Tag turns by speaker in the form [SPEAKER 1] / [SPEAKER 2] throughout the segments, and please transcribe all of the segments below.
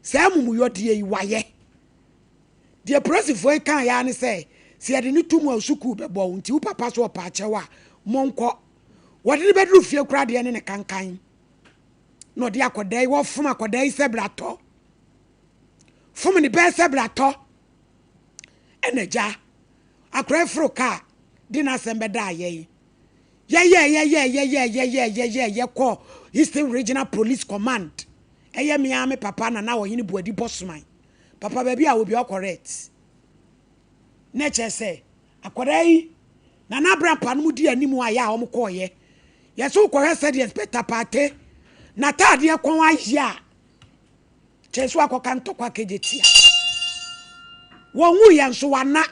[SPEAKER 1] Saa amumuyɔdeɛ yi wayɛ. Deɛ polisifoɔ yi kaeɛ ara ne sɛ, sɛ yɛde no to mu a wo sukuu bɛbɔ wo nti wo papa so ɔpɛ akyɛw a, monkɔ. Wɔde no bɛduru fie koraa deɛ ne ne kankan na ɔde akwadaa yi, wɔfom akwadaa yi sɛ bratɔ. Fom ne bɛɛ sɛ bratɔ. Ɛna gya akwadaa yi foro kaa de n'asɛm bɛdaa yɛn. Yɛyɛɛ yɛyɛɛ yɛyɛɛ yɛyɛɛ yɛyɛɛ yɛkɔɔ Eastern Regional Police Command. Ɛyɛ me ara me papa Nana Ɔhene Buadi Bɔsoman. Papa baabi a obi ɔkɔrɛt. Na kyerɛ sɛ akwadaa yi Nana Abrampa no mu di anim a yɛ a wɔn kɔɔyɛ. Yɛsɛ wokɔhwɛ sɛdeɛ Inspector Partey n'ataadeɛ kɔn ayɛ a kyerɛ sɛ wakɔka ntɔkwa kegye tia. Wɔn wuyɛ nso wana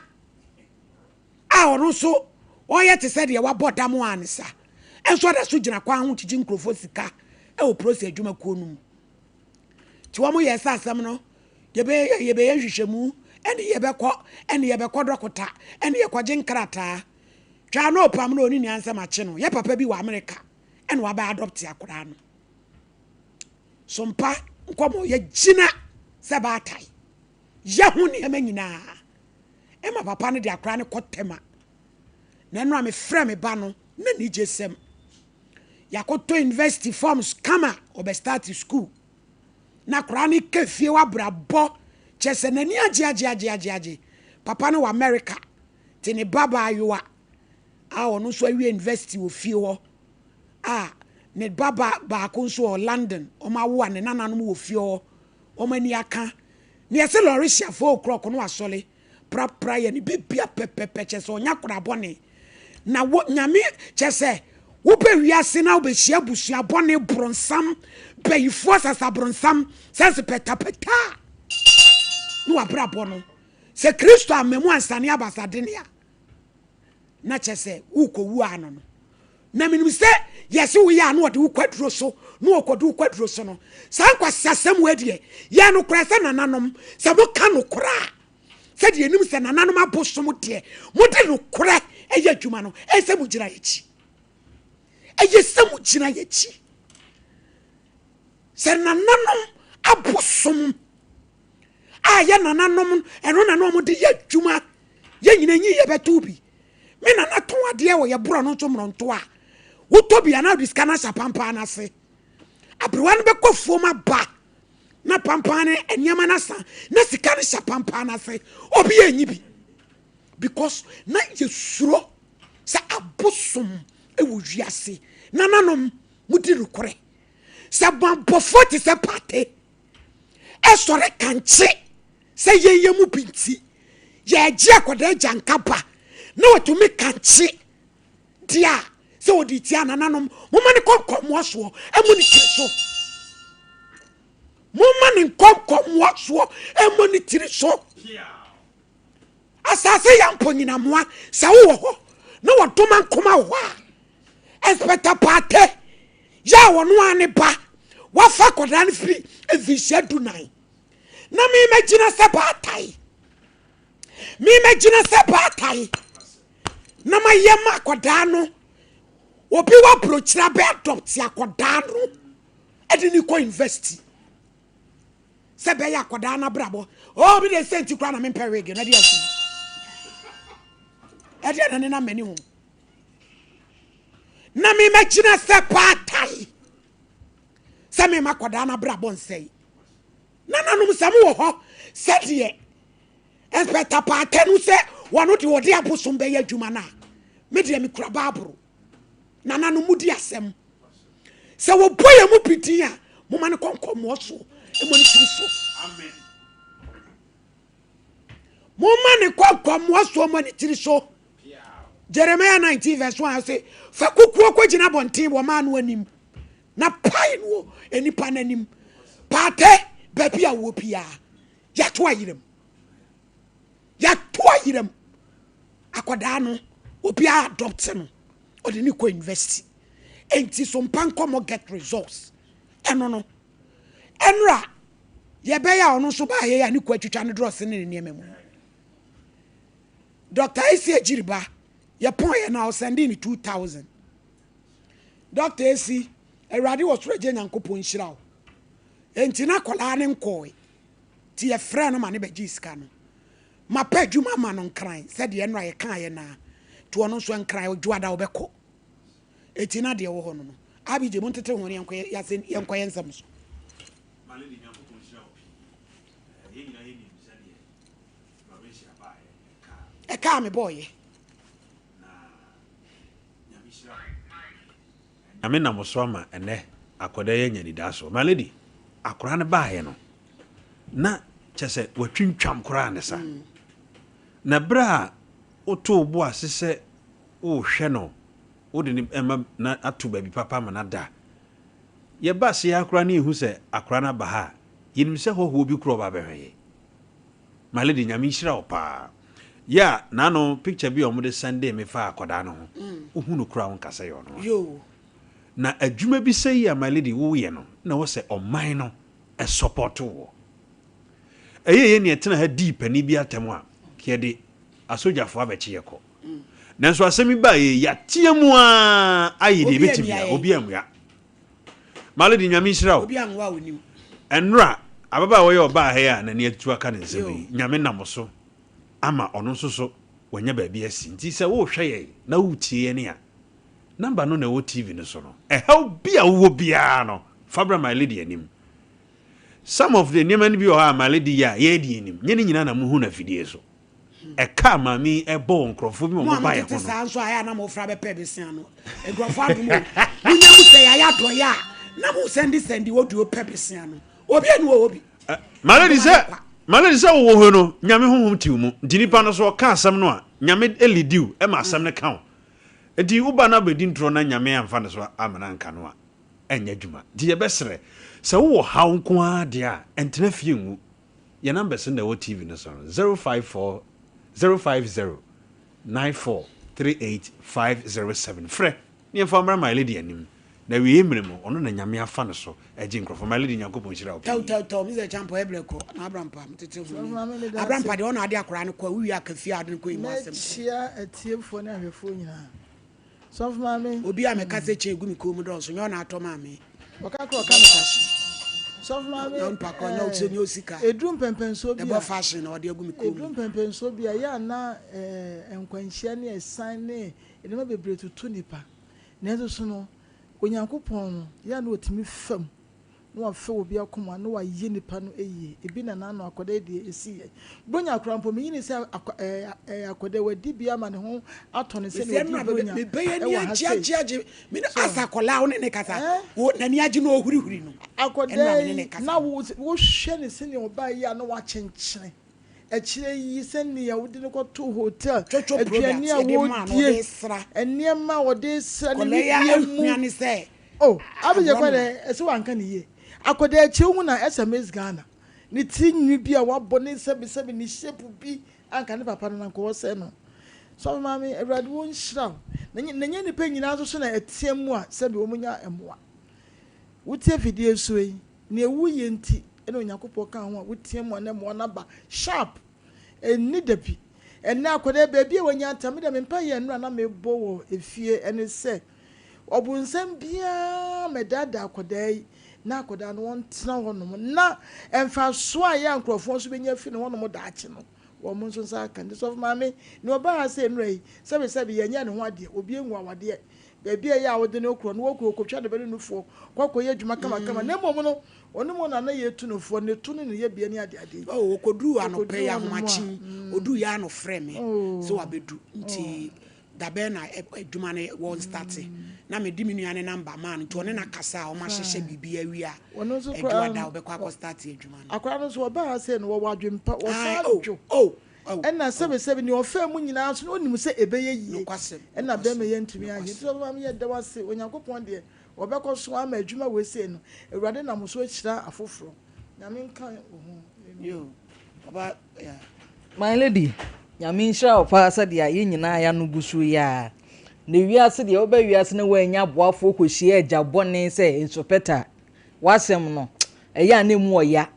[SPEAKER 1] a ɔno nso ɔyɛ te sɛ deɛ wabɔ dam a ne sa nso ɔda so gyina kwan ho gyegye nkurɔfoɔ sika wɔ polisi adwumakuo no mu. Nti wɔn yɛɛ sɛ asɛm no yɛbɛyɛ yɛbɛyɛ nhwehwɛmu ɛne yɛbɛkɔ ɛne yɛbɛkɔ dɔkota ɛne yɛkɔgye nkrataa. Twaa na ɔpam no ɔne nua nsɛm akye no. Yɛ papa bi wɔ Amerika ɛna wabɛ adɔpte akwadaa no. So mpa nkɔmɔ yɛgyina sɛ baatae yɛ ho nneɛma nyinaa ɛma papa no de akwadaa no kɔ tɛma. Na ɛno a mefrɛ me ba no na nigyesɛm. Yɛakɔtɔ university forms kama ɔbɛ start school. Na akwadaa no ka fie wabrabɔ kyɛ sɛ n'ani agye agye agye agye agye. Papa no wɔ America te ne ba baayewa a ɔno nso awie university wɔ fie hɔ a ne ba ba baako nso wɔ London. Wɔn awo a ne nananom wɔ fie hɔ. Wɔn ani aka. Ne yɛsɛ lɔre hyia 4 o'clock no asɔre prapra yɛ ne bibia pɛpɛpɛ kyɛ sɛ ɔnya akwadaa bɔne. Na wo nyame kyɛ sɛ wobɛ wiase na wobɛhyia abusua bɔne borɔnsam bɛyifoɔ sasa borɔnsam sɛnse pɛtapɛta ne wabrabɔ no sɛ Kristo amamu ansane abasadene a na kyɛ sɛ wokɔwu ano no. Na menim sɛ yɛse woyɛ a na ɔde wo kwaduro so na ɔkɔde wo kwaduro so no saa nkwasiasɛm wɔ deɛ yɛ nokorɛ sɛ nananom sɛ moka nokorɛ a sɛdeɛ ɛnim sɛ nananom abosom deɛ mode nokorɛ ɛyɛ adwuma no ɛyɛ sɛ mogyina yɛkyi ɛyɛ sɛ mogyina yɛkyi sɛ nananom abosom a yɛ nananom ɛno na na wɔde yɛ adwuma yɛ nyina nyi yɛbɛto bi. Me nana tɔn adeɛ wɔ yɛ borɔ no nso mmorɔnto a wotɔ bi anaa wode sika no ahyɛ pampan no ase. Aberewa no bɛkɔ fuom aba na pampan no nneɛma no asa na sika no hyɛ pampan no ase. Obi anyi bi because na yɛsuro sɛ abosom wɔ wiase. Nananom modi nokorɛ sɛ bɔnbɔfoɔ te sɛ Pate ɛsɔre kankye sɛ yɛn yɛ mu bi nti yɛgye akwadaa agyanka ba na watumi kankye deɛ a sɛ wɔde tia nananom momma ne kɔnkɔmmoa soɔ ɛmmɔ ne tiri so momma ne nkɔnkɔmmoa soɔ ɛmmɔ ne tiri so. Asase yɛ mponyinamoa sɛ wowɔ hɔ na wɔdoma nkoma wɔ hɔ a Inspector Partey yɛ a wɔno a ne ba wafa akwadaa no firi mfinhyia 14 na memɛgyina sɛ baatae memɛgyina sɛ baatae na mayɛ ma akwadaa no obi wɔ aburokyire abɛ adopt akwadaa no ɛde ne kɔ university sɛ bɛyɛ akwadaa no abrabɔ. Oh, bi de sɛ nti koraa na mempɛ wig no ɛde asu ɛdeɛ na ne nam m'ani ho na memɛgyina sɛ baatae sɛ mema akwadaa no abrabɔ nsɛe. Nananom sɛ mowɔ hɔ sɛdeɛ Inspector Partey no sɛ wɔno de wɔde abosom bɛyɛ adwuma no a me deɛ mekura baaboro. Nananom mudi asɛm sɛ wɔbɔ yɛ mu bi din a moma no kɔnkɔmmoɔ soɔ mmɔ ne tiri so. Momma ne kɔnkɔmmoɔ soɔ mmɔ ne tiri so. Jeremiah 19 verse 1 sɛ fa kukuo kɔgyina abɔnten wɔ maa no anim na pae no wɔ nipa no anim. Partey baabi a wɔ biara yɛato ayerɛm yɛato ayerɛm akwadaa no obiara adopt no ɔde ne kɔ university enti so mpa nkɔmmɔ get results ɛno no ɛnora yɛbɛyɛ a ɔno nso baayɛ a ne kɔ atwitwa ne drɔs ne ne nneɛma mu. Dr. Esi Agyiriba yɛpɔn yɛ na ɔsɛnde ne 2000. Dr. Esi, Awurade wɔ soro agye Nyankopɔn nhyira wo. Enti na akwadaa ne nkɔe. Nti yɛfrɛɛ no ma no bɛgyee sika no. Mapɛ adwuma ama no Nkran sɛdeɛ ɛno a yɛkaeɛ no ara. Nti ɔno nso Nkran Dwoada ɔbɛkɔ. Enti na deɛ ɛwɔ hɔ no no. Abigye, montete ho na yɛnkɔ yɛn yɛnkɔ yɛn nsɛm so.
[SPEAKER 2] My lady Nyankopɔn nhyira wo pii. Yɛn nyinaa yɛnim sɛdeɛ Malaysia baeɛ ɛkaa.
[SPEAKER 1] Ɛkaa me bɔɔyɛ.
[SPEAKER 2] Na Nyame nhyira wo. Nyame nam wo so ama ɛnɛ akɔda yi anya anidasoɔ. My lady, akwadaa no baeɛ no na kyerɛ sɛ watwintwam koraa ne sa. Na berɛ a wotoo wo bo ase sɛ worehwɛ no, wode no ma no ato baabi papa ma no ada. Yɛba ase ha koraa na yɛhu sɛ akwadaa no aba ha a, yɛnim sɛ hɔhoɔ bi koraa ɔba abɛhwɛ yɛn. My lady, Nyame nhyira wo paa. Yeah, n'ano picture bi a wɔde sɛndee me faa akwadaa no ho, wohu no koraa a wonka sɛ ɛyɛ ɔno a. Na adwuma bi sɛyi a my lady woyɛ no na ɛwɔ sɛ ɔman no support woɔ. Ɛyɛ yɛn nea ɛtena ha dii panin bi atɛm a, yɛde asogyafoɔ abɛkye yɛ kɔ. Nanso asɛm yi baeɛ yi, yɛatea mu ara ayɛ deɛ yɛbɛtumi biara, obi ammua. My lady, Nyame nhyira wo. Ɛnnora, ababaawa yi a ɔbaa ha yi a n'ani atutu aka ne nsam yi, Nyame nam so ama ɔno nso so wanya baabi asi. Nti sɛ worehwɛ yɛn na woretie yɛn a, number no na ɛwɔ TV no so no. Ɛhaw bi a wowɔ biara no, fa bra My Lady anim. Some of the nneɛma no bi wɔ hɔ a My Lady yɛ a, yɛn de yɛnnim. Nyɛ ne nyinaa na mohu no afidie so. Ɛka a maame yi bɔ wɔ nkurɔfoɔ bi ma
[SPEAKER 1] Mo a
[SPEAKER 2] wɔba yɛn
[SPEAKER 1] motete
[SPEAKER 2] ho no.
[SPEAKER 1] saa nso a, ɛyɛ a na mofra bɛpɛ bosea no. Nkurɔfoɔ adom o. Monya hu sɛ yɛayɛ adɔeɛ a, na mo sɛnde sɛnde audio pɛ bosea no. Obi ani wɔ hɔ bi.
[SPEAKER 2] My lady
[SPEAKER 1] Adom
[SPEAKER 2] sɛ
[SPEAKER 1] ayɛ kwa.
[SPEAKER 2] My lady sɛ wowɔ hɔ no, Nyame honhom te wo mu. Nti nipa no so ɔka asɛm no a, Nyame lidi wo ma asɛm no ka wo. Nti woba na abɛdi ntorɔ na Nyame amfa ne so amma no anka no a, ɛnyɛ adwuma. Nti yɛbɛsrɛ, sɛ wowɔ haw nko ara deɛ a, ɛntena fie nwu. Yɛn numbers no na ɛwɔ TV no so no, 054 050 94 38 507. Frɛ na yɛmfa wo mmra My Lady anim. Na awieeɛ mmerɛ mu, ɔno na Nyame afa no so agye nkurɔfoɔ. My Lady, Nyankopɔn nhyira wo
[SPEAKER 1] Tɛw
[SPEAKER 2] pii.
[SPEAKER 1] tɛw tɛw, me sɛ Kyampɔ ɛbrɛ kɔ na Abrampa me tete ho
[SPEAKER 3] Sɔfo
[SPEAKER 1] ni.
[SPEAKER 3] Maame meda ase.
[SPEAKER 1] Abrampa deɛ ɔna ade akwaraa no kɔ a wowie a ka fie a ade no kɔ yi mu asɛm kɔ.
[SPEAKER 3] Mɛkyia atiefoɔ ne ahwɛfoɔ nyinaa. Sɔfo Maame.
[SPEAKER 1] Obi a meka sɛ kyɛn gu me kɔn mu dɔɔso nyɛ ɔna atɔ maa me.
[SPEAKER 3] Ɔka korɔ ɔka no kwa. Sɔfo Maame
[SPEAKER 1] Na onipa korɔ nyɛ ɔsɛ nyɛ osika.
[SPEAKER 3] Ɛduru mpɛmpɛnsoɔ bi a.
[SPEAKER 1] Ɛbɔ fashion na ɔde agu me kɔn mu.
[SPEAKER 3] Ɛduru mpɛmpɛnsoɔ bi a ɛyɛ a na nkwanhyia ne ɛsan ne nneɛma bebree toto nipa. Nanso so no Onyankopɔn no yɛ a na ɔtumi fa mu na wafa obi akoma na wayɛ nipa no yie. Ebi na n'ano akwadaa yi deɛ ɛsi yɛ. Bronya koraa mpo menyini sɛ akwadaa wadi bi ama ne ho atɔ no sɛdeɛ ɔdi bronya ɛwɔ ha sei.
[SPEAKER 1] So n'ani agye na ɔhurihuri no.
[SPEAKER 3] Akwadaa yi na wohwɛ no sɛdeɛ ɔbaa yi a na wakyenkyene. Akyire yi sɛdeɛ wode no kɔtoo hotel, aduane a wɔdie, nneɛma a wɔde sra ne wedeɛ mu. Oh, Abigail kɔ dɛ, ɛsɛ wanka ne yie. Akwadaa akyire wohu na ɛsɛ Miss Ghana. Ne tiri nwi bi a wabɔ ne sɛbesɛbe ne shape bi anka ne papa no na anka ɔsɛe no. Sɔfo maame, Awurade ɔnhyira wo. Na nyɛ nnipa nyinaa nso so na ɛteɛ mu a sɛbe wɔn nya mmoa. Wote afidie so yi, nea woyɛ nti na Onyankopɔn ka ho a woteɛ mu a na mmoa no aba sharp. Ɛnni da bi. Ɛnnɛ akwadaa baabi a wanya ata, me deɛ me mpaeɛ nnora na mebɔ wɔ efie ɛne sɛ Ɔbonsam biara mmɛdaadaa akwadaa yi na akwadaa no ɔntena hɔnom na mfasoɔ a ɛyɛ a nkurɔfoɔ nso bɛnya afiri ne hɔnom daakye no, wɔn nso nsa aka. Nti sɔfo maame, nea ɔbaa ha sɛ nnora yi, sɛbesɛbe yɛnyɛɛ ne ho adeɛ, obi angu awadeɛ, baabi a ɛyɛ a wode no korɔ no, wɔkɔ kɔtwa ne ba no nufoɔ, kɔ kɔyɛ adwuma kamakama, na mmom no, ɔno mu na na yɛtu no foɔ, ne to ne ne yɛbea ne adeade yi.
[SPEAKER 1] Oh, ɔkɔduruu anɔpa
[SPEAKER 3] Ɔkɔduruu
[SPEAKER 1] yi
[SPEAKER 3] hɔnom a,
[SPEAKER 1] ahomakye, ɔduu yɛ a na ɔfrɛɛ me sɛ wabɛdu, nti Dabɛn na adwuma no wɔ starte na mede me nua no number maa no nti ɔne no akasa a wɔahyehyɛ biribi awie a adwoa da ɔbɛkɔ akɔ starte adwuma no.
[SPEAKER 3] Akwadaa no nso ɔbaa ha sei no wɔwɔ adwene pa
[SPEAKER 1] Ae
[SPEAKER 3] wɔsan
[SPEAKER 1] oh
[SPEAKER 3] dwo
[SPEAKER 1] oh oh
[SPEAKER 3] ɛna
[SPEAKER 1] oh.
[SPEAKER 3] sɛbesɛbe nea ɔfaa mu nyinaa nso na ɔnim sɛ ɛbɛyɛ yie
[SPEAKER 1] Nokwasɛm
[SPEAKER 3] ɛna bɛrima
[SPEAKER 1] nokwasɛm
[SPEAKER 3] yi antumi anyɛ nti
[SPEAKER 1] nokwasɛm.
[SPEAKER 3] sɔfo maame yɛda wo ase Onyankopɔn deɛ ɔbɛkɔ so ama adwuma wei sei no Awurade nam so ahyira afoforɔ Nyame nka wo ho amen.
[SPEAKER 1] Yoo papa yeah.
[SPEAKER 4] My lady, Nyame nhyira wo paa sɛdeɛ yɛn nyinaa y'ano gu so yi ara. Na wiase deɛ woba wiase na woannya aboafoɔ kɔhyia agya bɔne sɛ nsopɛta a, w'asɛm no, ɛyɛ a na ɛmu ɔya.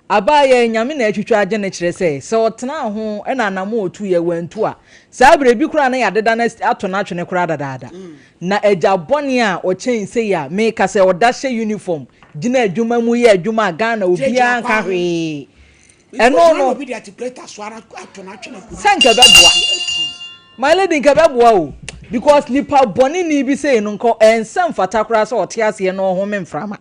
[SPEAKER 4] Abaayaa yi, Nyame na atwitwa agye no kyerɛ sɛ, sɛ ɔtenaa ho na anamon a ɔtuiɛ wantu a, saa berɛ bi koraa na yɛadeda no ato no atwene koraa dadaada. Na agya bɔne a ɔkyɛn sei a meka sɛ ɔda hyɛ uniform gyina adwuma mu yɛ adwuma a Ghana
[SPEAKER 1] Gyinagyina
[SPEAKER 4] obiara nka
[SPEAKER 1] kwan ho.
[SPEAKER 4] hwee. Ɛno no, sɛ nka ɛbɛboa. My lady nka ɛbɛboa o because nipa bɔne ni bi sei no nka ɛnsɛ mfata koraa sɛ ɔte aseɛ na ɔhome mframa.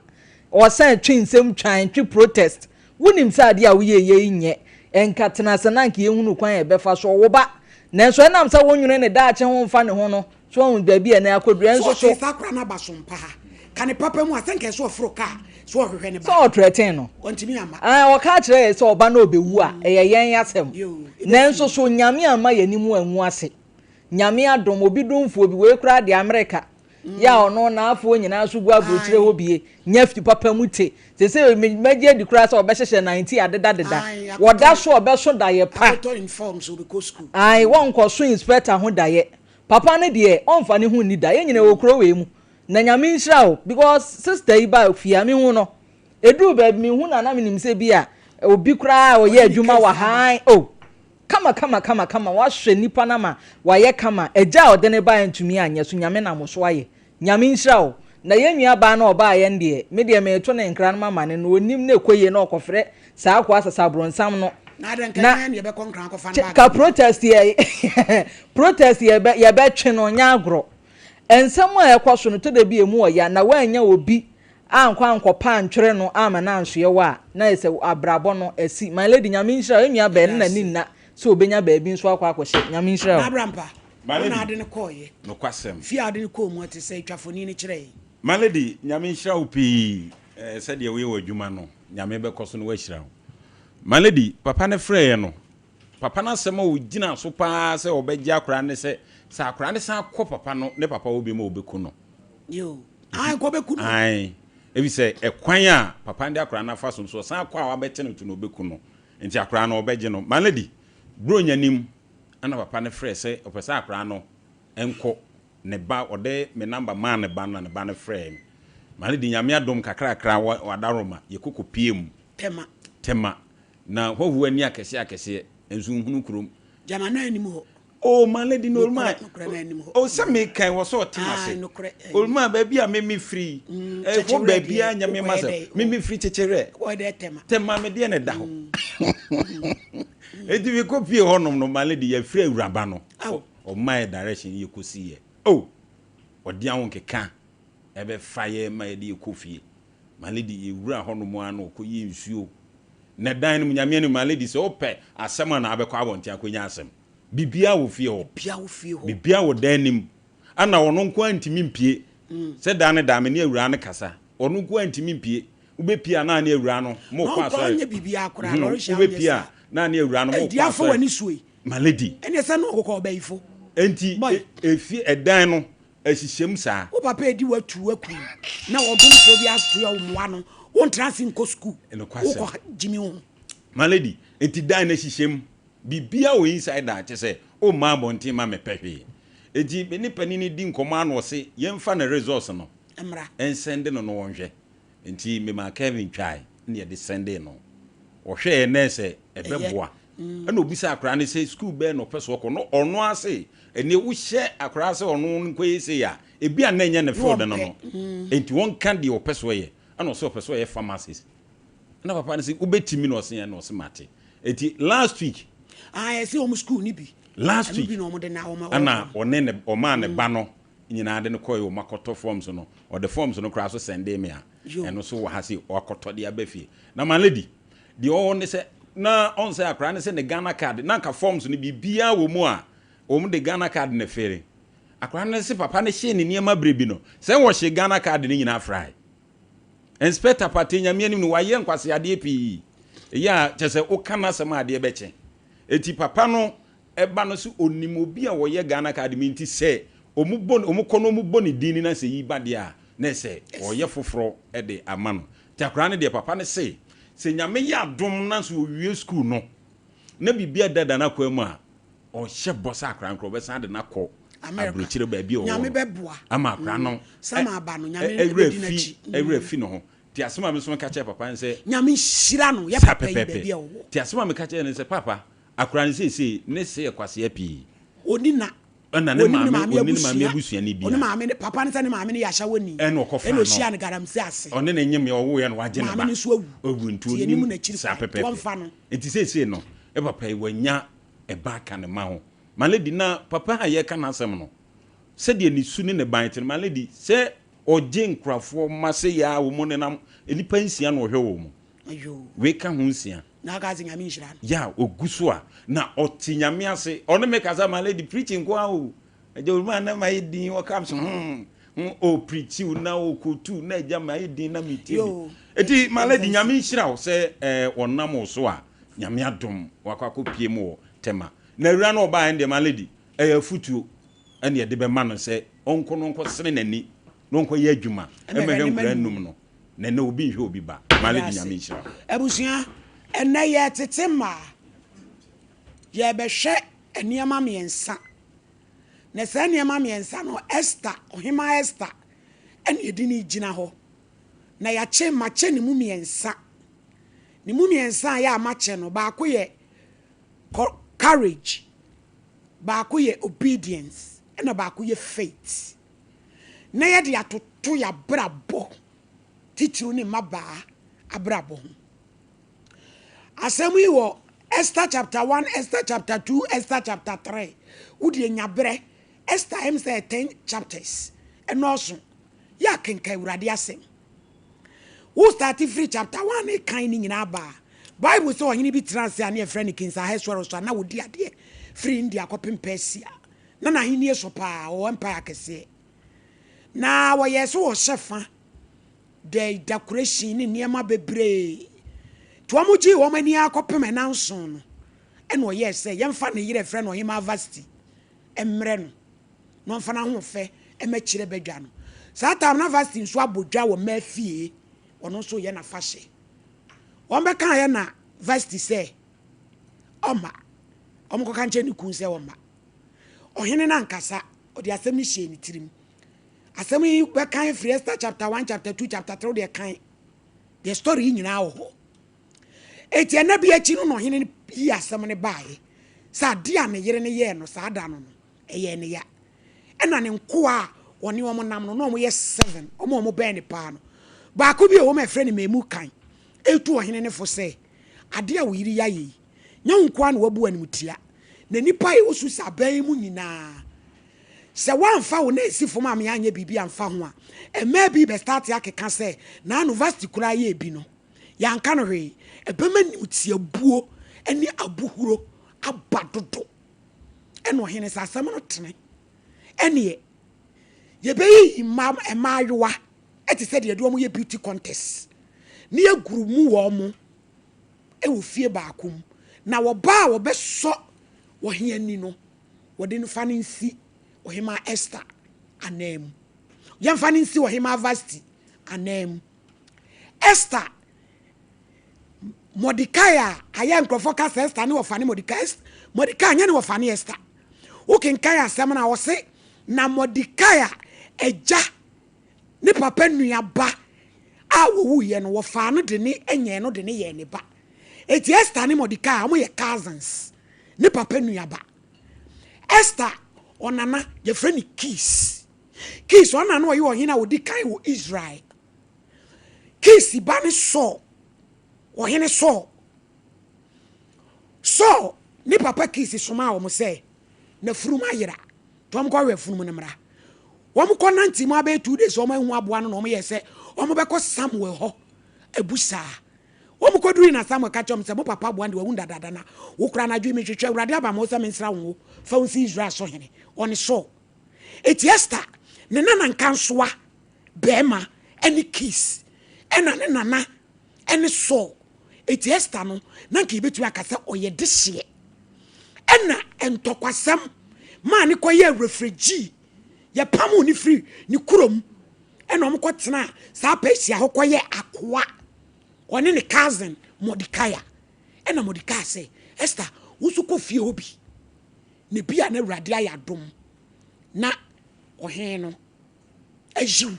[SPEAKER 4] Ɔsan twe nsɛm twan twe protest. Wonim sɛ adeɛ a woyɛ yɛ yi nyɛ nka tena ase na nka yɛhunu kwan a yɛbɛfa so ɔwo ba. Nanso ɛnam sɛ wonwene ne daakye ho mfa ne ho no so wahu baabi a ɛnɛ akɔduru ɛnso
[SPEAKER 1] So
[SPEAKER 4] so.
[SPEAKER 1] ɔtee saa koraa no aba so mpa ha? Ka ne papa mu a, sɛ nka ɛsɛ ɔforo kaa sɛ ɔhwehwɛ ne ba.
[SPEAKER 4] Sɛ ɔtrɛten no.
[SPEAKER 1] Wantumi amma.
[SPEAKER 4] Ae, ɔka kyerɛɛ yɛn sɛ ɔba no ɔbɛwu a, ɛyɛ yɛn asɛm.
[SPEAKER 1] Yoo, ɛbɛsi.
[SPEAKER 4] Nanso so Nyame amma yɛn anim angu ase? Nyame adom, obi domfoɔ bi, wei koraa deɛ Amerika, yɛ a ɔno n'afoɔ nyinaa nso gu aburokyire hɔ bie, nya fi papa mu te. Seesei me, mɛgye adi koraa sɛ ɔbɛhyehyɛ nanti adedadeda.
[SPEAKER 1] Ae,
[SPEAKER 4] Wɔda
[SPEAKER 1] akɔtɔ,
[SPEAKER 4] so a ɔbɛso daeɛ pa.
[SPEAKER 1] akɔtɔ informs, ɔbɛkɔ sukuu.
[SPEAKER 4] Ae, wɔnkɔso inspector ho daeɛ. Papa no deɛ ɔnfa ne ho nni da yɛn nyina yɛwɔ kuro wei mu na nyame nhyira wo because sister yi ba fie a mehu no ɛduru baabi mehu no a na menim sɛ bi a obi koraa a ɔyɛ
[SPEAKER 1] Ɔne ne
[SPEAKER 4] adwuma wɔ
[SPEAKER 1] case aba.
[SPEAKER 4] ha oh kama kama kama kama wahwɛ nipa no ama wayɛ kama agya a ɔde ne baeɛ ntumi anyɛ so nyame nam so ayɛ nyame nhyira wo na yɛn nua baa no ɔbaeɛ no deɛ me deɛ mereto ne nkra no mama no na ɔnim na ɛkɔ yie na ɔkɔfrɛ saa akoa sasabronsam no
[SPEAKER 1] Na adɛn nka
[SPEAKER 4] na
[SPEAKER 1] ɛnyɛ ne yɛbɛkɔ nkran akɔfa no
[SPEAKER 4] Kyɛ
[SPEAKER 1] back
[SPEAKER 4] ka
[SPEAKER 1] no.
[SPEAKER 4] protest yɛ protest yɛbɛ yɛbɛtwe no nyɛ agorɔ. Nsɛm a ɛkɔ so no tɔ da bi emu ɔya na woannya obi ankɔ ankɔpa antwere no amma no ansoɛ wo a na ayɛ sɛ abrabɔ no asi. My lady Nyame nhyira wo, yɛn nua bɛɛ no
[SPEAKER 1] Yɛda
[SPEAKER 4] n'ani
[SPEAKER 1] ase.
[SPEAKER 4] nna sɛ obenya baabi nso akɔ akɔhyɛ. Nyame nhyira wo.
[SPEAKER 1] N'abrampa,
[SPEAKER 5] My
[SPEAKER 1] wo na
[SPEAKER 5] lady,
[SPEAKER 1] ade no kɔɔeɛ.
[SPEAKER 5] nokwasɛm.
[SPEAKER 1] Fie a wode no kɔɔ mu ɛte sɛ twa foni no kyerɛ yɛn.
[SPEAKER 5] My lady, Nyame nhyira wo pii eh, sɛdeɛ woyɛ w'adwuma no, Nyame bɛkɔ so na wahyira wo. My lady, papa no frɛeɛ no, papa no asɛm a ɔgyina so paa sɛ ɔbɛgye akwadaa no ne sɛ, sɛ akwadaa no san kɔ papa no ne papa hɔ bio a, ɔbɛku no.
[SPEAKER 1] Yo, ae, nka ɔbɛku no.
[SPEAKER 5] Ae, ɛfiri sɛ ɛkwan a papa no de akwadaa no afa so no, sɛ ɔsan kɔ a wabɛte no to no, ɔbɛku no. Nti akwadaa no, ɔbɛgye no. My lady, Buronya nim, ɛna papa no frɛɛ sɛ ɔpɛ sɛ akwadaa no nkɔ ne ba, ɔde me number maa ne ba no na ne ba no frɛɛ me. My lady, Nyame adom kakrakra wɔ Adaworoma, yɛkɔ kɔpie mu.
[SPEAKER 1] Tema.
[SPEAKER 5] Tema. Na hɔhoɔ ani akɛseɛ akɛseɛ nso nhunu kurom.
[SPEAKER 1] Gyama na anim hɔ.
[SPEAKER 5] Oh my lady no oluma.
[SPEAKER 1] Nokorɛ nokorɛ na anim hɔ.
[SPEAKER 5] Oh sɛ me kan wɔ sɛ ɔte ma
[SPEAKER 1] se.
[SPEAKER 5] Nokorɛ. Oluma baabi a me me firi.
[SPEAKER 1] Mm,
[SPEAKER 5] eh, hɔ baabi a nya me ma sɛ me me firi kyekyerɛ.
[SPEAKER 1] Wɔ dɛ tema.
[SPEAKER 5] Tema me deɛ na ɛda hɔ. Eti me kɔ pie hɔ nom no my lady yɛ firi awuraba no. Ɔma yɛ direction yɛ kɔ si yɛ. Oh ɔde aho keka ɛbɛfa yɛ ma yɛde yɛ kɔ fie. My lady yɛwura hɔnom ara na ɔkɔyɛ nsuo na dan no mu Nyame anim my lady sɛ wopɛ asɛm a na abɛkɔ abɔnten akɔnya asɛm biribiara wɔ fie hɔ
[SPEAKER 1] Biribiara wɔ fie hɔ.
[SPEAKER 5] biribiara wɔ dan no mu ana ɔno nko ara ntumi mpie sɛ da ne da me ne awuraa no kasa ɔno nko ara ntumi mpie wobɛpie a na ne awuraa no
[SPEAKER 1] Na
[SPEAKER 5] mokɔ
[SPEAKER 1] ɔnkɔ
[SPEAKER 5] asɔre
[SPEAKER 1] anyɛ biribiara koraa
[SPEAKER 5] Mhm,
[SPEAKER 1] lɔre hyɛ anyɛ
[SPEAKER 5] wobɛpie a
[SPEAKER 1] saa.
[SPEAKER 5] na ne awuraa no
[SPEAKER 1] Ei,
[SPEAKER 5] mokɔ
[SPEAKER 1] deɛ afa
[SPEAKER 5] asɔre
[SPEAKER 1] w'ani so yi.
[SPEAKER 5] my lady
[SPEAKER 1] Ɛneɛ sɛ na ɔkɔkɔ ɔbɛyifo.
[SPEAKER 5] enti
[SPEAKER 1] Boy.
[SPEAKER 5] e- efie ɛdan no Ɛhyehyɛm saa.
[SPEAKER 1] Wo papa edi w'atu aku na ɔdomfoɔ bi asoɛ wo mmoa no, wontra ase nkɔ sukuu,
[SPEAKER 5] Nokwasɛm.
[SPEAKER 1] wokɔ gyimi wo ho.
[SPEAKER 5] My lady, enti dan no hyehyɛm, biribiara wɔ inside a kyerɛ sɛ womma abɔnten mma mɛpɛ hwee. Enti me ne panin no di nkɔmmɔ ara na ɔse yɛmfa ne results no
[SPEAKER 1] Mmra.
[SPEAKER 5] nsɛnde no na ɔnhwɛ. Nti memaa Kevin twae na yɛde sɛndee no. Ɔhwɛeɛ na ɛsɛ ɛbɛboa. Ɛna ɔbisaa akwadaa no sɛ sukuu bɛn na ɔpɛ sɛ ɔkɔ. Na ɔno ara se ɛnneɛ wohyɛ akwadaa sɛ ɔno nkɔyɛ sei a, ebi a na ɛnyɛ ne field no no. Nti ɔnka deɛ ɔpɛ sɛ ɔyɛ. Ɛna ɔse ɔpɛ sɛ ɔyɛ pharmacist. Ɛna papa no se wobɛtumi na ɔse ɛna ɔse mate. Nti last week.
[SPEAKER 1] Ah, ɛsɛ wɔn sukuu no bi.
[SPEAKER 5] Last
[SPEAKER 1] Ɛno
[SPEAKER 5] week.
[SPEAKER 1] bi na wɔde na wɔn.
[SPEAKER 5] Ɛna ɔne ne ɔmaa ne ba no nyinaa de no kɔe o makɔtɔ forms no ɔde forms no koraa so sɛndee me a ɛno so wɔ ha sei wakɔtɔ de aba fie na my lady deɛ ɔwɔ ne sɛ na ɔn sɛ akwaraa ne sɛ ne Ghana card na nka forms no biribiara wɔ mu a wɔn de Ghana card na fere akwaraa no se papa no hyee ne nneɛma bere bi no sɛ wɔhye Ghana card no nyinaa frae Inspector Partey Nyame anim no wayɛ nkwaseadeɛ pii ɛyɛ a kyɛ sɛ woka n'asɛm a adeɛ bɛkye eti papa no Ɛba no sɛ ɔnim obi a ɔyɛ Ghana card me nti sɛ ɔmo bɔ ɔmo kɔ na ɔmo bɔ ne din na sɛ yi ba deɛ a na ɛsɛ ɔyɛ foforɔ de ama no. Nti akwadaa no deɛ papa no se sɛ Nyame yɛ adom na sɛ ɔwie school no na biribi adada n'akwan mu a ɔhyɛ bɔ sɛ akwadaa no koraa ɔbɛsan de no akɔ
[SPEAKER 1] America.
[SPEAKER 5] aburokyire baabi a ɔwɔ
[SPEAKER 1] Nyame
[SPEAKER 5] no
[SPEAKER 1] bɛboa.
[SPEAKER 5] ama akwadaa no
[SPEAKER 1] Sama aba no, Nyame
[SPEAKER 5] ɛwerɛ
[SPEAKER 1] bɛdi
[SPEAKER 5] afi
[SPEAKER 1] n'akyi.
[SPEAKER 5] ɛwerɛ afi ne ho. Nti asɛm a me nso meka kyerɛɛ papa ne sɛ
[SPEAKER 1] Nyame nhyira no, yɛ
[SPEAKER 5] saa
[SPEAKER 1] papa yi
[SPEAKER 5] pɛpɛɛpɛ.
[SPEAKER 1] baabi a ɔwɔ.
[SPEAKER 5] Nti asɛm a meka kyerɛɛ no ne sɛ papa Akora no seesei ne se yɛ kwasea pii.
[SPEAKER 1] Ɔnni na.
[SPEAKER 5] Ɛna ne
[SPEAKER 1] Wɔnim ne
[SPEAKER 5] maame,
[SPEAKER 1] maame
[SPEAKER 5] ɔnni ne maame
[SPEAKER 1] abusua.
[SPEAKER 5] abusuani
[SPEAKER 1] Ɔne
[SPEAKER 5] biara.
[SPEAKER 1] maame ne papa no sɛ ne maame no yɛ ahyɛwɔni.
[SPEAKER 5] Ɛna ɔkɔfaa
[SPEAKER 1] Ɛna
[SPEAKER 5] no.
[SPEAKER 1] ɔhyiaa no galamsey ase.
[SPEAKER 5] Ɔne ne nyem yɛ ɔwoeɛ na wagye ne
[SPEAKER 1] Maame
[SPEAKER 5] ba.
[SPEAKER 1] no nso awu.
[SPEAKER 5] Awu nti
[SPEAKER 1] Nti yɛnim
[SPEAKER 5] ɔnnim
[SPEAKER 1] n'akyiri
[SPEAKER 5] saa
[SPEAKER 1] kwan. Nti
[SPEAKER 5] pɛpɛɛpɛ.
[SPEAKER 1] wɔmfa no.
[SPEAKER 5] Nti seesei no, ne papa yi wanya ɛba aka ne mma ho. My lady, na papa a yɛreka n'asɛm no, sɛdeɛ ne su ne ne ban te no, my lady, sɛ ɔgye nkorafoɔ mma sei ara wɔn nenam, nnipa nsia na ɔhwɛ wɔn.
[SPEAKER 1] Ayoo.
[SPEAKER 5] Wei ka ho nsia.
[SPEAKER 1] Na aka sɛ Nyame nhyira no.
[SPEAKER 5] Yeah, ɔgu so a, na ɔte Nyame ase. Ɔne me kasa, my lady, preaching nko ara o. Agya Oluma na mayɛ din, ɔka so, hmm, hmm, o preachi o, na o kotu, na agya mayɛ din na metie bi.
[SPEAKER 1] Yoo.
[SPEAKER 5] Eti, my lady, Nyame nhyira wo sɛ eh, ɔnam wo so a, Nyame adom, wakɔ akɔpie mu wɔ Tema. Na awura no ɔbaeɛ no deɛ, my lady, ɛyɛ afutuo ɛne yɛde bɛma no sɛ ɔnkɔ no ɔnkɔsene n'ani na ɔnkɔyɛ adwuma
[SPEAKER 1] Ɛmɛhwɛ
[SPEAKER 5] ɛmɛhwɛ
[SPEAKER 1] ne
[SPEAKER 5] nkwadaa
[SPEAKER 1] mma
[SPEAKER 5] num no. Na ɛnɛ obi nhwɛ obi ba. My
[SPEAKER 1] Meda
[SPEAKER 5] lady
[SPEAKER 1] ase.
[SPEAKER 5] Nyame nhyira wo.
[SPEAKER 1] Abusua, ɛnnɛ yɛretete mmaa. Yɛrebɛhwɛ nneɛma mmiɛnsa. Na saa nneɛma mmiɛnsa no, Esther, Ɔhemmaa Esther ɛna yɛde no regyina hɔ. Na yɛakyɛ, makyɛ ne mu mmiɛnsa. Ne mu mmiɛnsa a yɛ a makyɛ no, baako yɛ courage, baako yɛ obedience, ɛna baako yɛ faith. Na yɛde atoto yɛabrabɔ titiriw ne mmabaa abrabɔ ho. Asɛm yi wɔ Esther chapter 1, Esther chapter 2, Esther chapter 3. Wode nya berɛ. Esther ɛm sɛ 10 chapters. Ɛnɔɔso. Yɛ akenka Awurade asɛm. Wo start firi chapter 1 ne kan ne nyinaa baa. Bible sɛ ɔhene bi tena ase a ne yɛfrɛ no King Ahasuerus a na wɔdi adeɛ firi India kɔpem Persia. Na n'ahennie so paa, ɔwɔ empire kɛseɛ. Na wɔyɛɛ sɛ wɔhyɛ fa de decoration ne nneɛma bebree. Nti wɔn gyee wɔn ani ara kɔpem ɛnanson no, ɛna ɔyɛɛ sɛ yɛmfa ne yerɛ frɛ no Ɔhemaa Vasti mmrɛ no na ɔmfa n'ahoɔfɛ mmɛkyerɛ badwa no. Saa time na Vasti nso abɔ dwa wɔ mmaa fie, ɔno nso reyɛ n'afahyɛ. Wɔn bɛkaeɛ na Vasti sɛ ɔmma, wɔn kɔka nkyerɛ ne kun sɛ ɔmma. Ɔhene no ankasa, ɔde asɛm no hyɛɛ ne tirim. Asɛm yi bɛkan firi Esther chapter 1, chapter 2, chapter 3 deɛ kan. Deɛ story yi nyinaa wɔ hɔ. Eti ɛna bi akyi no na ɔhene no yi asɛm no baeɛ sɛ adeɛ a ne yere no yɛɛ no saa da no no, ɛyɛɛ ne ya. Ɛna ne nkoa a ɔne wɔn nam no, na wɔyɛ seven, wɔn a wɔbɛn no paa no, baako bi a ɛwɔ mu a yɛfrɛ no Memukan, retu ɔhene no fo sɛ, Adeɛ a wo yere yi ayɛ yi, nyɛ wo nko ara na woabu animtia, na nnipa a ɛwɔ Susa aban yi mu nyinaa, sɛ woamfa wo nan ansi fam ammea anyɛ biribi amfa ho a, mmaa bi rebɛstarte akeka sɛ, Naano Vasti koraa yɛɛ bi no, yɛanka no hwee. Ɛbɛma animtiabuo ne abohuro aba dodo. Ɛna ɔhene sɛ asɛm no tene. Ɛneɛ, yɛbɛyiyi mmaa mmaayewa te sɛ deɛ yɛde wɔn yɛ beauty contest ne yɛguru mu wɔn wɔ fie baako mu. Na ɔbaa a wɔbɛsɔ ɔhene ani no, wɔde no fa no nsi ɔhemaa Esther ananmu. Yɛmfa no nsi ɔhemaa Vasti ananmu. Esther, Mordecai a ayɛ nkurɔfoɔ ka sɛ Esther ne wɔfa ne Mordecai. Mordecai nyɛ ne wɔfa ne Esther. Wokenkan asɛm no a ɔse na Mordecai a agya ne papa nua ba a wɔwuiɛ no wɔfaa no de ne nyɛɛ no de ne yɛɛ ne ba. Eti Esther ne Mordecai wɔyɛ cousins, ne papa nua ba. Esther ɔnana yɛfrɛ no Kis. Kis ɔna na ɔyɛ ɔhene a ɔdi kan wɔ Israel. Kis ba ne Saul, ɔhene Saul. Saul ne papa Kis somaa wɔn sɛ n'afurum ayera, nti wɔn kɔhwɛ afurum no mmra. Wɔn kɔ nante mu abɛyɛ 2 days wɔn ahu aboa no na wɔn yɛ sɛ wɔn bɛkɔ Samuel hɔ abusaa. Wɔn kɔdurui na Samuel ka kyerɛ wɔn sɛ, mo papa aboa no deɛ wawu dadaada na wo koraa anadwo yi mehwehwɛ Awurade aba ma wo sɛ mensra wo ngo fa wo nsi Israel so hene. Ɔne Saul. Eti Esther ne nana nkansowa barima ne Kis, ɛna ne nana ne Saul. Eti Esther no, na nka yɛbɛtumi aka sɛ ɔyɛ dehyeɛ. Ɛna ntɔkwasɛm maa ne kɔyɛɛ refugee. Yɛpamoo ne firi ne kurom ɛna wɔn kɔtenaa saa Persia hɔ kɔyɛ akoa. Ɔne ne cousin Mordecai. Ɛna Mordecai sɛ, Esther, wo nso kɔ fie hɔ bi. Na bi a na Awurade ayɛ adom na ɔhene no ayiw.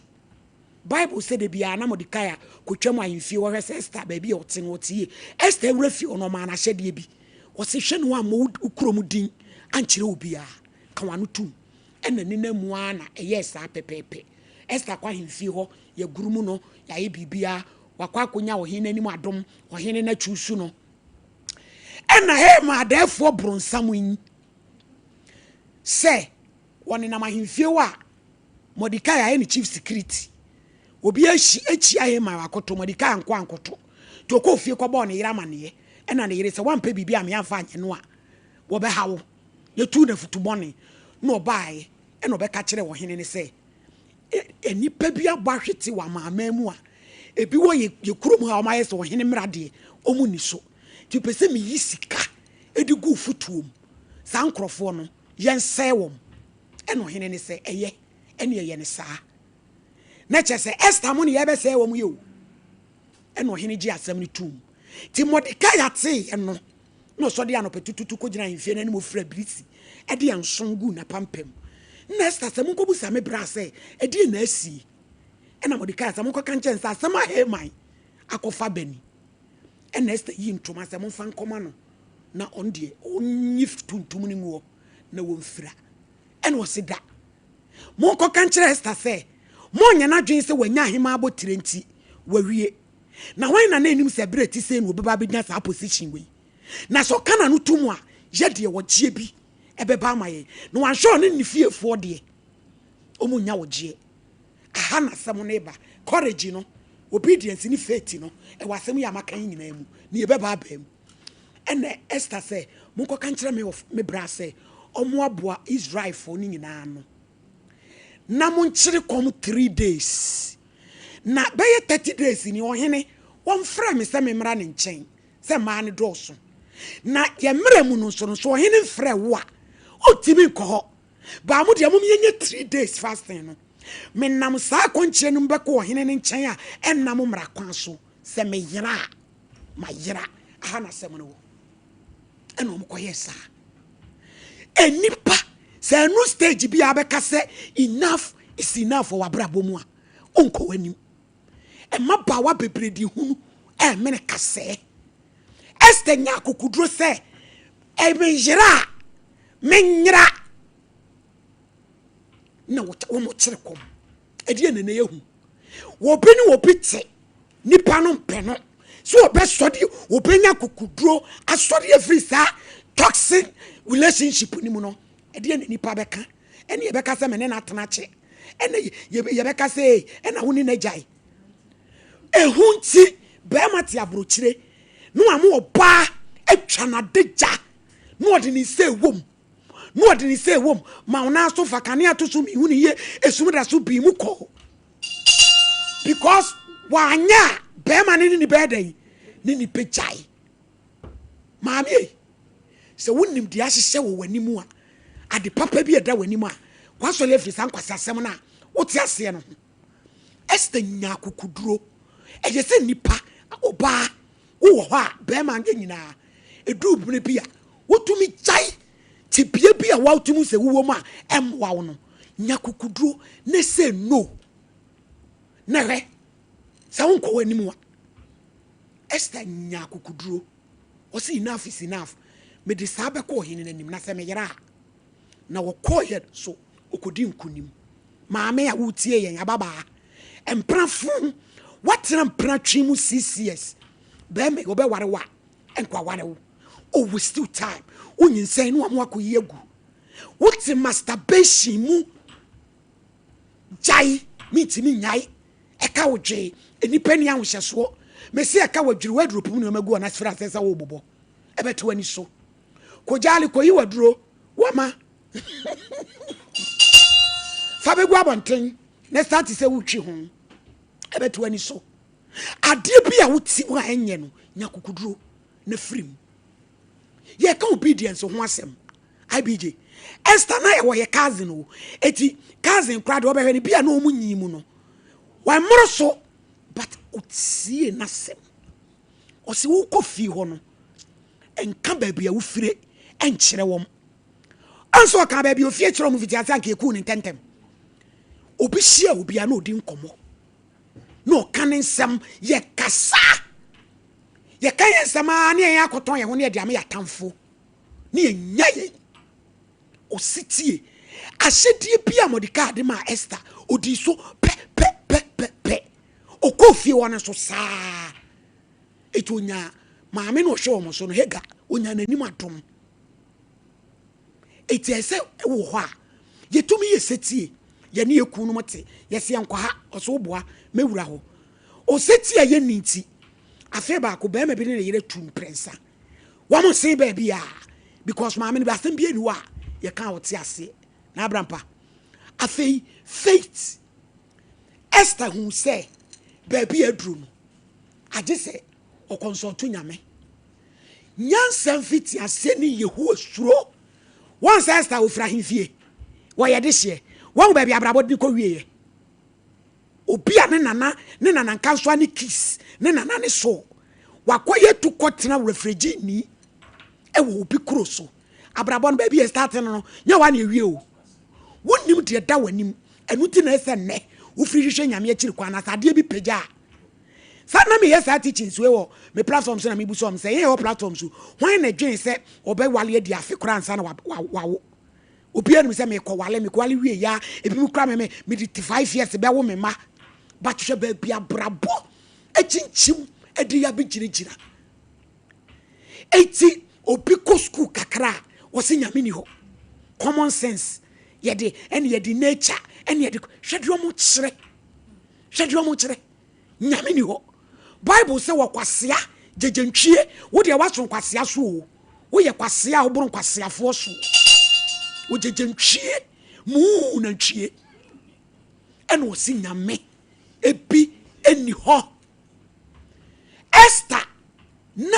[SPEAKER 1] Bible sɛ da biara na Mordekai kɔtwam ahemfie hɔ hwɛ sɛ Esther baabi a ɔte no ɔte yie. Esther wura fie hɔ no ɔmaa no ahyɛdeɛ bi. Ɔse hwɛ ne wammɔ wo kurom din ankyerɛ obiara. Ka w'ano tom. Ɛna ne nan mu ara na ɛyɛɛ saa pɛpɛɛpɛ. Ester kɔ ahemfie hɔ, yɛaguru mu no, yɛayɛ biribiara, wakɔ akɔnya ɔhene no anim adom, ɔhene no akyuusu no. Ɛna Haman adɛɛfoɔ bronsam yi sɛ wɔnenam ahemfie hɔ a, Mordekai ayɛ ne chief security. Obi ahyi akyia Haman wakoto, Mordekai ankɔ ankoto. Nti ɔkɔɔ fie kɔbɔɔ ne yere amaneɛ. Ɛna ne yere sɛ woampɛ biribi a me amfa anyɛ no a, wɔbɛha wo. Yɛtuu no afutu bɔne. Na ɔbaeɛ ɛna ɔbɛka kyerɛɛ ɔhene no sɛ, nnipa bi abɔ ahwete wɔ amanaman mu a ebi wɔ yɛ yɛ kurom ha a wɔayɛ sɛ ɔhene mmara deɛ wɔn nni so. Nti pɛ sɛ meyi sika de gu fotuo mu. Saa nkurɔfoɔ no, yɛnsɛe wɔn. Ɛna ɔhene no sɛ, ɛyɛ, ɛne ɛyɛ no saa. Na kyerɛ sɛ Esther mo ne yɛbɛsɛe wɔn yɛ o. Ɛna ɔhene gye asɛm no toom. Nti Mordekai ateeɛ no, na ɔsɔ de anɔpa tututu kɔgyina ahemfie no anim ɔfira birisi de nson guu n'apampam. Na Esther sɛ, Monkɔbisa me bra sɛ, ɛdeɛn na asie? Ɛna Mordekai sɛ, Monkɔka nkyerɛ no sɛ asɛm a Haman akɔfa ba ni. Ɛna Esther yii ntoma sɛ, Momfa nkɔma no na ɔno deɛ ɔnyi tuntum no ngu hɔ na wɔmfira. Ɛna ɔse, Da! Monkɔka nkyerɛ Ester sɛ, Monnyɛ n'adwene sɛ wanya ahemmaa abotire nti, wawie. Na hwan na na ɛnim sɛ berɛ a ɛte sei na ɔbɛba abɛgyina saa position wei? Na sɛ ɔka n'ano to mu a, yɛ deɛ ɔgyeɛ bi ɛbɛba ama yɛn. Na wanhwɛ ɔne ne fiefoɔ deɛ, wɔn nnya ɔgyeɛ. Aha na asɛm no reba. Courage no, obedience ne faith no, ɛwɔ asɛm yi a maka yi nyinaa mu, na yɛbɛba abaa mu. Ɛna Esther sɛ, Monkɔka nkyerɛ me me bra sɛ ɔmmoaboa Israelfoɔ no nyinaa ano na monkyere kɔm 3 days. Na bɛyɛ 30 days ni ɔhene wɔmfrɛ me sɛ memmra ne nkyɛn sɛ mmaa no dɔɔso. Na yɛ mmerɛ mu no nso no, so ɔhene mfrɛ wo a, ɔntumi nkɔ hɔ. Baa mo deɛ mom yɛnyɛ 3 days fasting no. Menam saa akɔnkyerɛ no mu bɛkɔ ɔhene no nkyɛn a ɛnnam mmara kwan so. Sɛ meyera a, mayera. Aha na asɛm no wɔ. Ɛna wɔn kɔyɛɛ saa. Nnipa, sɛ ɛno stage bi a bɛka sɛ enough is enough wɔ w'abrabɔ mu a, wonkɔ w'anim. Mmabaawa bebree de hunu ɛmene kasɛɛ. Esther nya akokoduro sɛ meyera a menyera na wɔn kyerɛ kɔm. Ɛdeɛ na ɛyɛ hu. Obi ne obi te nipa no mpɛ no sɛ ɔbɛsɔre ɔbɛnya akokoduro asɔre afiri saa toxic relationship ni mu no ɛdeɛ na nipa bɛka. Ɛne yɛbɛka sɛ me ne no atena kyɛ, ɛne yɛbɛka sɛ ɛna wo ne no agyae. Ehu nti bɛrima te aburokyire na wama ɔbaa atwa n'adagya na ɔde ne nsa ɛwom na ɔde ne nsa ɛwom ma wo nan so fa kanea to so mihu ne yie esum da so bii mu kɔ because wanyɛ a bɛrima ne ne ni bɛyɛ dɛn ne ni bɛgyae. Maame yi, sɛ wonim deɛ ahyehyɛ wɔ w'anim a, ade papa bi a ɛda w'anim a, wasɔre afiri saa nkwaseasɛm no a wote aseɛ no ho. Esther nya akokoduro. Ɛyɛ sɛ nipa, ɔbaa, wowɔ hɔ a, bɛrima nyɛ nyinaa. Ɛduru berɛ bi a, wotumi gyae tebea bi a wotumi sɛ wowɔ mu a ɛmmoa wo no. Nya akokoduro na say no. Na hwɛ, sɛ wonkɔ w'anim a, Esther nya akokoduro. Ɔse enough is enough. Mede saa bɛkɔ ɔhene no anim na sɛ meyera a. Na wɔkɔɔyɛ so ɔkɔdi nkonim. Maame a wotie yɛn ababaa, mpenafo, woatena mpena twe mu 6 years. Bɛrima yi ɔbɛware wo a, nkɔaware wo. Oh, waste your time. Wonyinsɛn no a mo akɔyi agu. Wote masturbation mu. Gyae, mentumi nnyae. Ɛka wo dwee. Nnipa ni ahohyɛsoɔ. Mese ɛka wadwiri w'aduro pum nneɛma gu hɔ na sifiri asɛ sɛ wobobɔ. Ɛbɛte w'ani so. Kogyaale kɔyi w'aduro. Wama. Fa bɛgu abɔnten na start sɛ wotwi ho. Ɛbɛte w'ani so. Adeɛ bi a wote mu a ɛnyɛ no, nya kukuduro na firi mu. Yɛka obedience ho asɛm. IBJ. Esther na yɛwɔ yɛ cousin o. Eti cousin koraa deɛ ɔbɛhwɛ no bi a na ɔmo nyi mu no. Wɔmmoro so but otie n'asɛm. Ɔsi wokɔ fie hɔ no, nka baabi a wofire nkyerɛ wɔn. Ɔnso ɔka baabi a ofie kyerɛ wɔn fiti ase anka ekuu ne ntɛntɛm. Obi hyia obi a na odi nkɔmmɔ. Na ɔka ne nsɛm yɛ kasa. Yɛka yɛn nsɛm a ne yɛn akɔtɔn yɛn ho ne yɛde ama yɛn atamfo. Ne yɛnya yɛn. Ɔsi tie. Ahyɛdeɛ bi a Mordekai de maa Esther, ɔdii so pɛpɛpɛpɛ. Ɔkɔɔ fie hɔ no nso saa. Enti ɔnyaa maame no ɔhwɛ wɔn so no, Hagar, ɔnyaa n'anim adom. Enti ɛsɛ sɛ wɔ hɔ a, yɛtumi yɛ setie. Yɛne yɛn kununom te, yɛse yɛnkɔ ha, ɔse woboa, mɛwura hɔ. Osetie a yɛnni nti, afei baako, barima bi ne ne yere tu mprɛnsa. Wɔn nsen baabi a, because maame no bi asɛm bi ani hɔ a yɛka a ɔte aseɛ. Na abrampa. Afei, faith. Esther hu sɛ baabi a aduru no, agye sɛ ɔkɔnsɔlto Nyame. Nyansa mfitiaseɛ ne Yehowa suro. Wɔn sɛ Esther ofiri ahemfie, wɔyɛ dehyeɛ. Wɔn baabi abrabɔ de kɔ wieɛ. Obi a ne nana ne nanankansoa ne Kis, ne nana ne Saul. Wakɔyɛ tu kɔtena refugee ni ɛwɔ obi kuro so. Abrabɔ no baabi yɛ start no no, nyɛ hɔ a na ewie o. Wonnim deɛ ɛda w'anim. Ɛno ti na ɛsɛ nnɛ wofiri hwehwɛ Nyame akyiri kwan na sɛ adeɛ bi pagya a. Saa na meyɛ saa teachings wei wɔ me platform so na mebu sɛ wɔn sɛ yɛn yɛwɔ platform so hwan na dwen sɛ ɔbɛwale adi afe koraa ansa na wawo. Obiara nim sɛ mekɔwale, mekɔwale wie ya, ebinom kura me me mede 5 years bɛwo me ma. But hwɛ baabi abrabɔ akyinkyim de ya bɛgyinagyina. Eti obi kɔ school kakra a wɔsi nyame ni hɔ. Common sense yɛde ɛne yɛde nature ɛne yɛde hwɛ deɛ ɔmo kyerɛ. Hwɛ deɛ ɔmo kyerɛ. Nyame ni hɔ. Bible sɛ wɔ kwasea gyegyentwie wo deɛ woaso nkwasea so o. Woyɛ kwasea a woboro nkwaseafoɔ so. Wo gyegyentwie muu nantwie. Ɛna ɔsi nyame ebi ɛni hɔ. Esther na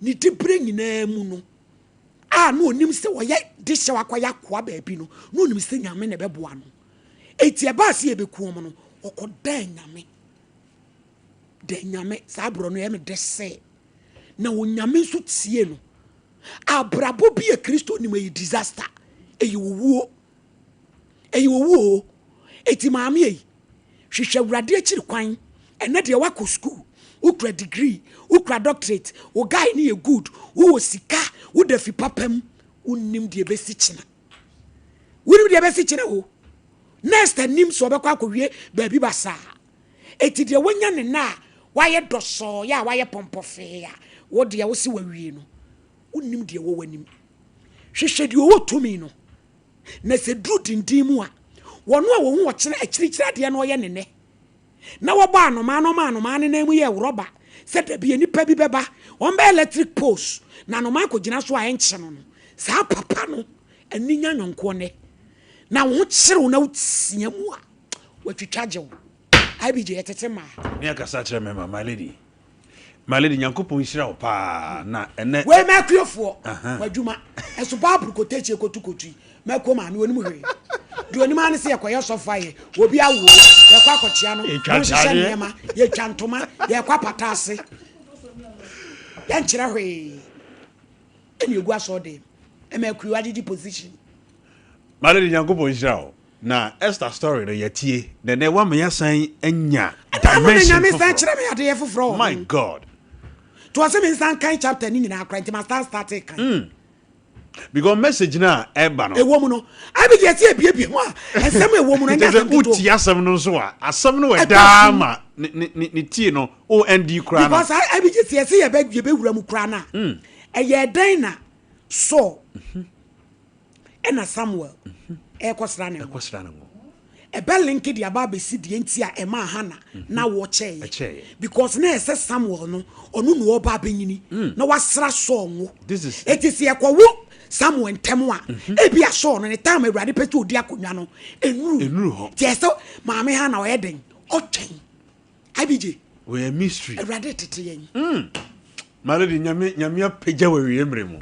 [SPEAKER 1] ne diberɛ nyinaa mu no a na onim sɛ ɔyɛ dehyɛ wakɔyɛ akoa baabi no na onim sɛ nyame na ɛbɛboa no. Enti ɛbaa sɛ yɛbɛku wɔn no, ɔkɔdaa nyame. Da nyame, saa borɔ no ɛyɛ me dɛ sɛ na onyame nso tie no. Abrabɔ bi a Kristo nim ɛyɛ disaster, ɛyɛ owuo. Ɛyɛ owuo o. Enti maame ei, hwehwɛ Awurade akyiri kwan. Ɛnɛ deɛ woakɔ school, wokura degree, wokura doctorate, wo guy no yɛ good, wowɔ sika, woda fi papa mu, wonnim deɛ ɛbɛsi kyena. Wonim deɛ ɛbɛsi kyerɛ o. Next anim sɛ ɔbɛkɔ akɔwie baabi basaa. Eti deɛ wanya ne nna a wayɛ dɔsɔɔ yɛ a wayɛ pɔmpɔfee a wo deɛ wo se wawie no, wonnim deɛ ɛwɔ w'anim. Hwehwɛ deɛ ɔwɔ tumi no, na sɛ duru denden mu a, wɔn a wɔhu ɔkyena akyirikyiri adeɛ no ɔyɛ ne nɛ. Na wɔbɔ anomaa na ɔma anomaa no nan mu yɛ rɔba sɛ dabi nnipa bi bɛba, wɔbɛyɛ electric poles na anomaa akɔgyina so a ɛnkye no no, saa papa no ani nya nyɔnkoɔ nnɛ. Na wo ho kyere wo na wotea mu a, watwitwa gye wo. IBJ, yɛtete mmaa.
[SPEAKER 2] Me akasa kyerɛ mɛma, my lady. My lady Nyankopɔn nhyira wo paa na ɛnɛ.
[SPEAKER 1] Wei mɛkuofoɔ mo adwuma ɛso Bible quotation kotu kotu yi mɛkuo maame onim hwee deɛ onim ara ne sɛ yɛkɔyɛ sɔfo ayɛ obi awo yɛkɔ akɔkyea no monhyehyɛ nneɛma yɛtwa ntoma yɛkɔ apata ase yɛnkyerɛ hwee ɛne egu asɔɔ dɛm ɛmɛ akuo agyegye position.
[SPEAKER 2] My lady Nyankopɔn nhyira wo. Na Esther story no yɛtie na ɛnɛ wama yɛasan anya dimension
[SPEAKER 1] foforɔ. Nyame san kyerɛ me adeɛ foforɔ wɔ
[SPEAKER 2] My God.
[SPEAKER 1] To ɔsɛ me nsan kan chapter ni nyinaa kora nti ma start start kan.
[SPEAKER 2] Because message na ɛba no.
[SPEAKER 1] Ɛwɔ mu no. Abi deɛ ɛsɛ ebiebie mu a nsɛm ɛwɔ mu no ɛnyɛ asɛm ketewa.
[SPEAKER 2] Wotie asɛm no nso a asɛm no wɔ daa ma ne ne ne tie no o ND kora no.
[SPEAKER 1] Because abi deɛ sɛ yɛbɛ yɛbɛwura mu kora na ɛyɛ dɛn na Saul. Ɛna Samuel ɛrekɔsra ne ngo. Ɛbɛ linki de aba abɛsi deɛ nti a ɛmaa Hannah na wɔkyɛeɛ. Because na ɛsɛ Samuel no, ɔno na ɔreba abɛnyini na wasra Saul ngo. Eti sɛ yɛkɔwo Samuel ntɛm a, ebi a Saul no ne time Awurade pɛ sɛ ɔdi akonnwa no, ɛnuru hɔ. Nti ɛsɛ maame Hannah ɔyɛ den, ɔtwɛn. IBJ.
[SPEAKER 2] Wɔyɛ mystery.
[SPEAKER 1] Awurade tete yɛn. Mm.
[SPEAKER 2] My lady, nyame nyame apagya wɔ awie mmerɛ mu.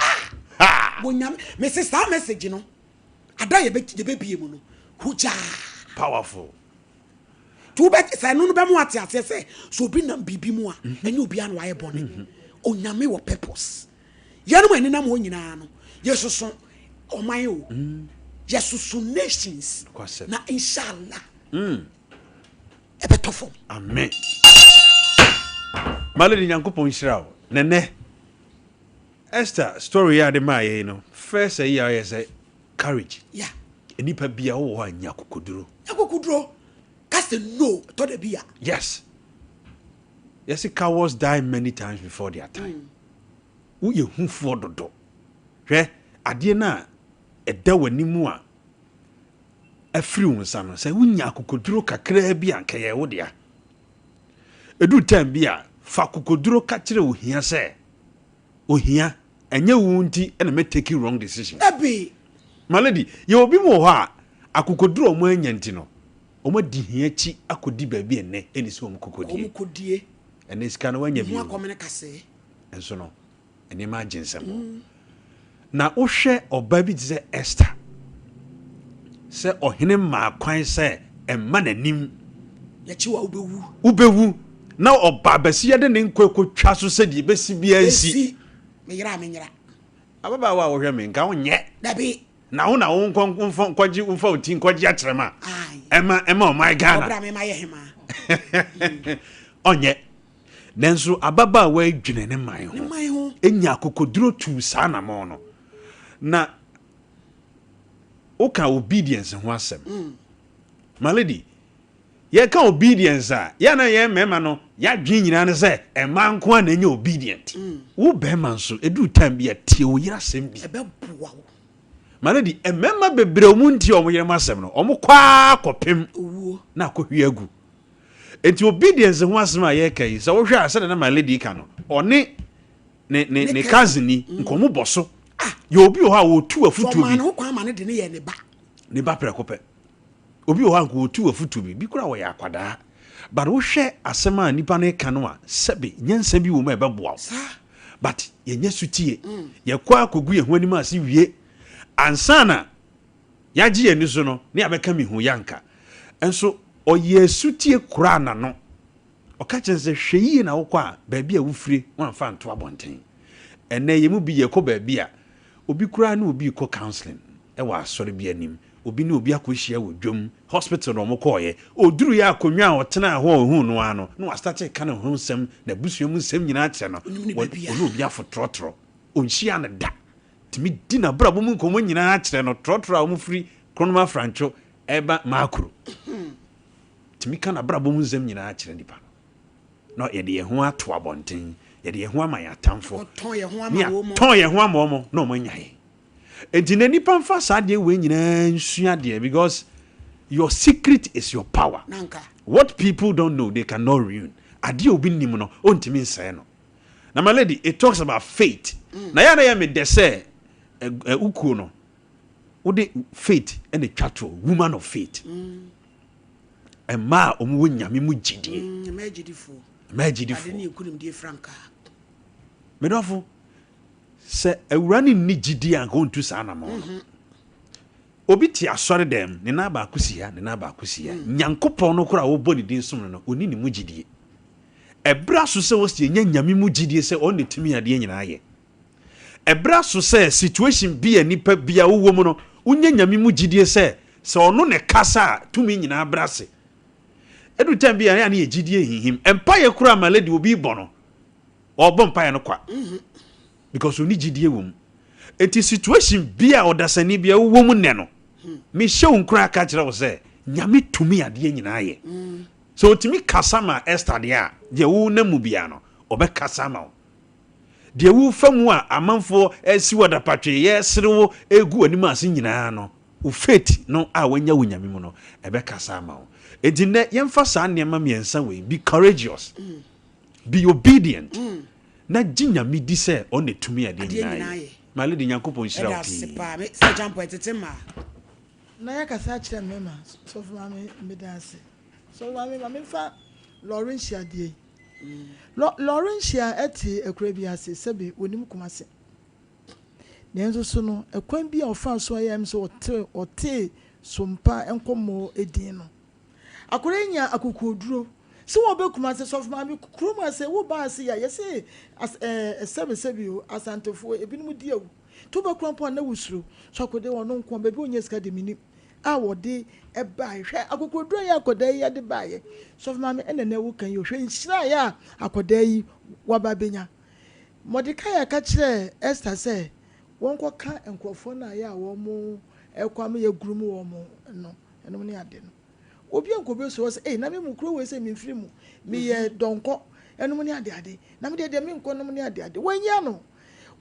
[SPEAKER 1] Ah! Wɔ nyame, me se saa message no, ada yɛbɛ yɛbɛbie mu no, hugyaa.
[SPEAKER 2] Powerful.
[SPEAKER 1] To wobɛ sɛ ɛno no bɛmo ate aseɛ sɛ sɛ obi nam biribi mu a, ɛnyɛ obiara na wayɛ bɔne. Onyame wɔ purpose. Yɛnom a ɛnenam hɔ nyinaa no, yɛsoso ɔman o, yɛsoso nations. Na inshallah. Ɛbɛtɔ fam.
[SPEAKER 2] Amen. My lady Nyankopɔn nhyira wo. Nɛnɛ Esther story a de maa yɛn no first ayi a ɔyɛ sɛ courage.
[SPEAKER 1] Yeah.
[SPEAKER 2] Nnipa bia wowɔ hɔ a nya akokoduro.
[SPEAKER 1] Nya akokoduro. Ka sɛ no ɛtɔ da bi a.
[SPEAKER 2] Yes. Yɛse cowards die many times before their time. Woyɛ hufoɔ dodo. Hwɛ adeɛ no a ɛda w'anim a afiri wo nsa no, sɛ wonya akokoduro kakraa bi a anka ɛyɛ wo dea. Ɛduru time bi a, fa akokoduro ka kyerɛ ohia sɛ, ohia, ɛnyɛ wo nti na mɛ take wrong decision.
[SPEAKER 1] Dabi!
[SPEAKER 2] My lady, yɛwɔ bi mu wɔ hɔ a, akokoduro a wɔn anya nti no, wɔn adi hia akyi akɔdi baabi a ɛnnɛ ɛnni sɛ wɔn kɔkɔdie.
[SPEAKER 1] Wɔn kɔdie.
[SPEAKER 2] Ɛnnɛ sika no wɔanya bi
[SPEAKER 1] o.
[SPEAKER 2] Ho
[SPEAKER 1] akɔmene kasee.
[SPEAKER 2] Nso no, nneɛma agye nsam hɔ. Na wohwɛ ɔbaa bi te sɛ Esther, sɛ ɔhene maa kwan sɛ ɛmma n'anim.
[SPEAKER 1] Yɛkyi wa wobɛwu.
[SPEAKER 2] Wobɛwu. Na ɔbaa bɛsi yɛde ne nkwa kɔtwa so sɛ deɛ ɛbɛsi biara nsi.
[SPEAKER 1] Ɛsi. Meyera a menyera.
[SPEAKER 2] Ababaawa a wohwɛ me nka wonyɛ.
[SPEAKER 1] Dabi.
[SPEAKER 2] Na wo na wo nkɔ nfa nkɔgye nfa wo ti nkɔgye akyerɛma. Ɛma ɛma ɔman Ghana.
[SPEAKER 1] Ɔbra me ma yɛ hemaa.
[SPEAKER 2] Ɔnyɛ. Nanso ababaawa yi dwene ne man ho, nya akokoduro tuu saa anamɔn no. Na woka obedience ho asɛm. Mm. My lady, yɛka obedience a, yɛn na yɛn mmarima no, yɛadwene nyinaa ne sɛ mmaa nko a na ɛnyɛ obedient. Mm. Wo bɛrima nso, ɛduru time bi a, tie wo yere asɛm bi.
[SPEAKER 1] Ɛbɛboa wo.
[SPEAKER 2] My lady, mmarima bebree wɔn ntie wɔn yere asɛm no, wɔn kɔ ara kɔpem na akɔhwie agu. Enti obedience ho asɛm a yɛreka yi, sɛ wohwɛ a sɛdeɛ na my lady reka no, ɔne ne ne ne cousin yi mm. nkɔmɔ bɔ so. Ah. Yɛ obi wɔ hɔ a wɔtu afutuo bi.
[SPEAKER 1] Ɔmaa ne ho kwan ma ne de ne yɛ ne ba.
[SPEAKER 2] Ne ba prɛko pɛ. Obi wɔ hɔ a nka wɔtu afutuo bi, bi koraa wɔyɛ akwadaa. But wohwɛ asɛm a nipa no reka no a, sɛbe nyansa bi wɔ mu a ɛbɛboa wo. But yɛnyɛ sutie. Mm. Yɛkɔ akɔgu yɛn ho anim ase wie ansa na Yɛagye yɛn ani so no, ne yɛabɛka me hu yɛanka. Nso ɔyɛɛ sutie koraa n'ano. Ɔka kyerɛɛ no sɛ, Hwɛ yie na wokɔ a, baabi a wofire, woamfa anto abɔnten. Ɛnnɛ, yɛn mu bi yɛkɔ baabi a, obi koraa ne obi rekɔ counseling wɔ asɔre bi anim, obi ne obi akɔhyia wɔ dwam, hospital na wɔkɔeɛ. Ɔduruiɛ a, akonnwa a ɔtenaa hɔ a ɔhuu no ara no, na wastate reka ne ho nsɛm, n'abusua mu nsɛm nyinaa kyerɛ no. Ɔne obi afotorɔtorɔ. Ɔnhyiaa no da. tumi di n'abrabɔ mu nkɔmmɔ nyinaa kyerɛ no, trɔtrɔ a wɔfiri Kronom Afrantwo reba Makuro, tumi ka n'abrabɔ mu nsɛm nyinaa kyerɛ nipa no. Na yɛde yɛn ho ato abɔnten, yɛde yɛn ho ama yɛn atamfo,
[SPEAKER 1] ne
[SPEAKER 2] yɛatɔn yɛn ho ama wɔn na wɔn anya yɛn. Enti na nipa nfa saa adeɛ wei nyinaa nsua adeɛ because your secret is your power. What people don't know they cannot ruin. Adeɛ obi nim no, ɔntumi nsɛe no. Na my lady, it talks about faith. Na yɛ na yɛ me dɛ sɛ wo kuo no, wode faith na etwa toɔ, woman of faith. Mmaa a wɔn wɔ nyame mu gyidie.
[SPEAKER 1] Mmaa agyidifoɔ.
[SPEAKER 2] Mmaa agyidifoɔ.
[SPEAKER 1] Ade ne nkunimdie frankaa.
[SPEAKER 2] Medɔfo, sɛ awura no nni gyidie a nka ɔntu saa anamɔn no. Obi te asɔre dɛm, ne nan baako si ha, ne nan baako si ha. Nyankopɔn no koraa a wɔbɔ ne din som no no, ɔnni ne mu gyidie. Ɛberɛ aso sɛ wɔsi yɛnya Nyame mu gyidie sɛ ɔno na ɛtumi adeɛ nyinaa yɛ. Ɛberɛ aso sɛ situation bi a nipa bi a wowɔ mu no, wonya Nyame mu gyidie sɛ, sɛ ɔno na ɛkasa a, tumi nyinaa brɛ ase. Ɛduru time bi a, ɛyɛ a na yɛ gyidie hinhim. Mpaeɛ koraa ma lady obi bɔ no, ɔrebɔ mpaeɛ no kwa. Because ɔnni gyidie wɔ mu. Enti situation bi a ɔdasani bi a wowɔ mu nnɛ no, mehyɛ wo nkuran ka kyerɛ wo sɛ, Nyame tumi adeɛ nyinaa yɛ. Sɛ ɔtumi kasa ma Esther deɛ a, deɛ wonam mu biara no, ɔbɛkasa ama wo. Deɛ wofa mu a amanfoɔ resi wo adapatwee, yɛresere wo, regu w'anim ase nyinaa no, wo faith no a wanya wɔ Nyame mu no, ɛbɛkasa ama wo. Enti nnɛ, yɛmfa saa nneɛma mmiɛnsa wei, be courageous, be obedient, na gye Nyame di sɛ Ɔno na ɛtumi adeɛ nyinaa yɛ. My lady, Nyankopɔn nhyira wo pii.
[SPEAKER 3] Na yɛakasa akyerɛ mmarima. Sɔfo Maame, meda ase. Sɔfo Maame, ma memfa Laurentia deɛ yi. Laurentia te akuraa bi ase, sɛbe wɔnim Kumasi. Nanso so no, ɛkwan bi a ɔfaa so a ɛyɛ sɛ ɔte ɔtee Sompa nkɔmmɔ din no, akwadaa yi nyaa akokoɔduro sɛ wɔbɛ Kumasi. Sɔfo Maame, kurom ase, woba ase yi a, yɛse as ɛɛ sɛbe sɛbe o, Asantefoɔ ebinom di awu. Nti wobɛkora mpo a na wosuro. So akwadaa yi ɔno nko a, baabi a ɔnya sika de mennim. A wɔde baeɛ. Hwɛ akokoɔduro a akwadaa yi de baeɛ. Sɔfo maame ɛna na woka yi o. Hwɛ nhyira a akwadaa yi waba abɛnya. Mordekai ka kyerɛɛ Esther sɛ wɔnkɔka nkurɔfoɔ no a yɛ a wɔn ɛkɔ ama yɛaguru mu wɔn no, ɛnom ne ade no. Obi a nka obesu hɔ sɛ, Ei, na me mu kuro wei sɛ memfiri mu, meyɛ dɔnkɔ, ɛnom ne adeade, na me deɛ deɛ menkɔ nom ne adeade. Wannya no.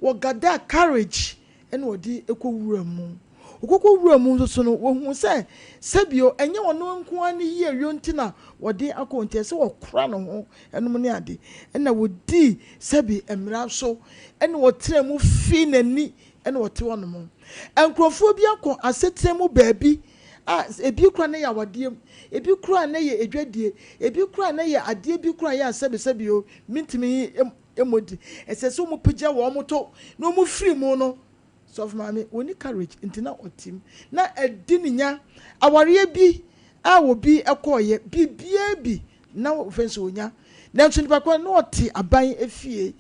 [SPEAKER 3] Wɔgadaa courage ɛna ɔde kɔ wura mu. Ɔkɔkɔ wura mu nso so no, wɔhuu sɛ sɛbio ɛnyɛ ɔno nko ara ne yieyɔ nti na wɔde akɔ nti ɛsɛ wɔkora ne ho ɛnom ne ade. Ɛna wɔdii sɛbi mmara so ɛna ɔtenaa mu fii n'ani ɛna ɔte hɔnom. Nkurɔfoɔ bi akɔ asetena mu baabi a ebi koraa na ɛyɛ awadeɛ mu, ebi koraa na ɛyɛ adwadie, ebi koraa na ɛyɛ adeɛ bi koraa yɛ a sɛbisɛbi o, mentumi mmɔ di. Ɛsɛ sɛ wɔpagya wɔn to na wɔfiri mu no. Sɔfo maame, wɔnni courage nti na ɔte mu. Na ɛdi ne nya. Awareɛ bi a obi kɔeɛ, biribiara bi na wɔfrɛ no sɛ ɔnya. Nanso nipa korɔ no, na ɔte aban efie.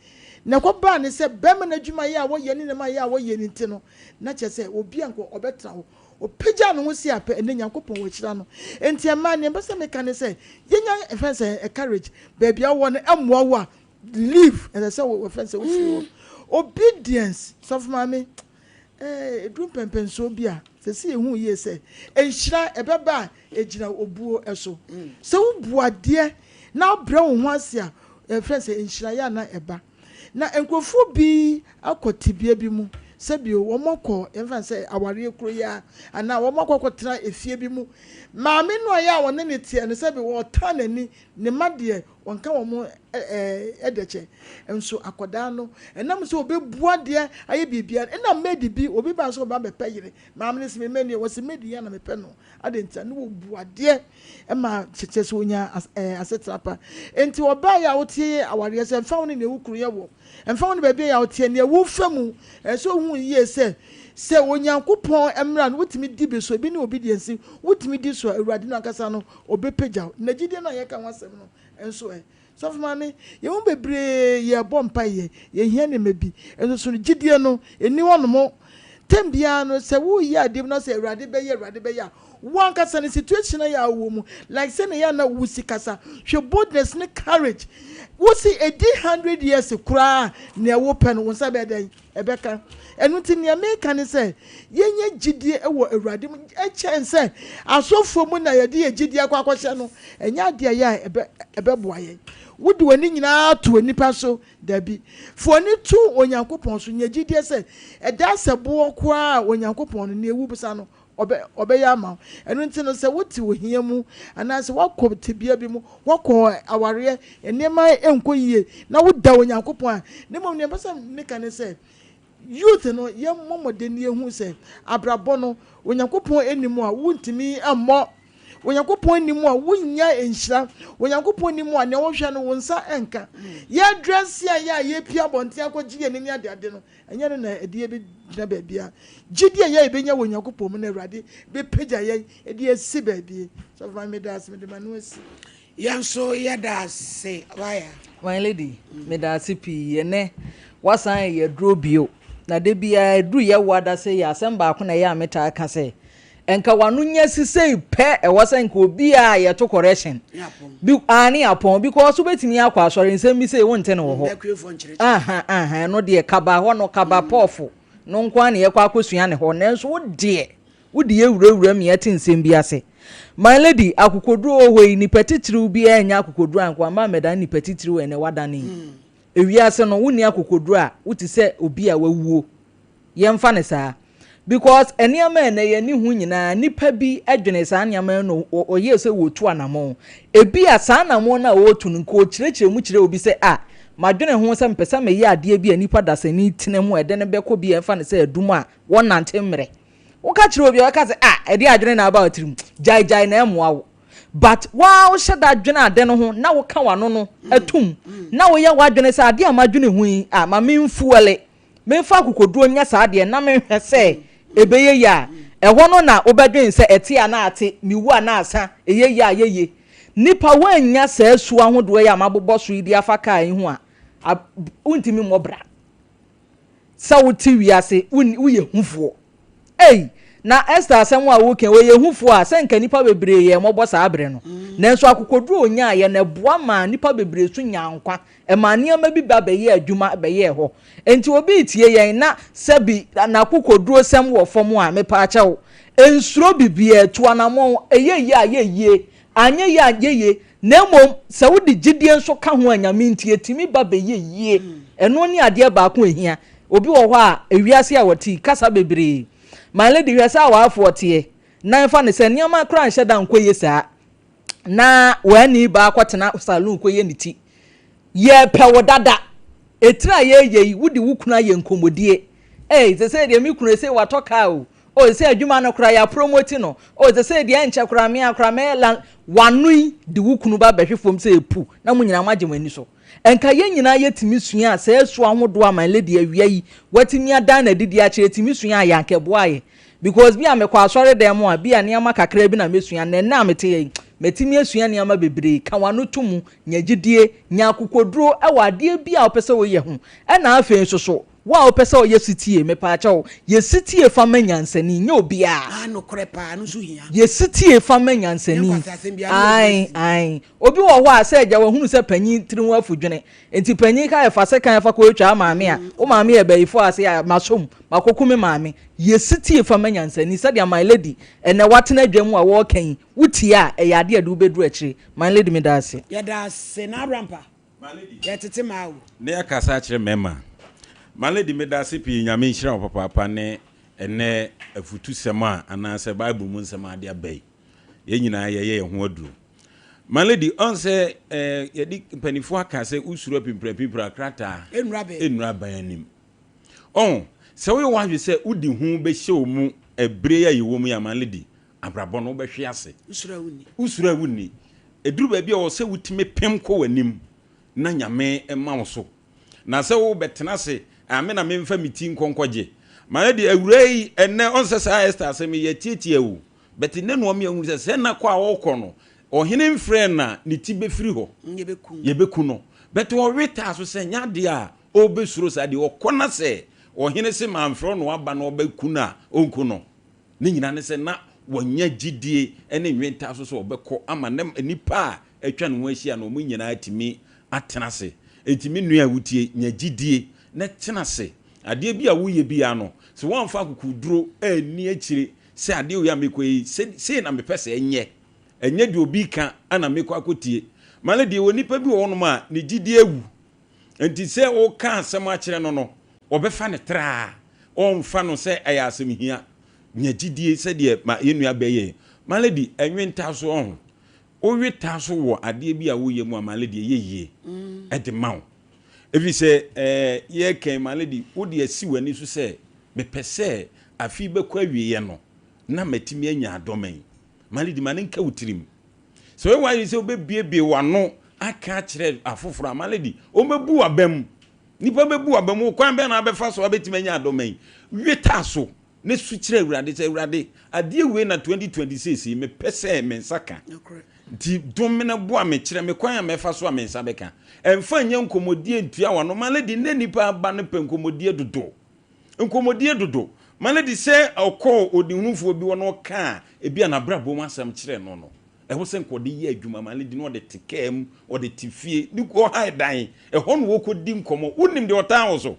[SPEAKER 3] Na ɛkɔbaa ne sɛ barima no adwumayɛ a wɔyɛ ne nneɛma yɛ a wɔyɛ no nti no, na kyerɛ sɛ obi a nka ɔbɛtena hɔ. Ɔpagyaa ne ho sii apɛ, ɛnnɛ Nyankopɔn wahyira no. Enti ɛmaa nea mepɛ sɛ meka ne sɛ, yɛnya yɛfrɛ no sɛ courage, baabi a wowɔ no ɛmmoa wo a, leave, ɛsɛ sɛ wɔfrɛ no sɛ wofiri hɔ. Obedience, sɔfo maame, ɛɛ ɛduru mpɛnpɛnsoɔ bi a, sɛ sɛ yɛhu yie sɛ, nhyira ɛbɛba a, ɛgyina obuo so. Sɛ wobu adeɛ na wobrɛ wo ho ase a, yɛfrɛ no sɛ nhyira yɛ a na ɛba. Na nkurɔfoɔ bi akɔ tebea bi mu, sɛbio wɔakɔ, yɛmfa no sɛ awareɛ kuro yi ara, anaa wɔakɔ akɔtena efie bi mu. Maame no a ɛyɛ a ɔne no teɛ no, sɛbi ɔtan n'ani, ne mma deɛ, ɔnka wɔn dɛkyɛ. Nso akwadaa no, ɛnam sɛ ɔbɛbu adeɛ ayɛ biribiara, ɛna maid bi, obi baa sɛ ɔba abɛpɛ yere, maame no se me mma nie, ɔse maid yi ara na mepɛ no. Adɛn ntia? Na wɔbu adeɛ ma kyerɛ sɛ wɔnya asetena pa. Enti ɔbaa yi a woteɛ yɛ awareɛ sɛ ɛmfa ho ne nea wo kunu yɛ wɔ, ɛmfa ho ne baabi a woteɛ, nea wofa mu, ɛsɛ sɛ wohu yie sɛ, sɛ Onyankopɔn mmara no wotumi di bi so, ebi ne obedience, wotumi di so a, Awurade no ankasa no, ɔbɛpagya wo. Na gyidie no a yɛka ho asɛm no nso ɛ? Sɔfo Maame, yɛn mu bebree yɛbɔ mpaeɛ, yɛhia nneɛma bi, nso so no gyidie no nni hɔnom. Tɛm biara no sɛ woreyɛ adeɛ bi na sɛ Awurade bɛyɛ, Awurade bɛyɛ a, wo ankasa no situation a yɛ a wowɔ mu, like sɛdeɛ yɛ a na wosi kasa, hwɛ boldness ne courage, wosi ɛdi hundred years koraa a, nea wopɛ no wo nsa bɛyɛ dɛn? Ɛbɛka. Ɛno nti nea meka ne sɛ, yɛnyɛ gyidie wɔ Awurade mu kyɛn sɛ asɔfoɔ mu na yɛde yɛn gyidie akɔ akɔhyɛ no. Ɛnyɛ adeɛ a ɛyɛ a ɛbɛ, ɛbɛboa yɛn. Wode w'ani nyinaa to nnipa so? Dabi. Fa w'ani to Onyankopɔn so. Nya gyidie sɛ, ɛda sɛ boɔ koraa a Onyankopɔn no, nea wobisa no, Ɔbɛ, ɔbɛyɛ ama wo. Ɛno nti no, sɛ wote ohia mu, anaasɛ woakɔ tebea bi mu, woakɔ awareɛ, nneɛma nkɔ yie, na woda Onyankopɔn a, na mmom deɛ mepɛ sɛ meka ne sɛ, youth no, yɛmmɔ mmɔden na yɛhu sɛ, abrabɔ no, Onyankopɔn nni mu a, wontumi mmɔ. Onyankopɔn nni mu a, wonnya nhyira. Onyankopɔn nni mu a, nea wohwɛ no, wo nsa nka. Yɛdrɛse a yɛ a yɛpie abɔnten akɔgye yɛn ani ne adeade no, Ɛnyɛ ɛno na ɛde yɛn bɛgyina baabiara. Gyidie a yɛ yɛbɛnya wɔ Onyankopɔn mu no Awurade bɛpagya yɛn de asi baabi. Sɔfo Maame meda ase, mede m'ano asi.
[SPEAKER 1] Yɛn nso yɛda ase waya.
[SPEAKER 4] My lady, meda ase pii. Ɛnɛ woasan ayɛ aduro bio. Na da biara ɛduru yɛwo ada sei a, asɛm baako na ɛyɛ a metaa ka sɛ, Nka w'ano nya si sei pɛ ɛwɔ sɛ nka obi a yɛto correction bi aane apɔn because wobɛtumi akɔ asɔre nsɛm bi sei wonte no wɔ hɔ aha aha ɛno deɛ kaba hɔ no kaba pɔɔfo no nko ara na yɛkɔ akɔsua ne hɔ nanso wo deɛ wode yɛ wurawura mi ɛte nsɛm bi ase my lady akokoduro wɔ hɔ yi nipa titiriw bi ɛnyɛ akokoduro anko ama mɛdan nipa titiriw ɛnɛ wadane yi ewiase no wonni akokoduro a wote sɛ obi a wawuo Yɛmfa no saa. Because nneɛma a ɛnnɛ yɛn ani hu nyinaa, nnipa bi dwene saa nneɛma yi na wɔyɛɛ sɛ wɔretu anammɔn. Ebia saa anammɔn no a wɔretu no, nka wɔkyerɛkyerɛ mu kyerɛ obi sɛ, ah, madwene ho sɛ mepɛ sɛ meyɛ adeɛ bi a nnipa dasani tena mu a ɛde no bɛkɔ bi a ɛmfa no sɛ adum a wɔnnante mmerɛ. Woka kyerɛ obi a, ɔbɛka sɛ, ah, ɛdeɛ adwene na aba wo tirim. Gyae gyae na ɛmmoa wo. But wo ara wohyɛ da dwene ade no ho na woka w'ano no tom na woyɛ w'adwene sɛ adeɛ a madwene ho yi, ah, ma memfuɛle. Memfa akokoduro nyɛ saa deɛ na menhwɛ sɛ ɛbɛyɛ yie a, ɛhɔ no na wobɛdwen sɛ ɛte a na ate, mewu a na asa, ɛyɛ yie a ɛyɛ yie. Nnipa woannya saa su ahodoɔ yi a mabobɔ so yi de afa kaa yi ho a, ab, wontumi mmɔ bra. Sɛ wote wiase, woyɛ hufoɔ. Ei! Na Esther asɛm a woka yi, ɔyɛ hufoɔ a, sɛ nka nnipa bebree yɛɛ mmɔbɔ saa berɛ no. Nanso akokoduro a ɔnyaaeɛ no, ɛboa maa nnipa bebree nso nyaa nkwa. Ɛmaa nneɛma bi ba bɛyɛɛ adwuma bɛyɛɛ hɔ. Enti obi retie yɛn na sɛbi n'akokodurosɛm wɔ fam a, mepaakyɛw, Nsuro biribiara, tu anammɔn, ɛyɛ yie a, yɛ yie, anyɛ yie a, yɛ yie, na mmom sɛ wode gyidie nso ka ho a, Nyame nti, ɛtumi ba bɛyɛ yie. Ɛno ne adeɛ baako a ɛhia. Obi wɔ hɔ a, ewiase a ɔte yi, kasa bebree. My lady, hwɛ sɛ awarefoɔ teɛ, na ɛmfa no sɛ nneɛma koraa nhyɛ da nkɔ yie saa, na w'ani ba akɔtena saloon kɔyɛ ne ti. Yɛpɛ wo dada. Etiri a yɛreyɛ yi, wode wo kunu ayɛ nkɔmmɔdie. Ei, sesei deɛ me kunu, esei watɔ kaa o. Oh, sesei adwuma no koraa, yɛapromoti no. Oh, sesei deɛ ɛnkyɛ koraa, me ara koraa mɛyɛ lan. W'ano yi de wo kunu ba bɛhwe fam sɛ epu, na mo nyinaa moagye mo ani so. Nka yɛn nyinaa yɛtumi suaa saa su ahodoɔ a my lady awia yi watumi adan no adidi akyerɛ, yɛtumi suaa yɛ anka ɛboaa yɛn. Because bi a mekɔ asɔre dan mu a, bi a nneɛma kakra bi na mɛsua, na ɛnnɛ a mete ha yi, matumi asua nneɛma bebree. Ka w'ano to mu, nya gyidie, nya akokoduro wɔ adeɛ bi a wopɛ sɛ woyɛ ho. Ɛna afei nso so, wo a wopɛ sɛ woyɛ setie, mepaakyɛw, yɛ setie fa ma nyansani, nyɛ obiara.
[SPEAKER 1] Ah, nokorɛ paa, ɛno nso hia.
[SPEAKER 4] Yɛ setie fa ma
[SPEAKER 1] Nyɛ
[SPEAKER 4] nyansani.
[SPEAKER 1] nkwaseasɛm biara na obi
[SPEAKER 4] Ae,
[SPEAKER 1] asi.
[SPEAKER 4] ae. Obi wɔ hɔ a, sɛ agya wahunu sɛ panyin tiri ho afu dwene, nti panyin ka yɛ fa sekan fa kɔtwa maame a, wo maame yɛ bayifo a, sɛ masɔ mu, makɔku me maame. Yɛ setie fa ma nyansani, sɛdeɛ my lady ɛnɛ watena dwa mu a wɔreka yi, wotie a, ɛyɛ adeɛ a ɛde wo bɛduru akyire. My lady meda ase.
[SPEAKER 1] Yɛda ase Naa Abrampa. Yɛtete maa wo.
[SPEAKER 5] Ne akasa akyerɛ mɛma. My lady meda ase pii Nyame nhyira wo papaapa ne ɛnɛ afutusɛm a anaasɛ bible mu nsɛm a ade aba yi. Yɛn nyinaa yɛyɛ yɛn ho aduro. My lady, ɔn sɛ eh, yɛde mpanimfoɔ aka sɛ wosuro apimpirapimpira krataa nnuru aban anim. Ɔn, sɛ woyɛ w'adwene sɛ wode hu bɛhyɛ wo mu ɛbere a yɛwɔ mu yi a, my lady, abrabɔ no wobɛhwe ase. Wosuro a wonni. Ɛduru baabi a ɛwɔ sɛ wotumi pem kɔ w'anim na Nyame ma wo so. Na sɛ wobɛtena ase a, me na memfa me ti nkɔ nkɔgye. My lady, awuraa yi, ɛnnɛ, ɔn sɛ saa Esther asɛm yi, yɛatiatia o. But nnɛ na ɔma yɛhunu sɛ, sɛ nna kɔ a ɔrekɔ no, ɔhene mfrɛɛ no a, ne ti bɛfiri hɔ. Yɛbɛku no. But ɔwe taa so sɛ, nyɛ adeɛ a ɔrebɛsuro saa deɛ. Ɔkɔ na sɛ ɔhene se mamfrɛ wo na waba na ɔbɛku no a, ɔnku no. Ne nyinaa ne sɛ na wanya gyidie ne nwentaa so sɛ ɔbɛkɔ ama ne nnipa a atwa ne ho ahyia no wɔn nyinaa atumi atena ase. Enti me nua a wotie, nya gyidie na tena ase. Adeɛ bi a woyɛ biara no, sɛ woamfa akokoduro anni akyire sɛ adeɛ wei a mekɔ yi, sei na mepɛ sɛ ɛnyɛ, ɛnyɛ deɛ obi reka na mekɔ akɔtie. Ma no deɛ, onipa bi wɔ hɔnom a ne gyidie awu. Enti sɛ woka asɛm akyerɛ no no, ɔbɛfa no traa, ɔremfa no sɛ ɛyɛ asɛm hia. Nya gyidie sɛdeɛ ma yɛn nua bɛyɛ yi. My lady, ɛnwe ntaa so ɔho. Wowe taa so wɔ adeɛ bi a woyɛ mu a, my lady, ɛyɛ yie de ma wo. Ɛfiri sɛ ɛɛ yɛreka my lady, wode asi w'ani so sɛ mepɛ sɛ afe yi bɛkɔ awieɛ no na matumi anya adɔma yi. My lady, ma no nka wo tirim. Sɛ woyɛ w'adwene sɛ wobɛbuebue w'ano aka akyerɛ afoforɔ a, my lady, wɔbɛbu w'abam. Nnipa bɛbu w'abam. Wo kwan bɛn na wobɛfa so abɛtumi anya adɔma yi? We taa so na su kyerɛ Awurade sɛ, Awurade, adeɛ wei na 2026 yi mepɛ sɛ me nsa ka. Nti dom me na boa me, kyerɛ me kwan a mɛfa so a me nsa bɛka. Ɛmfa nyɛ nkɔmmɔdie ntua w'ano. My lady, nnɛ nnipa aba no pɛ nkɔmmɔdie dodo. Nkɔmmɔdie dodo. My lady, sɛ ɔkɔɔ ɔdehunufoɔ bi hɔ na ɔkaa ebia n'abrabɔ mu asɛm kyerɛɛ no no, ɛwɔ sɛ nka ɔde yɛ adwuma. My lady, na ɔde te kaa mu, ɔde te fie, ne ɔhae dan, ɛhɔ na wɔkɔdi nkɔmmɔ. Wonim deɛ ɔtaa wo so?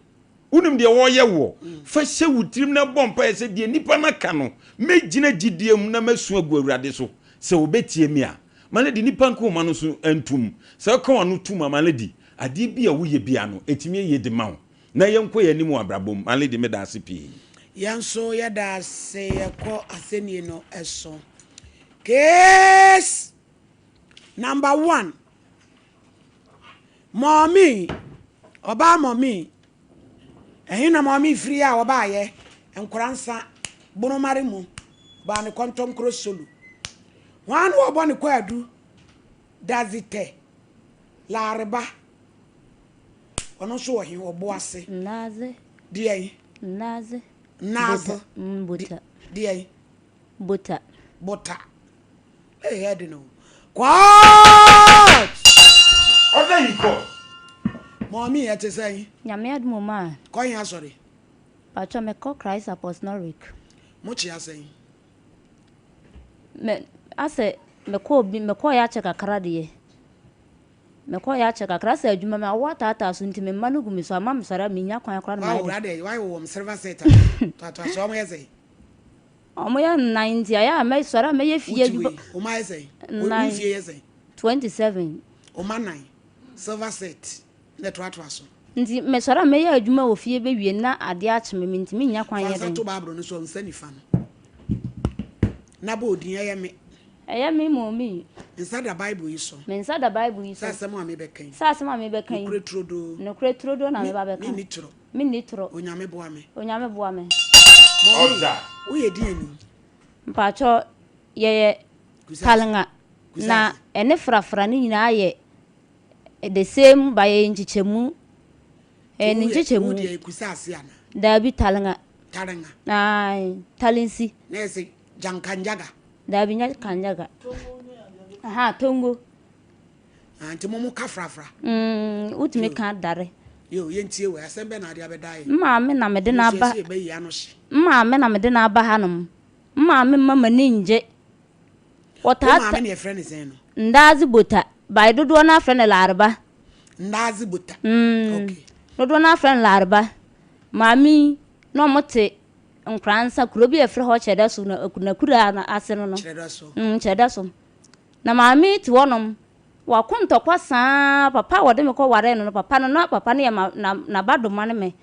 [SPEAKER 5] Wonim deɛ wɔreyɛ woɔ? Fa hyɛ wo tirim na bɔ mpaeɛ sɛ, Deɛ nnipa no aka no, mɛgyina gyidie mu na masu agu Awurade so, sɛ ɔbɛtie me a. My lady, nnipa nka wɔn ano so ntom. Sɛ woka w'ano tom a, my lady, adeɛ bi a woyɛ biara no, ɛtumi yɛ yie de ma wo. Na yɛnkɔ yɛn anim wɔ abrabɔ mu. My lady, meda ase pii.
[SPEAKER 1] Yɛn nso yɛda ase yɛkɔ asɛnnie no so. Case number one, Mɔmi, ɔbaa mɔmi, ɛhe na mɔmi firi a ɔbaayɛ? Nkoransa, Bonomare mu, ɔbaa ne kɔntɔnkrɔ solo. Hwan na ɔbɔ ne kwaadu? Dadzitɛ, Lareba. Ɔno nso wɔ he? Ɔbo ase.
[SPEAKER 6] Ndadze.
[SPEAKER 1] Deɛn?
[SPEAKER 6] Ndadze.
[SPEAKER 1] Ndadze.
[SPEAKER 6] Bota. Mm, bota.
[SPEAKER 1] Deɛn?
[SPEAKER 6] Bota.
[SPEAKER 1] Bota. Hey, head no. Court!
[SPEAKER 5] Order in court.
[SPEAKER 1] Mɔmi, ɛte sɛn?
[SPEAKER 6] Nyame adom o maa.
[SPEAKER 1] Kɔ he asɔre?
[SPEAKER 6] Patrɔ mekɔ Christ Apostolic.
[SPEAKER 1] Mo kyea sɛn?
[SPEAKER 6] Me asɛ mekɔɔ bi mekɔɔ yɛ akyɛ kakra deɛ. Mekɔeɛ akyɛ kakra sɛ adwuma me awoɔ ataataa so nti me mma no gu me so ama mesɔre a mennya kwan koraa na mayɛ
[SPEAKER 1] Wawo
[SPEAKER 6] dɛ.
[SPEAKER 1] adɛ wayɛ wɔn silver set a toatoa so wɔn yɛ sɛn?
[SPEAKER 6] Wɔyɛ nnan nti ayɛ a mɛsɔre a mɛyɛ fie
[SPEAKER 1] Wote
[SPEAKER 6] adwuma.
[SPEAKER 1] wei, wo mma yɛ sɛn? Wo wo
[SPEAKER 6] Nnan.
[SPEAKER 1] mfie yɛ sɛn?
[SPEAKER 6] 27.
[SPEAKER 1] Wo mma nnan, silver set na ɛtoatoa so.
[SPEAKER 6] Nti mesɔre a mɛyɛ adwuma wɔ fie bɛwie na adeɛ akye me, mentumi nnya kwan
[SPEAKER 1] Fa
[SPEAKER 6] nyɛ
[SPEAKER 1] nsa
[SPEAKER 6] dɛn.
[SPEAKER 1] to Bible no so, nsa nifa no, na bɔ odin, ɛyɛ me.
[SPEAKER 6] Ɛyɛ me mɔmi.
[SPEAKER 1] Nsa da Bible yi so.
[SPEAKER 6] Me nsa da Bible yi so.
[SPEAKER 1] Sɛ asɛm a mebɛka yi.
[SPEAKER 6] Sɛ asɛm a mebɛka yi.
[SPEAKER 1] Nokorɛ turodoo.
[SPEAKER 6] Nokorɛ turodoo na meba bɛka.
[SPEAKER 1] Menni torɔ.
[SPEAKER 6] Menni torɔ.
[SPEAKER 1] Onyame boa me.
[SPEAKER 6] Onyame boa me.
[SPEAKER 1] Mɔmi, woyɛ deɛn ni?
[SPEAKER 6] Mpakyɛ yɛyɛ Talenga na ɛne frafra no nyinaa yɛ the same ba yɛyɛ nkyekyɛmu. Ɛyɛ ne nkyekyɛmu.
[SPEAKER 1] Wo deɛ Kusaase ana?
[SPEAKER 6] Daabi Talenga.
[SPEAKER 1] Talenga.
[SPEAKER 6] Ae, Talensi.
[SPEAKER 1] Na yɛ sɛ Gyankanjaga.
[SPEAKER 6] Daabi nyɛ Kanjaga. Aha, Tongo.
[SPEAKER 1] Ah, nti mo mo ka frafra.
[SPEAKER 6] Mm, wotumi ka dare.
[SPEAKER 1] Yo, yɛntie wɔ asɛm bɛ na ade abɛda yɛ.
[SPEAKER 6] Maame na mede no aba.
[SPEAKER 1] Yɛ bɛyi ano hye.
[SPEAKER 6] Maame na mede no aba hanom. Maame mma m'ani ngye.
[SPEAKER 1] Wɔtaa maame na yɛfrɛ ne sɛn no?
[SPEAKER 6] Ndaadze Bota. Bae dodoɔ no afrɛ no Lareba.
[SPEAKER 1] Ndaadze Bota.
[SPEAKER 6] Mm. Okay. Dodoɔ no afrɛ no Lareba. Maame yi na ɔmo te Nkoransa, kuro bi a yɛfrɛ hɔ Kyerɛdɛso na n'akura no ase no no.
[SPEAKER 1] Kyerɛdɛso.
[SPEAKER 6] Mm, Kyerɛdɛso. Na maame yi te hɔnom, wako ntɔkwa saa, papa a wɔde me kɔwaree no no, papa no, na papa no yɛ ma, na, n'abadoma ne me.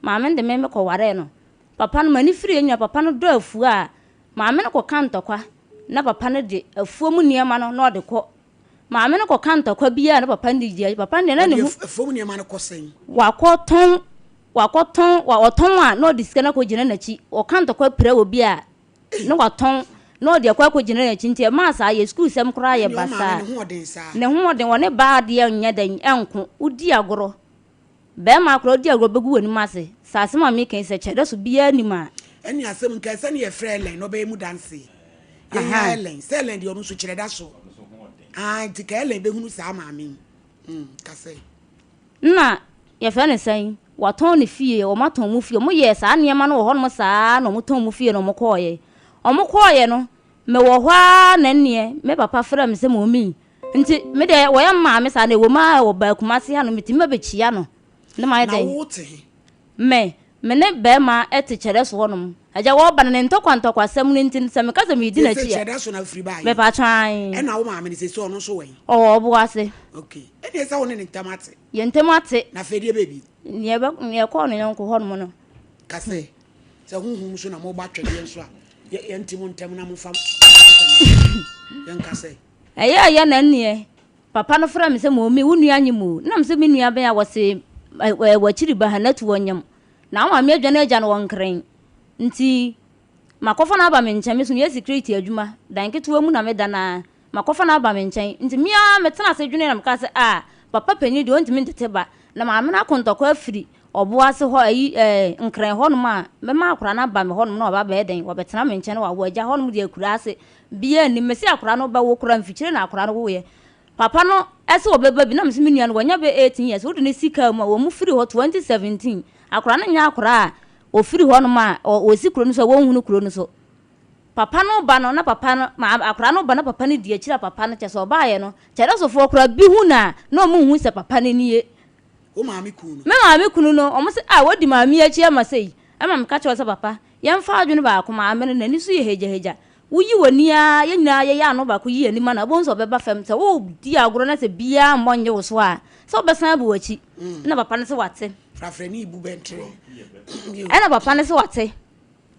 [SPEAKER 6] Maame no de me mekɔwaree no. Papa no, m'ani firiiɛ nyinaa, papa no dɔ afuo a, maame no kɔka ntɔkwa, na papa no de afuo mu nneɛma no na ɔde kɔ. Maame no kɔka ntɔkwa biara na papa no de di akyi. Papa no deɛ, na ne
[SPEAKER 1] Ɔde
[SPEAKER 6] ho.
[SPEAKER 1] afuo mu nneɛma no kɔ sɛn?
[SPEAKER 6] Wakɔtɔn, wakɔtɔn, wa, ɔtɔn a, na ɔde sika no akɔgyina n'akyi. Ɔka ntɔkwa pira obi a, na watɔn na ɔde akɔ akɔgyina n'akyi nti ɛmaa saa yɛ sukuusɛm koraa yɛ
[SPEAKER 1] Ɛnneɛ wo maame
[SPEAKER 6] basaa.
[SPEAKER 1] ne ho ɔden saa.
[SPEAKER 6] Ne ho ɔden, ɔne baa deɛ nyɛ dɛn ɛnko, wodi agorɔ, bɛɛma koraa wodi agorɔ bɛgu w'anim ase, sɛ asɛm a meka yi sɛ kyɛdɛ so biaa nim a.
[SPEAKER 1] Ɛne asɛm nka ɛsɛ ne yɛfrɛ Ellen na ɔbɛyɛ mu danse. Yɛnya
[SPEAKER 6] Ahaa.
[SPEAKER 1] Ellen, sɛ Ellen deɛ ɔno nso kyerɛ da so. Aah nti ka Ellen bɛhunu saa maame yi. Hmm, ka sɛ.
[SPEAKER 6] Nna yɛfrɛ no sɛn, wɔatɔn ne fie, wɔatɔn mo fie, wɔyɛɛ saa nneɛma no wɔ hɔnom saa ara na wɔtɔn mo fie na wɔkɔeɛ. Wɔkɔeɛ no, mewɔ hɔ ara na nneɛ me papa frɛɛ me sɛ Mummy, nti me deɛ wɔyɛ me maame saa na ɛwɔ mu ara wɔbaa Kumasi ha no metumi bɛbɛkyia no na mayɛ
[SPEAKER 1] Na
[SPEAKER 6] dɛn?
[SPEAKER 1] wo te he?
[SPEAKER 6] Me, me ne barima te kyɛrɛ so hɔnom. Agya, wɔreba no, ne ntɔkwa ntɔkwasɛm no nti no, sɛ meka sɛ meredi
[SPEAKER 1] Seesei
[SPEAKER 6] n'akyi a,
[SPEAKER 1] kyerɛda so na wofiri baeɛ?
[SPEAKER 6] mepakyɛ ae.
[SPEAKER 1] Ɛna wo maame no seesei ɔno nso wɔ he?
[SPEAKER 6] Ɔwɔ ɔbo ase.
[SPEAKER 1] Okay. Ɛneɛ sɛ wo ne ne ntam ate.
[SPEAKER 6] Yɛn ntam ate.
[SPEAKER 1] Na afei deɛ bɛɛ bio?
[SPEAKER 6] Nea ɛbɛ, nea ɛkɔɔ ne yɔnko hɔnom no.
[SPEAKER 1] Ka sɛ, Sɛ honhom nso na mobɔ atwɛdeɛ nso a, yɛ, yɛnte mo ntam na momfa mo asɛm Yɛnka sɛ.
[SPEAKER 6] Ɛyɛɛ yɛ na nneɛ Papa no frɛɛ me sɛ, Mommy, wo nua nyem o. Nna mese, Me nua bɛn a? Wɔse, Ɛɛ, w'akyiri ba Hannatu ɔnyem. Na wo maame adwane agya no wɔ Nkran. Nti, makɔfa no aba me nkyɛn. Me nso meyɛ security adwuma. Dan ketewa mu na meda no ara. Makɔfa no aba me nkyɛn. Nti me ara metenaa ase dwenee na mekaa sɛ, Ah, papa panin deɛ ɔntumi ntete ba. Na maame no ako ntɔkwa afiri Ɔboase hɔ, ayi, ɛɛ, Nkran hɔnom a, mɛma akwadaa no aba me hɔnom na waba abɛyɛ dɛn? Wabɛtena me nkyɛn na wawo. Agya hɔnom deɛ akuraase biara nnim. Mese akwadaa no bɛwo koraa, mfikyire na akwadaa no woeɛ. Papa no se ɔbɛba bi, na mese me nua no wanya bɛ 18 years, wode no si kaa mu a, wɔn firi hɔ 2017. Akwadaa no nyɛ akwadaa a ɔfiri hɔnom a ɔsi kuro no so a wɔnhunu kuro no so. Papa no ba no na papa no, ma akwadaa no ba na papa no di akyire a papa no, kyerɛ sɛ ɔbaeɛ no, kyɛdɛsofoɔ koraa bi hu no a, na wɔnhu sɛ papa no nie.
[SPEAKER 1] Wo maame kunu no.
[SPEAKER 6] Me maame kunu no, wɔn se, ah, wadi maame yi akyi ama sei. Ɛma meka kyerɛ wo sɛ, papa, yɛmfa adwene baako, maame no, n'ani so yɛ hagyahagya. Woyi w'ani ara, yɛn nyinaa yɛyɛ ano baako yi yɛn ani ma no a, wobɛhu sɛ ɔbɛba fam. Sɛ woredi agorɔ na sɛ biara mmɔ nnye wo so a, sɛ wobɛsan abu w'akyi. Ɛna papa no se wate.
[SPEAKER 1] Frafrani bu bɛntere.
[SPEAKER 6] Ɛna papa no se wate.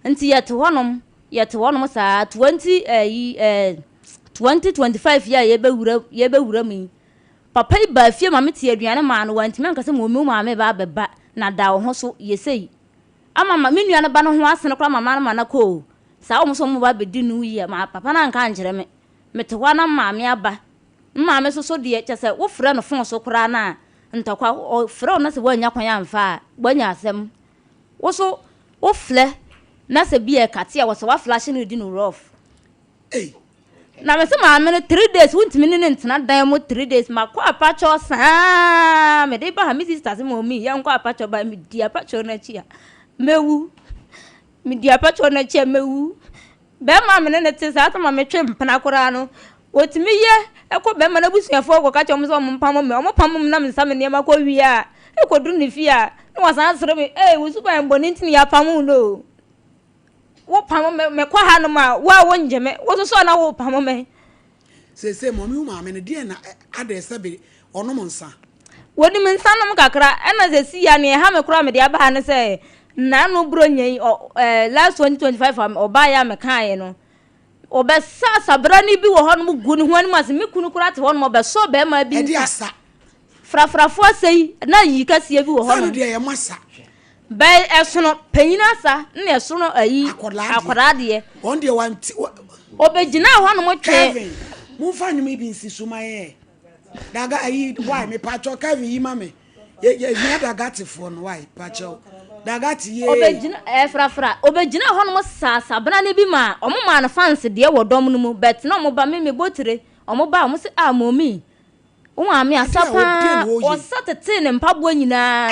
[SPEAKER 6] Nti yɛte hɔnom, yɛte hɔnom saa, 20 ɛyi ɛɛ 2025 yi a yɛbɛwura yɛbɛwura mu yi, Papa yi baa fie ma metee aduane maa no, wantumi anka sɛ Mummy wo maame reba abɛba na da wo ho so, yɛ sei. Ama ma me nua no ba no ho asene koraa ma ma ma no akɔ o. Saa wɔn nso wɔn ba abɛdi no yie ma papa no anka ankyerɛ me. Mete hɔ ara na me maame aba. Me maame nso so deɛ kyerɛ sɛ wofrɛ no fon so koraa no a, ntɔkwa, ɔfrɛ wo na sɛ woannya kwan amfa a, woanya asɛm. Wo nso wofrɛ na sɛ bi a ɛkate a, wɔsɛ woaflashe no redi no rough.
[SPEAKER 1] Ei!
[SPEAKER 6] Na mese maame no three days wontumi ne no ntena dan mu three days makɔ apakyɛw saa mede ba ha me sister se mɔmi yɛnkɔ apakyɛw ba medi apakyɛw no akyi a mɛwu medi apakyɛw no akyi a mɛwu bɛrima me ne ne te saa tama metwe mpena koraa no wɔtumi yɛ ɛkɔ bɛrima no abusuafoɔ kɔka kyɛ wɔn sɛ wɔn mpamo me wɔn pamo me na me nsa me nneɛma kɔ wie a ɛkɔduru ne fie a na wɔsan sere me ee wo suban bɔne nti ne yɛapamo no. Wopamo me, mekɔ hanom a, wo a wongye me, wo nso so a na wopamo me.
[SPEAKER 1] Seesei mɔmi wo maame no deɛn na adɛn sɛbe ɔnom nsa?
[SPEAKER 6] Wɔnim nsa nom kakra, ɛna seesei a nea ɛha me koraa a mede aba ha ne sɛ, nnaano Buronya yi, ɔ, ɛɛ, last 2025 a ɔbaeɛ a mekaeɛ no, ɔbɛsa asabrane bi wɔ hɔnom gu ne ho anim ase, me kunu koraa te hɔnom, ɔbɛsɔ barima bi
[SPEAKER 1] Ɛde
[SPEAKER 6] nsa.
[SPEAKER 1] asa.
[SPEAKER 6] Frafrafoɔ asa yi, na ayi kɛseɛ bi wɔ
[SPEAKER 1] Sɛ ɛno
[SPEAKER 6] hɔnom.
[SPEAKER 1] deɛ ɛyɛ mo asa.
[SPEAKER 6] Bɛn ɛsono panyin asa na ɛsono ayi
[SPEAKER 1] akwadaa
[SPEAKER 6] deɛ.
[SPEAKER 1] Wɔn deɛ wanti.
[SPEAKER 6] Ɔbɛgyinaa hɔ nom twɛn.
[SPEAKER 1] Kevin, momfa nnwom yi bi nsi so ma yɛn. Daga ayi why mepakyɛw Kevin yi ma me. Yɛ yɛ hia dagatefoɔ no why pakyɛw. Dagate yee.
[SPEAKER 6] Ɔbɛgyina ɛɛ frafra. Ɔbɛgyinaa hɔ nom saa sabena no bi ma wɔn maa no fans deɛ wɔ dɔm no mu but na wɔn ba me mebɔ tire wɔn ba wɔn se ah mommy. Wo maame asa paa, ɔsa tetee ne mpaboa nyinaa.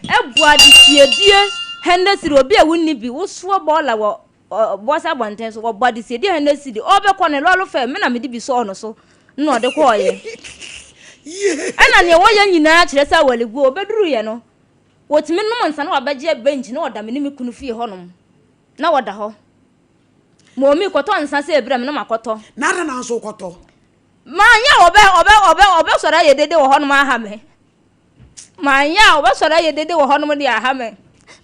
[SPEAKER 6] Ɛbɔ adesiedie hɛndɛsiri obi a wonni bi, wosoɔ bɔɔla wɔ bɔs abɔnten so, wɔbɔ adesiedie hɛndɛsiri, ɔbɛkɔ ne lɔɔre fɛ, me na mede bi sɔɔ no so na ɔde kɔɔyɛ. Ɛna nea wɔyɛ nyinaa kyerɛ sɛ awaleguo, ɔbɛduruiɛ no, wɔtumi nom nsa na wabɛgye bench na ɔda me ne me kunu fie hɔnom, na wɔda hɔ. Mɔmi kɔtɔ nsa sɛ ebira me na makɔtɔ.
[SPEAKER 1] Na adɛn na nso wokɔtɔ?
[SPEAKER 6] Manyɛ a ɔbɛ ɔbɛ ɔbɛ ɔbɛsɔre ayɛ dede wɔ hɔnom aha me. Manyɛ a ɔbɛsɔre ayɛ dede wɔ hɔnom de aha me.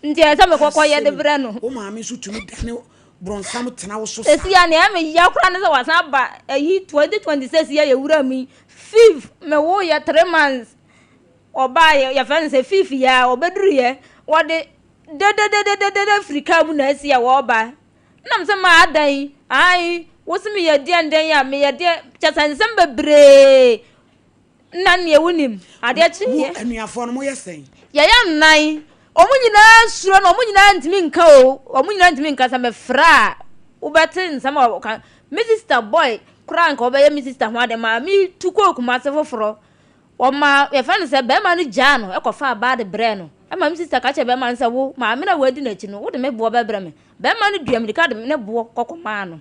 [SPEAKER 6] Nti ɛsɛ sɛ mekɔkɔ yɛ de brɛ no.
[SPEAKER 1] Wo maame nso tumi dane brɔnsam tena wo so saa.
[SPEAKER 6] Sɛsi a nea ɛyɛ me ya koraa ne sɛ wasan aba ayi 2026 yi a yɛwura mu yi fifth me wo yɛ 3 months ɔbaa yɛ yɛfrɛ no sɛ fifth yi a ɔbɛduru yɛ wɔde dededededede firi kaa mu na asi a wɔreba. Nna mese ma adɛn? Ae, wose meyɛ deɛn dɛn a, meyɛ deɛn, kyerɛ sɛ nsɛm bebree na neɛ wonim. Adeɛ
[SPEAKER 1] Mo
[SPEAKER 6] kyeeɛ.
[SPEAKER 1] anuafoɔ no, moyɛ sɛn?
[SPEAKER 6] Yɛyɛ nnan. Wɔn nyinaa suro no, wɔn nyinaa ntumi nka o, wɔn nyinaa ntumi nka. Sɛ mefrɛ a, wobɛte nsɛm a wɔka. Me sister boy koraa nka ɔbɛyɛ me sister ho ade maa me tu kɔɔ Kumasi foforɔ. Wɔmaa, yɛfrɛ no sɛ, barima no gyaa no kɔfaa baa de brɛɛ no. Ɛma me sista ka kyerɛɛ barima no sɛ, Wo, maame no a woadi n'akyi no, wode me boɔ bɛbrɛ me. Barima no dua mmirika de ne boɔ kɔkɔmaa no.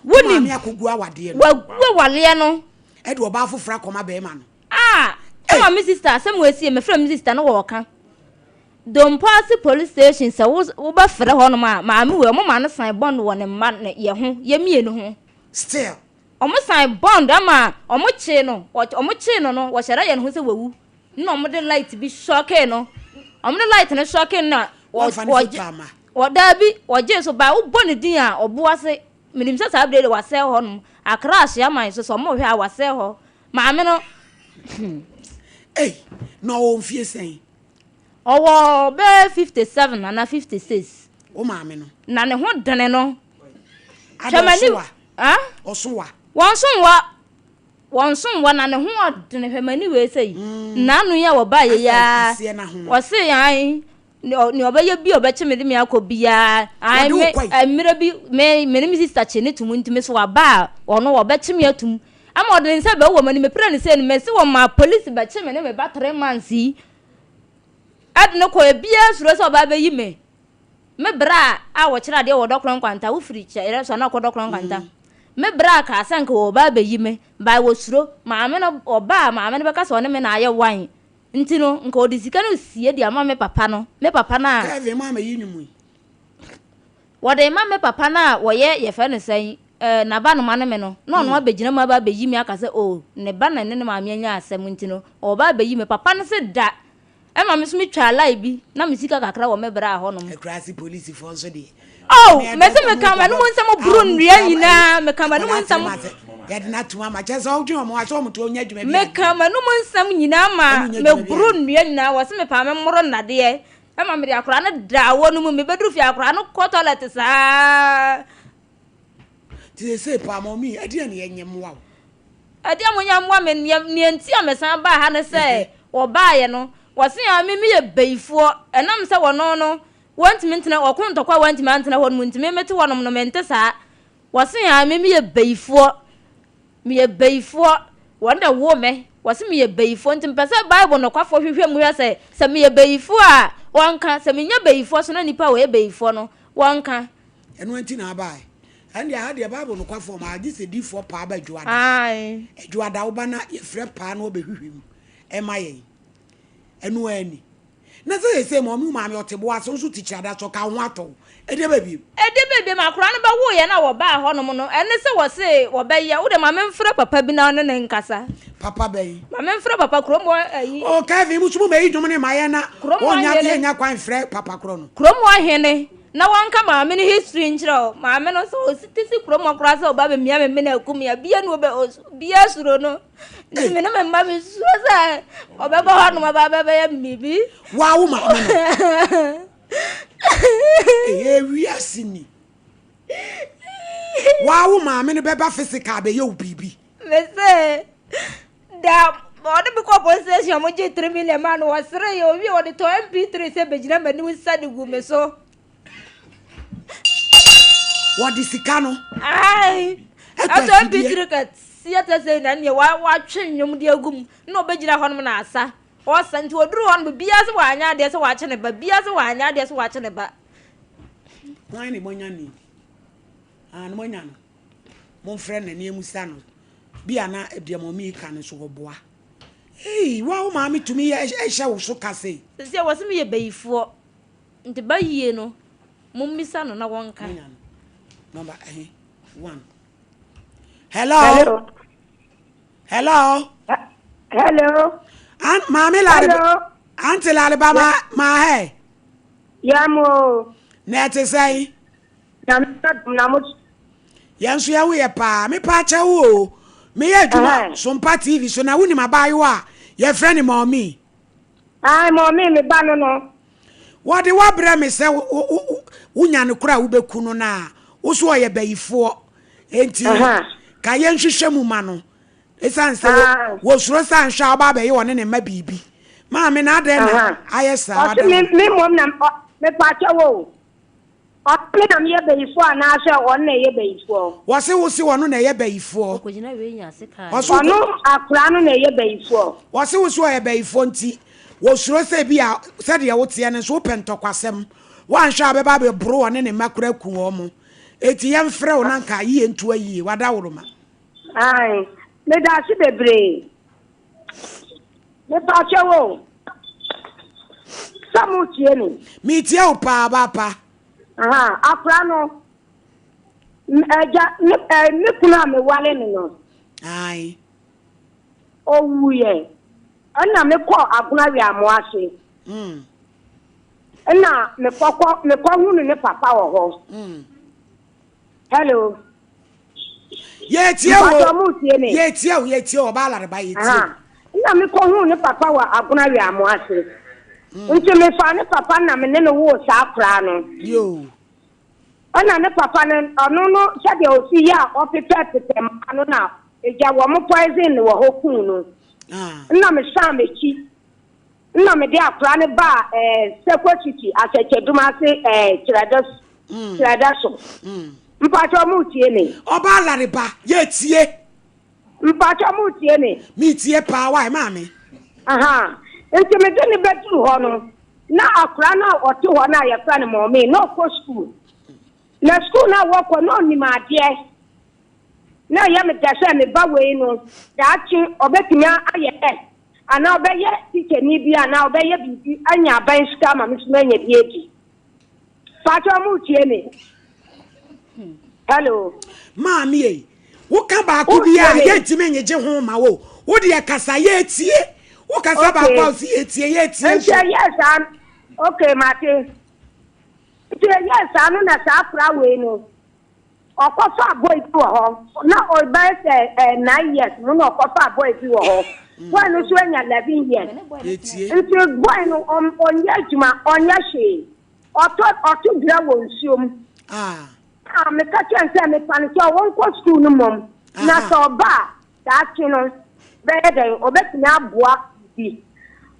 [SPEAKER 1] Wo
[SPEAKER 6] Wonim,
[SPEAKER 1] maame akɔgu awadeɛ no.
[SPEAKER 6] wagu awadeɛ no.
[SPEAKER 1] Ɛde ɔbaa foforɔ akɔma barima no.
[SPEAKER 6] Ah! Ɛma me sista, asɛm wei sie, mefrɛ me sista no wɔɔka. Dompo ase police station sɛ wo wobɛfrɛ hɔnom a, maame wei, wɔma no san bond wɔ ne mma ne yɛ ho, yɛ mmienu ho.
[SPEAKER 1] Still.
[SPEAKER 6] Ɔmo san bond ama ɔmo kyee no, ɔmo kyee no no wɔhyɛ da yɛ ne ho sɛ wawu na ɔmo de light bi shɔkee no, ɔmo de light no shɔkee no na
[SPEAKER 1] Wamfa ne foto amma.
[SPEAKER 6] wɔ daabi wɔgyee so baa wobɔ ne din a ɔbo ase menim sɛ saa bere de wasɛe hɔ nom Accra Ahyeaman so sɛ ɔmo hwɛ a wasɛe hɔ maame no.
[SPEAKER 1] Ei na ɔwɔ mfie sɛn?
[SPEAKER 6] Ɔwɔ bɛyɛ 57 anaa 56.
[SPEAKER 1] Wo maame no.
[SPEAKER 6] Na ne ho dene no.
[SPEAKER 1] Ada
[SPEAKER 6] Hwɛ m'anim.
[SPEAKER 1] ɔso wa.
[SPEAKER 6] Ah?
[SPEAKER 1] Ɔso wa.
[SPEAKER 6] Wɔn so nwa. Wɔn so nwa na ne ho ɔdene hwɛ m'ani wei sɛ yi. N'ano yi a wɔbaa yɛ yi ara.
[SPEAKER 1] Aseɛ na ho no.
[SPEAKER 6] Wɔse an nea ɔbɛyɛ bi a ɔbɛkye me de me akɔ biara. An
[SPEAKER 1] Wɔde wo
[SPEAKER 6] me
[SPEAKER 1] kɔe.
[SPEAKER 6] mmerɛ bi me me ne me sister kye ne tum nti me so waba a ɔno ɔbɛkye me atum. Ama ɔde ne nsa bɛwɔ m'ani mepira ne sei no mese wɔmaa polisi bɛkye me ne me ba three months yi. Ɛde no kɔ ebiara suro sɛ ɔba abɛyi me. Me bra a wɔkyerɛ adeɛ wɔ Dɔkorɔ Nkwanta, wofiri Kyerɛ so a na ɔkɔ Dɔkorɔ Nkwanta. Me bra kaa sɛ nka ɔba abɛyi me, by wɔsuro. Maame no, ɔba a maame no bɛka sɛ ɔne me na ayɛ one. Nti no, nka ɔde sika no sie de ama me papa no. Me papa no a.
[SPEAKER 1] Kevin ma meyi nnwom yi.
[SPEAKER 6] Wɔde rema me papa no a wɔyɛ yɛfrɛ no sɛn eh, n'abanoma ne me no, na ɔno abɛgyina mu aba abɛyi me aka sɛ oh, ne ba na ne ne maame anya asɛm nti no, ɔreba abɛyi me. Papa no se da! Ɛma me nso metwaa line bi, na me sika kakra wɔ me bra hɔnom.
[SPEAKER 1] Akuraase polisifoɔ nso deɛ.
[SPEAKER 6] Oh, mese meka m'anom nsɛm boro nnua nyinaa, meka m'anom nsɛm.
[SPEAKER 1] Yɛde no atom ama kyɛ sɛ wodwen wɔn a sɛ wɔn to nya adwuma bi.
[SPEAKER 6] Meka m'anom nsɛm nyinaa ma meboro nnua nyinaa, wɔse mepaa me mmoro nnadeɛ. Ɛma mede akwadaa no daa awɔ no mu, mebɛduru fie akwadaa no kɔ toilet saa.
[SPEAKER 1] Nti seesei paa mɔmi, ɛdeɛn na yɛnyɛ mmoa wo?
[SPEAKER 6] Ɛdeɛn monyɛ mmoa me, nea nti a mesan baa ha ne sɛ wɔbaeɛ no, wɔse a me meyɛ bayifoɔ, ɛnam sɛ wɔno no wɔntumi ntena, wɔko ntɔkwa a wɔantumi antena hɔ no mu nti me mete hɔnom no mente saa. Wɔse a me meyɛ bayifoɔ. Meyɛ bayifoɔ, wɔn na ɛwoo me, wɔse meyɛ bayifoɔ, nti mepɛ sɛ Bible nokwafoɔ hwehwɛ mu hwɛ sɛ, sɛ meyɛ bayifoɔ a, wɔnka, sɛ menyɛ bayifoɔ so na nnipa a wɔyɛ bayifoɔ no, wɔnka.
[SPEAKER 1] Ɛno nti na abae. Ɛnde aha deɛ Bible nokwafoɔ ma agye sɛ difoɔ paa ba Adwoada.
[SPEAKER 6] Ae.
[SPEAKER 1] Adwoada woba na yɛfrɛ paa na ɔbɛhwehwɛ mu ɛma yɛn. Ɛno ara ni. Na sɛ seesei ma ɔme wo maame ɔte bo ase, wo nso te kyirada so, ka wo ho atɔ wo. Ɛdeɛ bɛ bio?
[SPEAKER 6] Ɛdeɛ bɛ bio? Akwadaa no bɛwoeɛ no a wɔbaa hɔnom no, ɛne sɛ wɔse wɔbɛyɛ, wo deɛ ma memfrɛ papa bi na ɔne no nkasa.
[SPEAKER 1] Papa bɛn?
[SPEAKER 6] Ma memfrɛ papa, kurom hɔ ayi.
[SPEAKER 1] Oh Kevin, mo nso mo mɛyi dwom no ma yɛn na
[SPEAKER 6] Kurom hɔ
[SPEAKER 1] wɔnnya,
[SPEAKER 6] hene.
[SPEAKER 1] yɛnnya kwan mfrɛ papa korɔ no.
[SPEAKER 6] Kurom hɔ hene, na wɔnka maame no history nkyerɛ wo. Maame no sɛ ɔsi te si kurom hɔ koraa sɛ ɔba bɛmia me mene aku me a, bia ne ɔbɛ, ɔs, bia suro no. Nti me ne me mma mesuro sɛ ɔbɛba hɔnom aba bɛbɛyɛ me biribi.
[SPEAKER 1] Waa wo maame no. Ɛyɛ wiase ni. Waa wo maame no bɛba physical bɛyɛ wo biribi.
[SPEAKER 6] Mese da ɔde me kɔ police station ɔmo gye 3 million maa no wɔsere yɛ owie wɔde tɔ mp3 sɛ bɛgyina m'anim nsa de gu me so.
[SPEAKER 1] Wɔde sika no.
[SPEAKER 6] Ae. Ɛtɔ mp3 kɛseɛ tɛ sɛ na neɛ watwe nnwom de agu mu na ɔbɛgyina hɔnom na asa. Ɔsa nti ɔduru hɔ no biara sɛ wanyɛ adeɛ sɛ wakye ne ba biara sɛ wanyɛ adeɛ sɛ wakye ne ba.
[SPEAKER 1] Hwan ne moanya ni? Ah, ne moanya no. Momfrɛ no na yɛmmisa no. Bi a na deɛ mɔmi ka no nso ɔboa. Ei, wo a wo maame tumi yɛ hyɛ wo so ka sei.
[SPEAKER 6] Sɛsɛ wɔ se meyɛ bayifoɔ nti ba yie no mommisa no na wɔnka.
[SPEAKER 1] Moanya no. Number ɛhe? One. Hello. Hello. Hello.
[SPEAKER 7] Hello.
[SPEAKER 1] An maame lare.
[SPEAKER 7] Hello.
[SPEAKER 1] Auntie lare ba ma ma he.
[SPEAKER 7] Ya mo.
[SPEAKER 1] Na ɛte sɛn?
[SPEAKER 7] Na me na mo.
[SPEAKER 1] Yɛn nso yɛn ho yɛ paa. Me pa akyɛ wo o. Meyɛ adwuma Sompa TV so na wonim abaayewa a yɛfrɛ no Mɔmi.
[SPEAKER 7] Ae Mɔmi me ba no no.
[SPEAKER 1] Wɔde wo abrɛ me sɛ wonya no koro a wobɛku no no a, wo so ɔyɛ bayifoɔ. Enti ka yɛnhwehwɛ mu ma no. Ɛsiane sɛ wɔsuro sɛ anhwɛ a ɔba abɛyɛ ɔne ne mma biribi. Maame na adɛn na ayɛ saa?
[SPEAKER 7] Ɔse me mmom na mepaakyɛw o. Ɔse me na meyɛ bayifoɔ anaasɛ ɔno na ɛyɛ bayifoɔ?
[SPEAKER 1] Wɔse wo se ɔno na ɛyɛ bayifoɔ.
[SPEAKER 7] Ɔno akora no na ɛyɛ bayifoɔ.
[SPEAKER 1] Wɔse wo se ɔyɛ bayifoɔ nti wɔsuro sɛ bi a sɛdeɛ woteɛ no nso wopɛ ntɔkwasɛm. Woanhwɛ a bɛba abɛboro ɔne ne mma koraa aku wɔn. Enti yɛmfrɛ wo na nka yie nto ayie. Wadaworoma.
[SPEAKER 7] Ae, medaase bebree. Mepakyɛw o, sɛ mo tie me?
[SPEAKER 1] Metie wo paa, paapa.
[SPEAKER 7] Aha, akora no, agya, me, eh, me kunu a mewale no no.
[SPEAKER 1] Ae.
[SPEAKER 7] Owuiɛ, ɛna mekɔɔ Agona Weamoa ase.
[SPEAKER 1] Mm.
[SPEAKER 7] Ɛna mekɔkɔ, mekɔhunu ne papa wɔ hɔ.
[SPEAKER 1] Mm.
[SPEAKER 7] Hello.
[SPEAKER 1] Yɛtie wo.
[SPEAKER 7] Mpatsɔ mo tie me.
[SPEAKER 1] Yɛtie wo, yɛtie wo, ɔbaa Lareba yɛtie wo.
[SPEAKER 7] Nna me kɔ huu ne papa wɔ Agona Weamo ase.
[SPEAKER 1] Mm.
[SPEAKER 7] Nti me faa ne papa na me ne no woo saa koraa no.
[SPEAKER 1] Yoo.
[SPEAKER 7] Ɛna ne papa no, ɔno no sɛdeɛ ɔsi yɛ a ɔpepɛ pepɛ mmaa no na egya wɔn poison no wɔ hɔ kuu no.
[SPEAKER 1] Ah.
[SPEAKER 7] Nna me san m'akyi. Nna mede akora no baa eh, Sekwa City, Asɛkyɛdum ase eh, Kyerɛdɛ, Kyerɛdɛ so. Mpakyɛw mo tie me?
[SPEAKER 1] Ɔbaa Lariba, yɛtie.
[SPEAKER 7] Mpakyɛw mo tie me?
[SPEAKER 1] Metie paa, why maame?
[SPEAKER 7] Aha, nti mede no bɛduru hɔ no, na akora no a ɔte hɔ no a yɛfrɛ no Mɔme, na ɔkɔ sukuu. Na sukuu no a wɔkɔ, na ɔnim adeɛ. Na ɛyɛ me dɛ sɛ me ba wei no, daakye ɔbɛtumi ayɛ nurse anaa ɔbɛyɛ tikyani bi anaa ɔbɛyɛ biribi anya aban sika ama me nso manya bi adi. Pakyɛ mo tie me? Hello.
[SPEAKER 1] Maame ei, woka baako bi a yɛntumi nyegye ho ma wo. Wo deɛ kasa yɛtie. Wo kasa baako a wosi yɛtie yɛtie
[SPEAKER 7] nso. Nti ɛyɛ saa, okay mate. Nti ɛyɛ saa no na saa akora wei no Ɔkɔfaa boy bi wɔ hɔ, na ɔbɛyɛ sɛ eh, nine years mu na ɔkɔfaa boy bi wɔ hɔ. Boy no nso anya 11 years. Nti boy no ɔnyɛ adwuma, ɔnyɛ hwee. Ɔtɔ ɔto dura wɔ nsuo mu.
[SPEAKER 1] Ah.
[SPEAKER 7] Ah, meka kyerɛ no sɛ mepa no sɛ ɔnkɔ sukuu no mmom. Na sɛ ɔba a, daakye no bɛyɛ dɛn ɔbɛtumi aboa bi.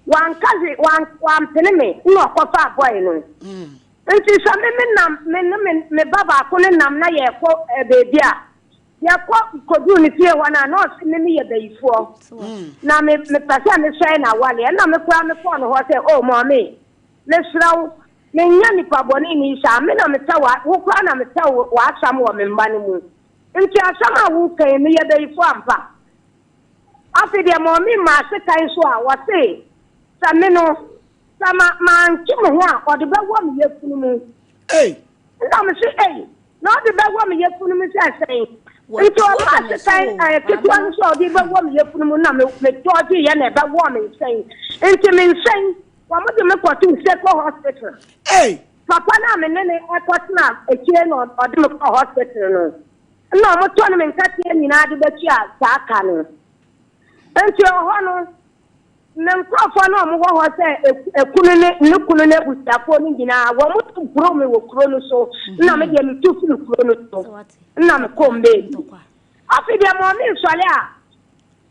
[SPEAKER 7] Wanka hwee, wampene me na ɔkɔfaa boy no.
[SPEAKER 1] Mm.
[SPEAKER 7] Nti sɛ me me nam me ne me me ba baako no nam na yɛrekɔ eh, baabi a, yɛkɔ kɔduu ne fie hɔ no a, na ɔse me meyɛ bayifoɔ na me mepɛ sɛ mesɛe n'awaleɛ. Ɛna me koraa mekɔɔ no hɔ sɛ, oh mɔme, mesrɛ wo, menyɛ nipa bɔne ni saa, me na mepɛ wa, wo koraa na mepɛ wo w'asɛm wɔ me mma no mu. Nti asɛm a woka yi, meyɛ bayifoɔ ampa? Afei deɛ mɔme maa sekan so a, wɔse sɛ me no, Sɛ ma mantwe me ho a, ɔde bɛwɔ me yafunu mu.
[SPEAKER 1] Ei!
[SPEAKER 7] Nna mese, Ei! Na ɔde bɛwɔ me yafunu mu sɛ sɛn? Nti
[SPEAKER 6] Watuo
[SPEAKER 7] ɔfaa
[SPEAKER 6] da me so
[SPEAKER 7] sekan
[SPEAKER 6] o,
[SPEAKER 7] ɛɛ ketewa
[SPEAKER 6] maame.
[SPEAKER 7] no sɛ ɔde bɛwɔ me yafunu mu na me metɔɔgyeeɛ na ɛbɛwɔɔ me nsɛn. Nti me nsɛn, wɔde me kɔtoo Seko Hospital.
[SPEAKER 1] Ei!
[SPEAKER 7] Papa no a me ne no kɔtena akyire na ɔde me kɔɔ hospital no, nna wɔtɔn me nkateɛ nyinaa de bɛtua saa ka no. Nti ɛhɔ no, Me nkurɔfoɔ no a wɔwɔ hɔ sɛ ekunu ne ne kunu no abusuafoɔ no nyinaa, wɔboroo me wɔ kuro no so, na me deɛ metu firi kuro no so, na mekɔɔ mbaabi. Afei deɛ ma ɔme nsɔre a,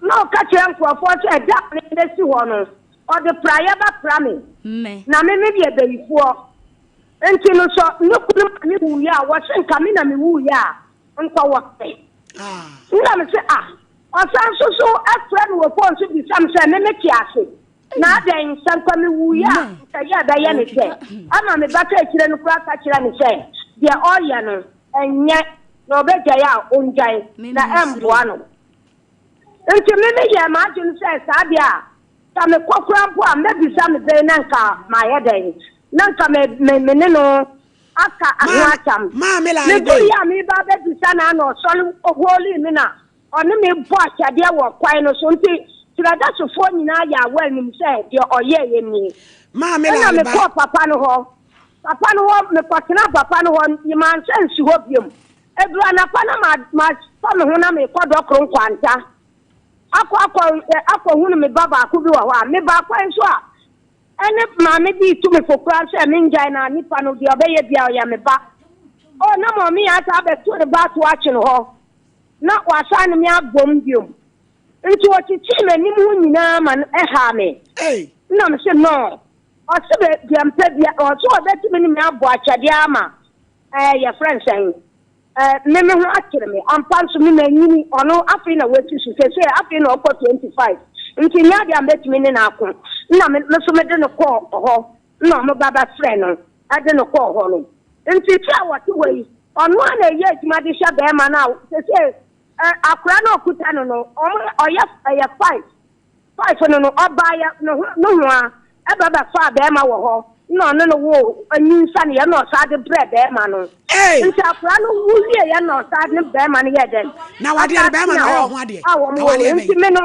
[SPEAKER 7] na ɔka kyerɛ nkurɔfoɔ sɛ ɛda a mebɛsi hɔ no, ɔde praeɛ bɛpra me, na me me deɛ bayifoɔ. Nti no sɛ ne kunu ma me wuiɛ a, wɔse nka me na mewuiɛ a, Nkɔ wɔ he? Nna mese, Ah, ɔsan so so frɛ me wɔ fon so bisa me sɛ me mete ase, na adɛn, sɛ nka mewuiɛ a, nka yɛ ɛbɛyɛ me dɛ. Ɛma me ba kaakyire no koraa ka kyerɛɛ me sɛ deɛ ɔreyɛ no, ɛnyɛ, na ɔbɛgyae a, ɔngyae, na ɛmmoa no. Nti me meyɛɛ m'adwene sɛ saa deɛ a, sɛ mekɔ koraa mpo a, mɛbisa me bɛn na nka mayɛ dɛn, na nka me, me, me ne no aka ho asɛm. Medurui a mereba abɛbisa no a na ɔsɔre hoolii me na ɔne me bɔɔ ahyɛdeɛ wɔ kwan no so nti Kyerɛdasofoɔ nyinaa yɛ aware nim sɛ deɛ ɔyɛeɛ nie. Ɛna mekɔɔ papa no hɔ. Papa no hɔ, mekɔtenaa papa no hɔ, mansan nsi hɔ biom. Ɛduru anapa na mafa me ho na merekɔ Dɔkoro Nkwanta akɔ akɔ akɔhunu me ba baako bi wɔ hɔ a, mebaa kwan so a, Ɛne maame bi retu me fo koraa sɛ mengyae na nipa no deɛ ɔbɛyɛ biara ɔyɛ me ba. Oh na mɔmi asan abɛto ne ba ato akyene hɔ na wasan ne me abom biom. Nti ɔkyikyii m'anim ho nyinaa ma no ɛhaa me. Nna me se no ɔse bɛ deɛ mpɛ bia ɔse ɔbɛtumi ne me abɔ akyɛdeɛ ama ɛɛ yɛfrɛ no sɛn. Eh, me me ho akyere me. Ampa nso me manyini, ɔno afei na wasi so, seesei afei na ɔkɔ 25, nti nyɛ adeɛ a mɛtumi ne no ako. Nna me me nso mede no kɔɔ hɔ, nna wɔn ba bɛfrɛ no de no kɔɔ hɔ no. Nti sɛ wɔte hɔ yi, ɔno ara na ɛyɛ adwuma de hwɛ barima no a seesei eh, akwadaa no a ɔkuta no no, wɔn ɔyɛ ɛyɛ five. Wife no no, ɔbaeɛ no ho nohoa ba bɛfaa bɛɛma wɔ hɔ na ɔne no woo nyinsɛneɛ na ɔsan de brɛɛ bɛɛma no.
[SPEAKER 1] Ei!
[SPEAKER 7] Nti akwadaa no wu wieɛ na ɔsan ne bɛɛma no yɛɛ dɛn?
[SPEAKER 1] Na wadeɛ no
[SPEAKER 7] Ɔsan
[SPEAKER 1] bɛɛma no
[SPEAKER 7] tena
[SPEAKER 1] ayɛ
[SPEAKER 7] hɔ
[SPEAKER 1] ɔho adeɛ.
[SPEAKER 7] a wɔn
[SPEAKER 1] Na
[SPEAKER 7] woo
[SPEAKER 1] wadeɛ
[SPEAKER 7] no.
[SPEAKER 1] bɛn?
[SPEAKER 7] Nti me no,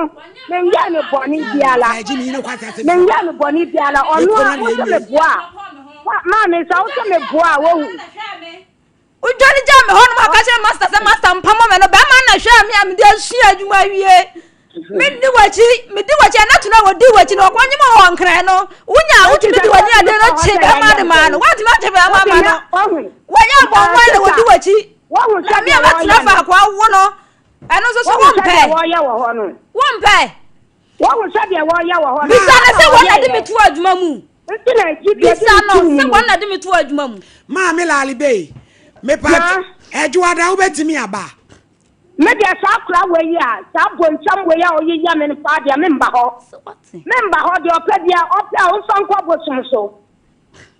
[SPEAKER 7] menyɛɛ no bɔne biara.
[SPEAKER 1] Ɛɛ Jimmy yi ne kwasi asɛm
[SPEAKER 7] Menyɛɛ no bɔne biara.
[SPEAKER 1] Yɛ
[SPEAKER 7] Ɔno
[SPEAKER 1] kuro
[SPEAKER 7] a,
[SPEAKER 1] no
[SPEAKER 7] wo
[SPEAKER 1] adeɛ
[SPEAKER 7] se
[SPEAKER 1] nwie.
[SPEAKER 7] meboa a, wa, maame sɛ wo se meboa a, wohu.
[SPEAKER 6] Wodwane gyaa me hɔ nom a ɔka kyerɛ master sɛ master mpamɔ me no bɛrima na hwɛɛ me a mede asua adwuma awie menni w'akyi medi w'akyi ɛna to no a wɔdi w'akyi no ɔkɔ nyem wɔ nkran no wonya a wotumi de w'ani ade no kye bɛrima de maa no woantumi akye bɛrima ma no wɔyɛ abɔnwan na wɔdi w'akyi na me a mɛtena faako awo no ɛno nso so wompɛ wompɛ
[SPEAKER 7] Woahu sɛdeɛ wɔreyɛ wɔ hɔ no?
[SPEAKER 6] Bisa no sɛ
[SPEAKER 7] Ana
[SPEAKER 6] wɔn na de
[SPEAKER 7] wɔyɛeɛ?
[SPEAKER 6] me too adwuma mu.
[SPEAKER 7] Nti na gyidie de
[SPEAKER 6] Bisa
[SPEAKER 7] me
[SPEAKER 6] no
[SPEAKER 7] too mu
[SPEAKER 6] sɛ
[SPEAKER 7] no.
[SPEAKER 6] wɔn na de me too adwuma mu.
[SPEAKER 1] Maame Laali Bey, mepa
[SPEAKER 7] Na.
[SPEAKER 1] Ɛdwoada wobɛtumi aba?
[SPEAKER 7] Me deɛ saa akora wei yi a, saa bonsam wei a ɔyeyɛ me no paa deɛ memba hɔ. Memba hɔ, deɛ ɔpɛ biara ɔpɛ a ɔmfa nkɔ bosom so.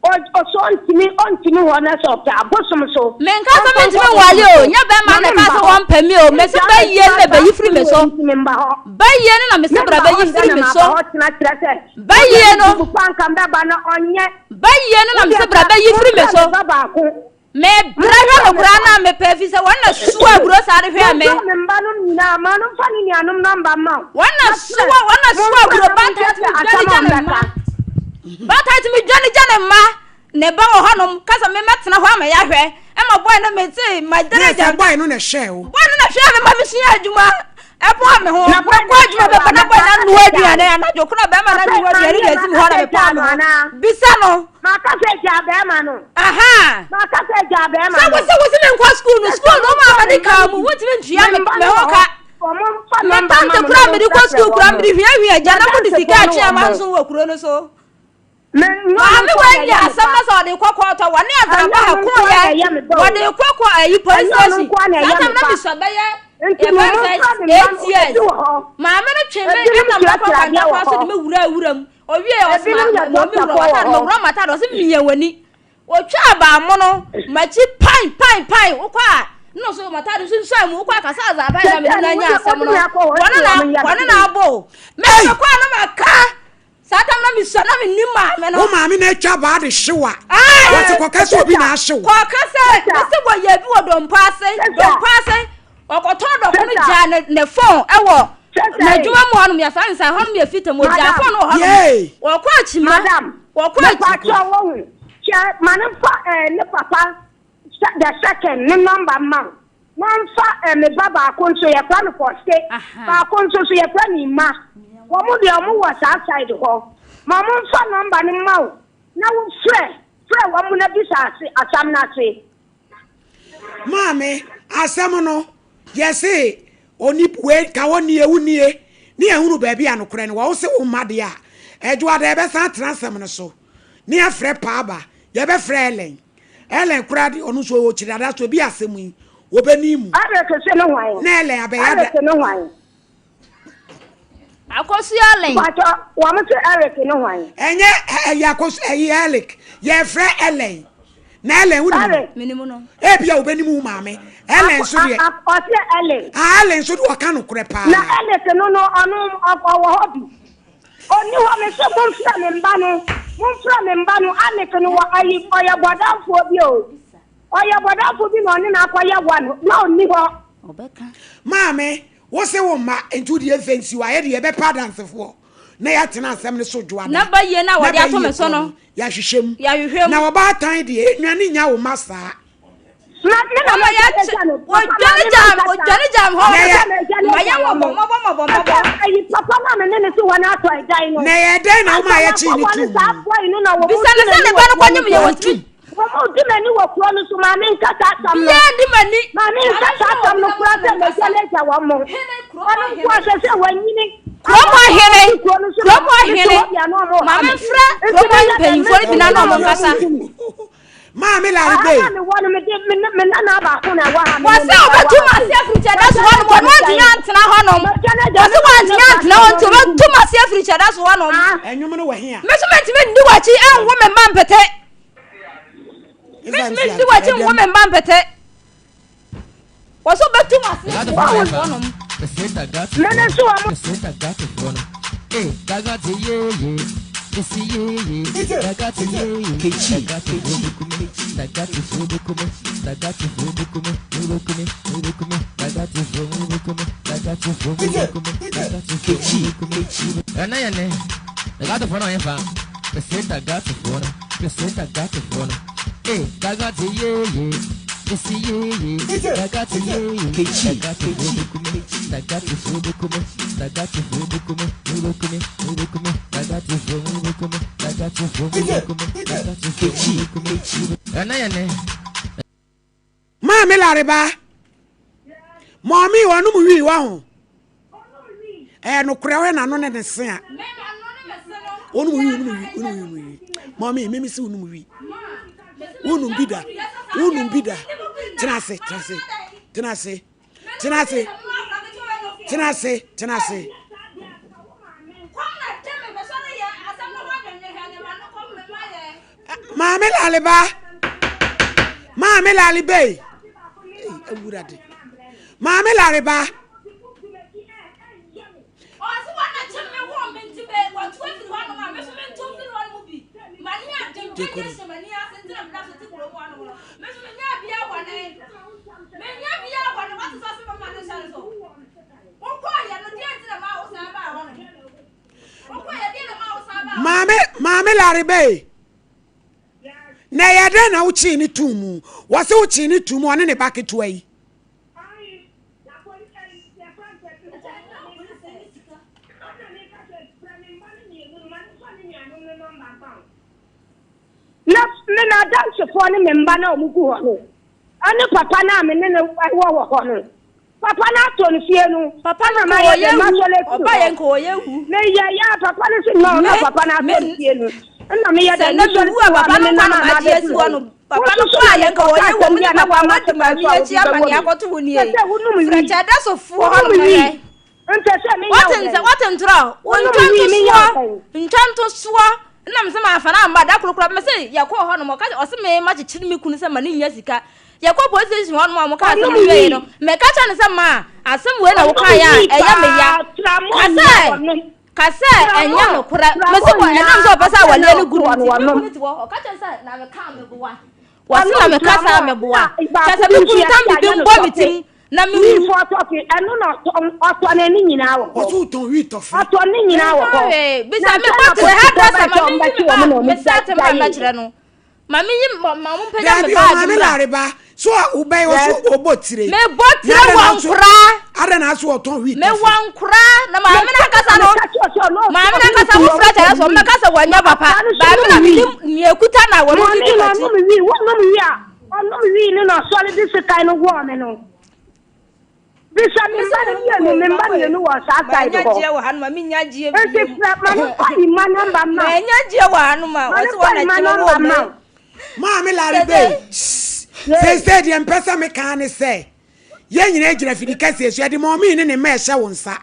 [SPEAKER 7] Ɔsɛ ɔntumi ɔntumi hɔ na sɛ ɔpɛ abosom so.
[SPEAKER 6] Menka sɛ mentumi nwale o, nyɛ bɛrima na ɛka sɛ wɔmpɛ me o, mese bɛyie no na bɛyi firi me so. Bɛyie no na mese bra bɛyi firi me so. Bɛyie no. Bɛyie no na mese bra bɛyi firi me so. Me brɛ hwɛ no koraa na mepɛ fi sɛ wɔn na soa aburo saa de hwɛɛ me. Wɔn na soa wɔn na soa aburo baatan tumi dwane gya ne mma. Baatan tumi dwane gya ne mma. Ne ba wɔ hɔnom kasa me mɛtena hɔ ama yɛahwɛ. Ɛma bɔy no me te ma dane gya.
[SPEAKER 1] Bɔy no na ɛhwɛ o.
[SPEAKER 6] Bɔy no na hwɛ me ma me sua adwuma. Ɛboa me ho. Mɛkɔ adwuma bɛba na bɔy no anoa aduane anadwo koraa bɛrima no anoa aduane de asi me hɔ na mepaa me ho. Bisa no.
[SPEAKER 7] Maka sɛ gyaa bɛrima no.
[SPEAKER 6] Aha.
[SPEAKER 7] Maka sɛ gyaa bɛrima no.
[SPEAKER 6] Sɛ wose wose me nkɔ sukuu no sukuu no ma amane kaa mu wontumi ntua me me ho ka. Me tante koraa mede kɔ sukuu koraa mede hwiahwia gya na mode sika atwe ama nso wɔ kuro no so. Maame wei nya asɛm na sɛ ɔde kɔ kɔɔtɔ wɔne azaba ha ko yɛ wɔde kɔ kɔ ayi police station saa tam na mesua bɛyɛ yɛfɛ sɛ 8 years maame no twe me ɛnam dɔkɔ kwantakwa so de me wura wura mu owie ɔsoma mɔmi wura w'ataade mɔwura m'ataade ɔsɛ mia w'ani otwa abaamono m'akyi pan pan pan wokɔ a nna ɔso m'ataade nso nsuan mu wokɔ a kasa adze aban na mene no anya asɛm no wɔne na wɔne na abɔ o mɛ mekɔ a na maka. Saa tam na mesua na mennim maame no.
[SPEAKER 1] Wo maame na atwa baa de hyew a. Wɔte kɔka sɛ obi na ahyew.
[SPEAKER 6] Kɔka sɛ mese wɔyɛ bi wɔ dɔmpa ase. Dɔmpa ase. Ɔkɔtɔn dɔko no gyaa ne ne phone ɛwɔ n'adwuma mu hɔnom yɛfa nsa hɔnom yɛ fita mu ɔgyaa phone no wɔ hɔnom. Wɔkɔ akyima.
[SPEAKER 7] Madam.
[SPEAKER 6] Wɔkɔ akyima.
[SPEAKER 7] Mepatwa wɔhu. Kyɛ ma ne fa ne papa the second ne number ma wo. Na ɔmfa eh, me ba baako nso yɛfrɛ no Pɔste, baako nso so yɛfrɛ no Ima. Wɔn deɛ wɔn wɔ saa side hɔ. Ma wɔn mfa nɔmba no mma wo na wo frɛ frɛ wɔn na bisa ase asɛm no ase.
[SPEAKER 1] Maame, asɛm no, yɛse oni wei ka wɔ nie wo nie ne yɛhunu baabi a nokorɛ no wɔ wo se wo mma deɛ a ɛdwoada yɛbɛsan atena asɛm no so ne yɛafrɛ Paaba yɛbɛfrɛ Ellen Ellen koraa de ɔno nso ɔwɔ kyiri ada so ebi asɛm yi wɔbɛni mu.
[SPEAKER 7] Eric se ne hwan?
[SPEAKER 1] Na Ellen abɛyɛ ada.
[SPEAKER 7] Eric ne hwan?
[SPEAKER 6] Akosua Ellen.
[SPEAKER 7] Mpatsɔ wɔn se Eric ne hwan?
[SPEAKER 1] Ɛnyɛ ɛyɛ Akosu ɛyɛ Eric yɛfrɛ Ellen na Ellen wo nim no?
[SPEAKER 6] Menim no.
[SPEAKER 1] Ebi a wobɛnim wo maame Ellen nso deɛ.
[SPEAKER 7] Ɔse Ellen.
[SPEAKER 1] Ah Ellen nso deɛ ɔka nokorɛ paa.
[SPEAKER 7] Na Eric no no ɔno ɔwɔ hɔ bi. Ɔnni hɔ, mese momfrɛ me mma no, momfrɛ me mma no, Anick no wɔ ayi, ɔyɛ bɔdamfoɔ bi o, ɔyɛ bɔdamfoɔ bi na ɔne no akɔyɛ one, na ɔnni hɔ.
[SPEAKER 1] Maame, wo se wo mma, nti wo deɛ mfa nsi hɔ a, yɛde yɛbɛpɛ adansefoɔ na yɛatena asɛm no so dwoada,
[SPEAKER 6] Na bayie no a
[SPEAKER 1] na
[SPEAKER 6] wɔde ato
[SPEAKER 1] bayie
[SPEAKER 6] me so
[SPEAKER 1] korɔ
[SPEAKER 6] no,
[SPEAKER 1] no, yɛahwehwɛ mu.
[SPEAKER 6] yɛahwehwɛ mu.
[SPEAKER 1] Na ɔbaatan deɛ, ɛnnwane nnya wo mma saa.
[SPEAKER 6] Wɔma yɛakye, wɔdwane gyaa me, wɔdwane gyaa me hɔ. Ma yɛ mmɔbɔ, mmɔbɔ, mmɔbɔ, mmɔbɔ.
[SPEAKER 1] Na ɛyɛ dɛn na woma yɛkyee ne too mu?
[SPEAKER 6] Bisa no sɛ ne ba no kɔnyem yɛ wɔ tumi.
[SPEAKER 7] Wɔn di m'ani wɔ kuro no so, maame nka saa asɛm no.
[SPEAKER 6] Yɛ di m'ani.
[SPEAKER 7] Maame nka saa asɛm no kura sɛ m'agya n'agya wɔn mo. Wɔn nko asɛ sɛ wɔanyini.
[SPEAKER 6] Kurom ahene, kurom ahene, maame mfrɛ kurom mpanyinfoɔ no bi na na wɔn nkasa.
[SPEAKER 1] Maame Lare Bey.
[SPEAKER 7] Aha na mewɔ no, mede me me nana baako na ɛwɔ ha.
[SPEAKER 6] Wɔsɛ ɔbɛtu m'ase afiri kyɛda so hɔnom, ɔno antumi antena hɔnom. Wɔsɛ wantumi antena hɔ nti ɔbɛtu m'ase afiri kyɛda so hɔnom.
[SPEAKER 1] Ɛnwom no wɔ he a?
[SPEAKER 6] Me nso mentumi nni w'akyi nwo me mma mpete. Mentumi nni w'akyi nwo me mma mpete. Wɔsɛ ɔbɛtu m'ase afiri kyɛda so hɔnom.
[SPEAKER 7] Mene nso wɔn.
[SPEAKER 1] Maame Lareba, mɔmi ɔnom wii wɔ ho. Ɛyɛ nokorɛ ɔyɛ n'ano ne ne se a. Ɔnom wii, ɔnom wii, ɔnom wii. Mɔmi, mimi se ɔnom wii. Wonum bi da, wonum bi da. Tena ase, tena ase, tena ase, tena ase, tena ase, tena ase. Maame Laleba, Maame Lalebe, awurade. Maame Laleba. Maame Maame Laribee, na ɛyɛ dɛn na wokyee ne tuu mu? Wɔse wokyee ne tuu mu ɔne ne ba ketewa yi.
[SPEAKER 7] Na me n'adansefoɔ ne me mma no a wɔgu hɔ no, ɛne papa no a me ne no wɔ wɔ hɔ no, Papa no atɔ no fie no.
[SPEAKER 6] Papa no
[SPEAKER 7] ɛna
[SPEAKER 6] nka
[SPEAKER 7] mayɛ
[SPEAKER 6] ɔyɛ
[SPEAKER 7] dɛ
[SPEAKER 6] wu.
[SPEAKER 7] masɔre afiri
[SPEAKER 6] Ɔba yɛ
[SPEAKER 7] hɔ.
[SPEAKER 6] nka ɔyɛ wu.
[SPEAKER 7] Meyɛ yɛ a papa no se no na
[SPEAKER 6] Me
[SPEAKER 7] papa no
[SPEAKER 6] me
[SPEAKER 7] atɔ no fie no. Ɛna meyɛ
[SPEAKER 6] sɛ
[SPEAKER 7] dɛ
[SPEAKER 6] na
[SPEAKER 7] mesɔre
[SPEAKER 6] mewu a
[SPEAKER 7] firi hɔ a
[SPEAKER 6] papa
[SPEAKER 7] me
[SPEAKER 6] no
[SPEAKER 7] nenam
[SPEAKER 6] nkwa na
[SPEAKER 7] a
[SPEAKER 6] magye asi
[SPEAKER 7] mabɛduru
[SPEAKER 6] hɔ
[SPEAKER 7] ha
[SPEAKER 6] no.
[SPEAKER 7] yi.
[SPEAKER 6] Papa
[SPEAKER 7] Wo
[SPEAKER 6] no
[SPEAKER 7] nso so
[SPEAKER 6] kɔ
[SPEAKER 7] na
[SPEAKER 6] a yɛ nka
[SPEAKER 7] mekɔka
[SPEAKER 6] ɔyɛ
[SPEAKER 7] asɛm
[SPEAKER 6] wɔ
[SPEAKER 7] bi
[SPEAKER 6] me
[SPEAKER 7] a na
[SPEAKER 6] papa
[SPEAKER 7] woama
[SPEAKER 6] wadi
[SPEAKER 7] so kwan
[SPEAKER 6] maame
[SPEAKER 7] so a
[SPEAKER 6] akyi
[SPEAKER 7] wode
[SPEAKER 6] ama
[SPEAKER 7] bɛwɔ
[SPEAKER 6] nea
[SPEAKER 7] me.
[SPEAKER 6] akɔto wo nie.
[SPEAKER 7] Sɛ sɛ wonom
[SPEAKER 6] Frɛ
[SPEAKER 7] wii.
[SPEAKER 6] kyɛdasofoɔ
[SPEAKER 7] Wonom
[SPEAKER 6] hɔnom na
[SPEAKER 7] wii.
[SPEAKER 6] hwɛ.
[SPEAKER 7] Mpɛ sɛ menya wo
[SPEAKER 6] Wote nsɛ
[SPEAKER 7] dɛn?
[SPEAKER 6] wote ntorɔ
[SPEAKER 7] Wonom
[SPEAKER 6] ntwa
[SPEAKER 7] wii menya
[SPEAKER 6] ntosoɔ
[SPEAKER 7] wo dɛn?
[SPEAKER 6] ntwa ntosoɔ na mesɛ mafa no amma da koro koraa mese yɛkɔɔ hɔ nom ɔka ɔse me makyekyere me kunu sɛ ma ne nya sika yɛkɔ police station hɔ nom a wɔka asɛm
[SPEAKER 7] Ɔnom
[SPEAKER 6] no wieɛ
[SPEAKER 7] wii.
[SPEAKER 6] no mɛka kyerɛ no sɛ ma asɛm wei na
[SPEAKER 7] Ɔnom
[SPEAKER 6] wokaeɛ
[SPEAKER 7] wii
[SPEAKER 6] a ɛyɛ me ya
[SPEAKER 7] paa.
[SPEAKER 6] ka
[SPEAKER 7] Tramɔ
[SPEAKER 6] sɛ
[SPEAKER 7] nyɛ ɔnom.
[SPEAKER 6] Ka sɛ ɛnyɛ nokorɛ. Mese wɔ ɛnam sɛ ɔpɛ sɛ awaleɛ no gu no nti, me kunu te hɔ, ɔka kyerɛ sɛ na meka a meboa. Wɔse na meka saa a meboa. Kyerɛ sɛ me kunu tam biribi mbɔ me tirim na me wu.
[SPEAKER 7] Ɛno na ɔtɔ ne ne nyinaa wɔ hɔ.
[SPEAKER 1] Ɔtɔ tɔn wii tɔfe.
[SPEAKER 7] Ɔtɔ ne nyinaa wɔ hɔ.
[SPEAKER 6] Mentɔn hwee. Bisa me kɔ tere hairdresser ma menyi me ba me sɛte ma mɛkyerɛ no. Ma me yi ma mo mpagya me
[SPEAKER 1] Dabi
[SPEAKER 6] baage
[SPEAKER 1] ɔmaame
[SPEAKER 6] mmra.
[SPEAKER 1] lare ba so a wobɛn wɔ so ɔbɔ tire.
[SPEAKER 6] Me bɔ tire wɔ nkoraa.
[SPEAKER 1] Adɛn na aso ɔtɔn wheat
[SPEAKER 6] Me wɔ nkoraa na maame no ankasa no maame no ankasa wo frɛ kyerɛ sɛ ɔmmɛka sɛ wɔnyɛ papa maame na menim nea ekuta na wɔn didi m'akyi.
[SPEAKER 7] Maame na ɔnom wii wɔnom wii a ɔnom wii no na ɔsɔre de sekan no wɔɔ me no. Bisa me mma no mmienu, me mma mmienu wɔ saa side hɔ. Nti frɛ ma no kɔ yi ma nɔmba ma. Ma no kɔ yi ma nɔmba ma.
[SPEAKER 1] Maame Lare Bey, seesei deɛ mpɛ sɛ meka ne sɛ yɛn nyinaa gyina fidi kɛseɛ so yɛde mɔmii ne ne mma ɛhyɛ wo nsa.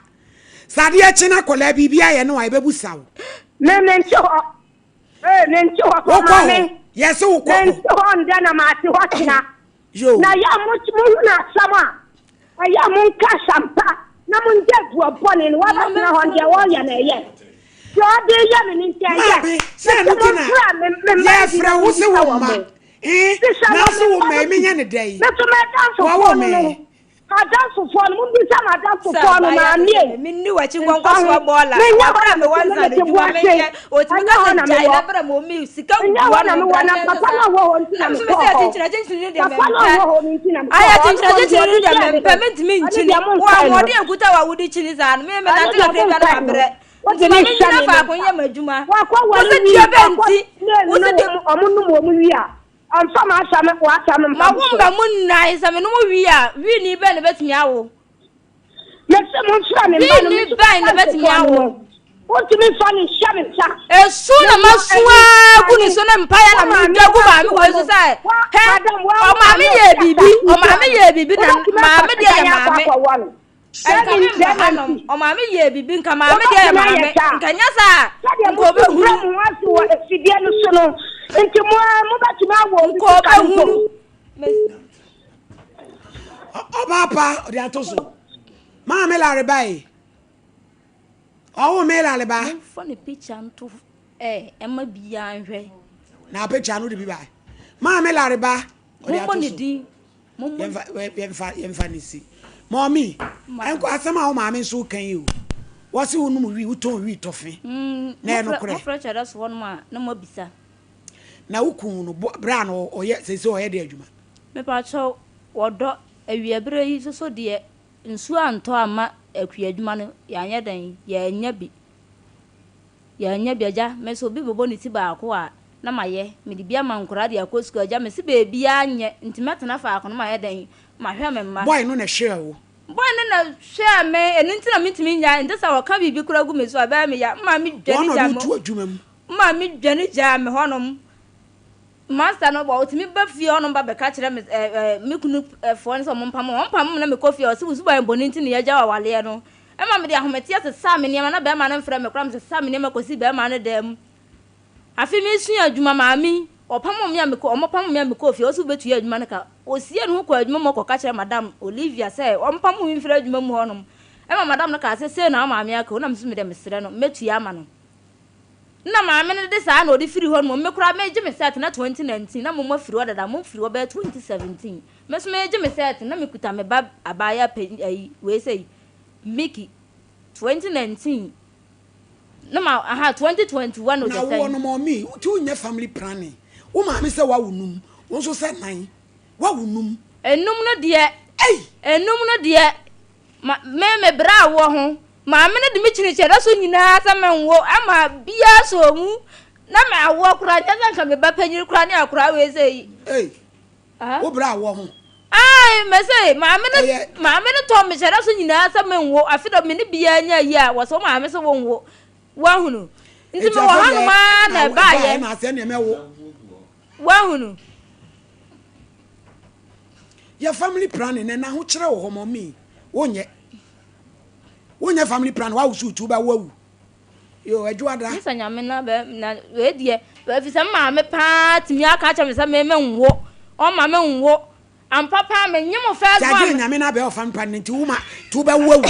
[SPEAKER 1] Sɛ adeɛ kye no akwadaa biribi ayɛ no a yɛbɛbusa wo.
[SPEAKER 7] Me mente hɔ. Ee, mente hɔ kɔ
[SPEAKER 1] Wokɔ hɔ.
[SPEAKER 7] maame.
[SPEAKER 1] Yɛse wokɔ hɔ.
[SPEAKER 7] Mente hɔ ndɛ na mate hɔ kyena.
[SPEAKER 1] Yoo.
[SPEAKER 7] Na yɛ a mo mohunu asɛm a, ɛyɛ a monka asɛmpa na mongyae bua bɔne no. Wabɛtena hɔ no, deɛ ɔreyɛ no ɛyɛ. Deɛ ɔde reyɛ me no nti ɛyɛ.
[SPEAKER 1] Maame, sɛ ɛno
[SPEAKER 7] Mese
[SPEAKER 1] nti na
[SPEAKER 7] momfrɛ me me mma no bi
[SPEAKER 1] yɛfrɛ
[SPEAKER 7] na
[SPEAKER 1] wo se
[SPEAKER 7] mommisa
[SPEAKER 1] wo
[SPEAKER 7] wɔn
[SPEAKER 1] mma
[SPEAKER 7] mo.
[SPEAKER 1] eh,
[SPEAKER 7] Bisa
[SPEAKER 1] na
[SPEAKER 7] wɔn
[SPEAKER 1] se
[SPEAKER 7] me
[SPEAKER 1] wo
[SPEAKER 7] mma
[SPEAKER 1] mma
[SPEAKER 7] no
[SPEAKER 1] yi
[SPEAKER 7] bi.
[SPEAKER 1] menyɛ ne dɛn?
[SPEAKER 7] Me nso
[SPEAKER 1] Wɔawo
[SPEAKER 7] m'adamfofoɔ no
[SPEAKER 1] me.
[SPEAKER 7] no. M'adamfofoɔ no, mommisa m'adamfofoɔ no, maame ei,
[SPEAKER 6] Menni w'akyi
[SPEAKER 7] mfa ho.
[SPEAKER 6] nkɔnkɔsoa bɔɔla.
[SPEAKER 7] Menyɛ hɔ
[SPEAKER 6] Wabra
[SPEAKER 7] na
[SPEAKER 6] me
[SPEAKER 7] mete,
[SPEAKER 6] wansa
[SPEAKER 7] me
[SPEAKER 6] no
[SPEAKER 7] mete
[SPEAKER 6] adwuma
[SPEAKER 7] Boakye.
[SPEAKER 6] menyɛ. Ɔtumi
[SPEAKER 7] Ɛnyɛ
[SPEAKER 6] ka
[SPEAKER 7] hɔ
[SPEAKER 6] sɛ
[SPEAKER 7] na
[SPEAKER 6] gyae
[SPEAKER 7] mewɔ.
[SPEAKER 6] na brɛ ma ɔmi sika
[SPEAKER 7] Ɛnyɛ
[SPEAKER 6] gua
[SPEAKER 7] hɔ na
[SPEAKER 6] no
[SPEAKER 7] mewɔ,
[SPEAKER 6] bra
[SPEAKER 7] na
[SPEAKER 6] nyɛ
[SPEAKER 7] papa
[SPEAKER 6] sɛ
[SPEAKER 7] no a ɔwɔ hɔ nti
[SPEAKER 6] na
[SPEAKER 7] na
[SPEAKER 6] me nso
[SPEAKER 7] mekɔɔ
[SPEAKER 6] mesɛ
[SPEAKER 7] hɔ.
[SPEAKER 6] akyinkyini akyinkyini no deɛ
[SPEAKER 7] Papa no a
[SPEAKER 6] mempɛ.
[SPEAKER 7] ɔwɔ hɔ no nti na mekɔɔ
[SPEAKER 6] Ayɛ
[SPEAKER 7] hɔ. Ɔno
[SPEAKER 6] akyinkyini
[SPEAKER 7] mmom deɛ
[SPEAKER 6] akyinkyini no
[SPEAKER 7] ɔde
[SPEAKER 6] deɛ
[SPEAKER 7] hyɛɛ me
[SPEAKER 6] mempɛ
[SPEAKER 7] no,
[SPEAKER 6] mentumi
[SPEAKER 7] ɛno
[SPEAKER 6] nkyini.
[SPEAKER 7] deɛ
[SPEAKER 6] Wo
[SPEAKER 7] monkae no.
[SPEAKER 6] ahoɔden nkuta wo a wode kyini saa no me
[SPEAKER 7] Ɛno
[SPEAKER 6] menante
[SPEAKER 7] deɛ
[SPEAKER 6] kakra bi a na
[SPEAKER 7] monkae no.
[SPEAKER 6] mabrɛ.
[SPEAKER 7] Wode
[SPEAKER 6] Nti
[SPEAKER 7] ne
[SPEAKER 6] ma
[SPEAKER 7] hyɛ
[SPEAKER 6] mennyina
[SPEAKER 7] me
[SPEAKER 6] faako
[SPEAKER 7] ne
[SPEAKER 6] nyɛ
[SPEAKER 7] nsa.
[SPEAKER 6] m'adwuma.
[SPEAKER 7] Wakɔ
[SPEAKER 6] Wo
[SPEAKER 7] ware
[SPEAKER 6] se
[SPEAKER 7] wii,
[SPEAKER 6] deɛ bɛn
[SPEAKER 7] wakɔ
[SPEAKER 6] nti?
[SPEAKER 7] ne
[SPEAKER 6] Wo
[SPEAKER 7] ne
[SPEAKER 6] se deɛ
[SPEAKER 7] wɔn nom wɔn wie a, ɔmfa m'asɛm w'asɛm mfa
[SPEAKER 6] Ma
[SPEAKER 7] me
[SPEAKER 6] wo
[SPEAKER 7] so.
[SPEAKER 6] mma mu nnan sɛ me ne wo wie a, wii bɛn na ɛbɛtumi awo?
[SPEAKER 7] Mese momfrɛ me mma no,
[SPEAKER 6] Wii
[SPEAKER 7] me nso
[SPEAKER 6] bɛn na ɛbɛtumi
[SPEAKER 7] m'adansefoɔ no
[SPEAKER 6] awo?
[SPEAKER 7] no. Wontumi mfa no nhyɛ me nsa.
[SPEAKER 6] Esu na masu ara gu ne so ne mpaeɛ na medwa gu maame wei so sɛ, hɛ, ɔmaame yɛɛ biribi, ɔmaame yɛɛ biribi na maame deɛ yɛ maame. Nka me mma hanom, ɔmaame yɛɛ biribi, nka maame deɛ yɛ maame, nka nyɛ saa a, nka ɔbɛhunu. Nka ɔbɛhunu.
[SPEAKER 1] Ɔbaa pa ɔde ato so. Maame lare ba yi. Ɔwo me lare ba.
[SPEAKER 6] Momfa ne picture nto ɛ ɛma biara nhwɛ.
[SPEAKER 1] Na picture no de bi ba. Maame lare ba ɔde ato
[SPEAKER 6] Mommɔ ne
[SPEAKER 1] so.
[SPEAKER 6] din. Mommɔ
[SPEAKER 1] Yɛmfa yɛmfa yɛmfa ne si. Mɔmi, ɛnkɔ asɛm a wo maame nso ka yi o. Wɔse wo nom wi, wotɔn wi tɔfe. Na ɛyɛ nokorɛ.
[SPEAKER 6] Mofrɛ kyerɛ so hɔnom a na moabisa.
[SPEAKER 1] Na wo kun no berɛ a na ɔyɛ seesei ɔyɛ dɛn adwuma?
[SPEAKER 6] Mepakyɛw, wɔdɔ, awia berɛ yi nso deɛ nsuo antɔ amma akua adwuma no yɛanyɛ dɛn, yɛannya bi. Yɛannya bi, agya, me nso obi bɛbɔ ne ti baako a na mayɛ, mede bi ama nkwadaa de akɔ sukuu, agya, mese baabiara nyɛ nti mɛtena faako na mayɛ dɛn, mahwɛ me mma.
[SPEAKER 1] Boy no na ɛhwɛɛ wo?
[SPEAKER 6] Boy no na ɛhwɛɛ me, ɛno nti na mentumi nnyae, nte sɛ ɔka biribi koraa gu me so a ɛbɛyɛ me ya, me maame dwane
[SPEAKER 1] Wɔn na
[SPEAKER 6] gyaa
[SPEAKER 1] ɔde
[SPEAKER 6] me.
[SPEAKER 1] wo to adwuma mu?
[SPEAKER 6] Me maame dwane gyaa me hɔnom. Master no, ɔtumi ba fie hɔnom ba bɛka kyerɛ me ɛ ɛ me kunu foɔ no sɛ wɔmpam me. Wɔmpam me na mekɔ fie a, ɔse wo suban bɔne nti na yɛagya wo awaleɛ no. Ɛma mede ahometeɛ sesaa me nneɛma, na barima no mfrɛ me koraa, mesesaa me nneɛma kɔsii barima no dan mu. Afei mesua adwuma, maame yi, ɔpamoo me a mekɔ, wɔpamoo me a mekɔɔ fie, ɔse wobɛtua adwuma no ka. Ɔsiee ne ho kɔɔ adwuma mu kɔka kyerɛɛ Madam Olivia sɛ wɔmpamo me mfiri adwuma mu hɔnom. Ɛma madam no kaa sɛ, sei na wo maame aka o, na me nso mede mesrɛ no, mɛtua ama no. Nna maame no de saa na ɔde firi hɔ no mmom me koraa megye me cert na 2019 na mmom afiri hɔ dada mo firi hɔ bɛyɛ 2017 me nso megye me cert na mekuta me ba abaayewa panyin ayi wei sei Mickey 2019 na ma aha 2021
[SPEAKER 1] Na
[SPEAKER 6] ɔsɛ
[SPEAKER 1] woɔ
[SPEAKER 6] sɛn.
[SPEAKER 1] no mɔmee wo ti wonyɛ family planning wo maame sɛ wawo num wo nso sɛ nan wawo num.
[SPEAKER 6] Enum no deɛ
[SPEAKER 1] Ei!
[SPEAKER 6] enum no deɛ Ma me me brɛ awoɔ ho. Maame no de me kyini kyerɛ so nyinaa sɛ menwo ɛma biaa sɔɔ mu na me awoɔ koraa nyɛ sɛ nka me ba panyin koraa ne akoraa wei sɛ yi.
[SPEAKER 1] Ei, wo brɛ awoɔ ho.
[SPEAKER 6] Ae, me se maame no maame no tɔɔ me kyerɛ so nyinaa sɛ menwo afe dɔ me ne biaa nya yi a wɔsɛ wo maame sɛ wonwo woahunu nti me wɔ hanom ara na ɛbaayɛ woahunu.
[SPEAKER 1] Yɛ family planning na n'ahokyerɛ wɔ hɔ mɔmii wonyɛ wonyɛ family planning wawoso tu wobɛwo awu yo adwoada.
[SPEAKER 6] Misa nyame na bɛ na wei deɛ efisɛ me maame paa tumi aka akyerɛ me sɛ me me nwo ɔma me nwo ampa paa me nye mo first born.
[SPEAKER 1] Gyagye nyame na bɛ wɔ family planning nti wo ma nti wobɛwo awu.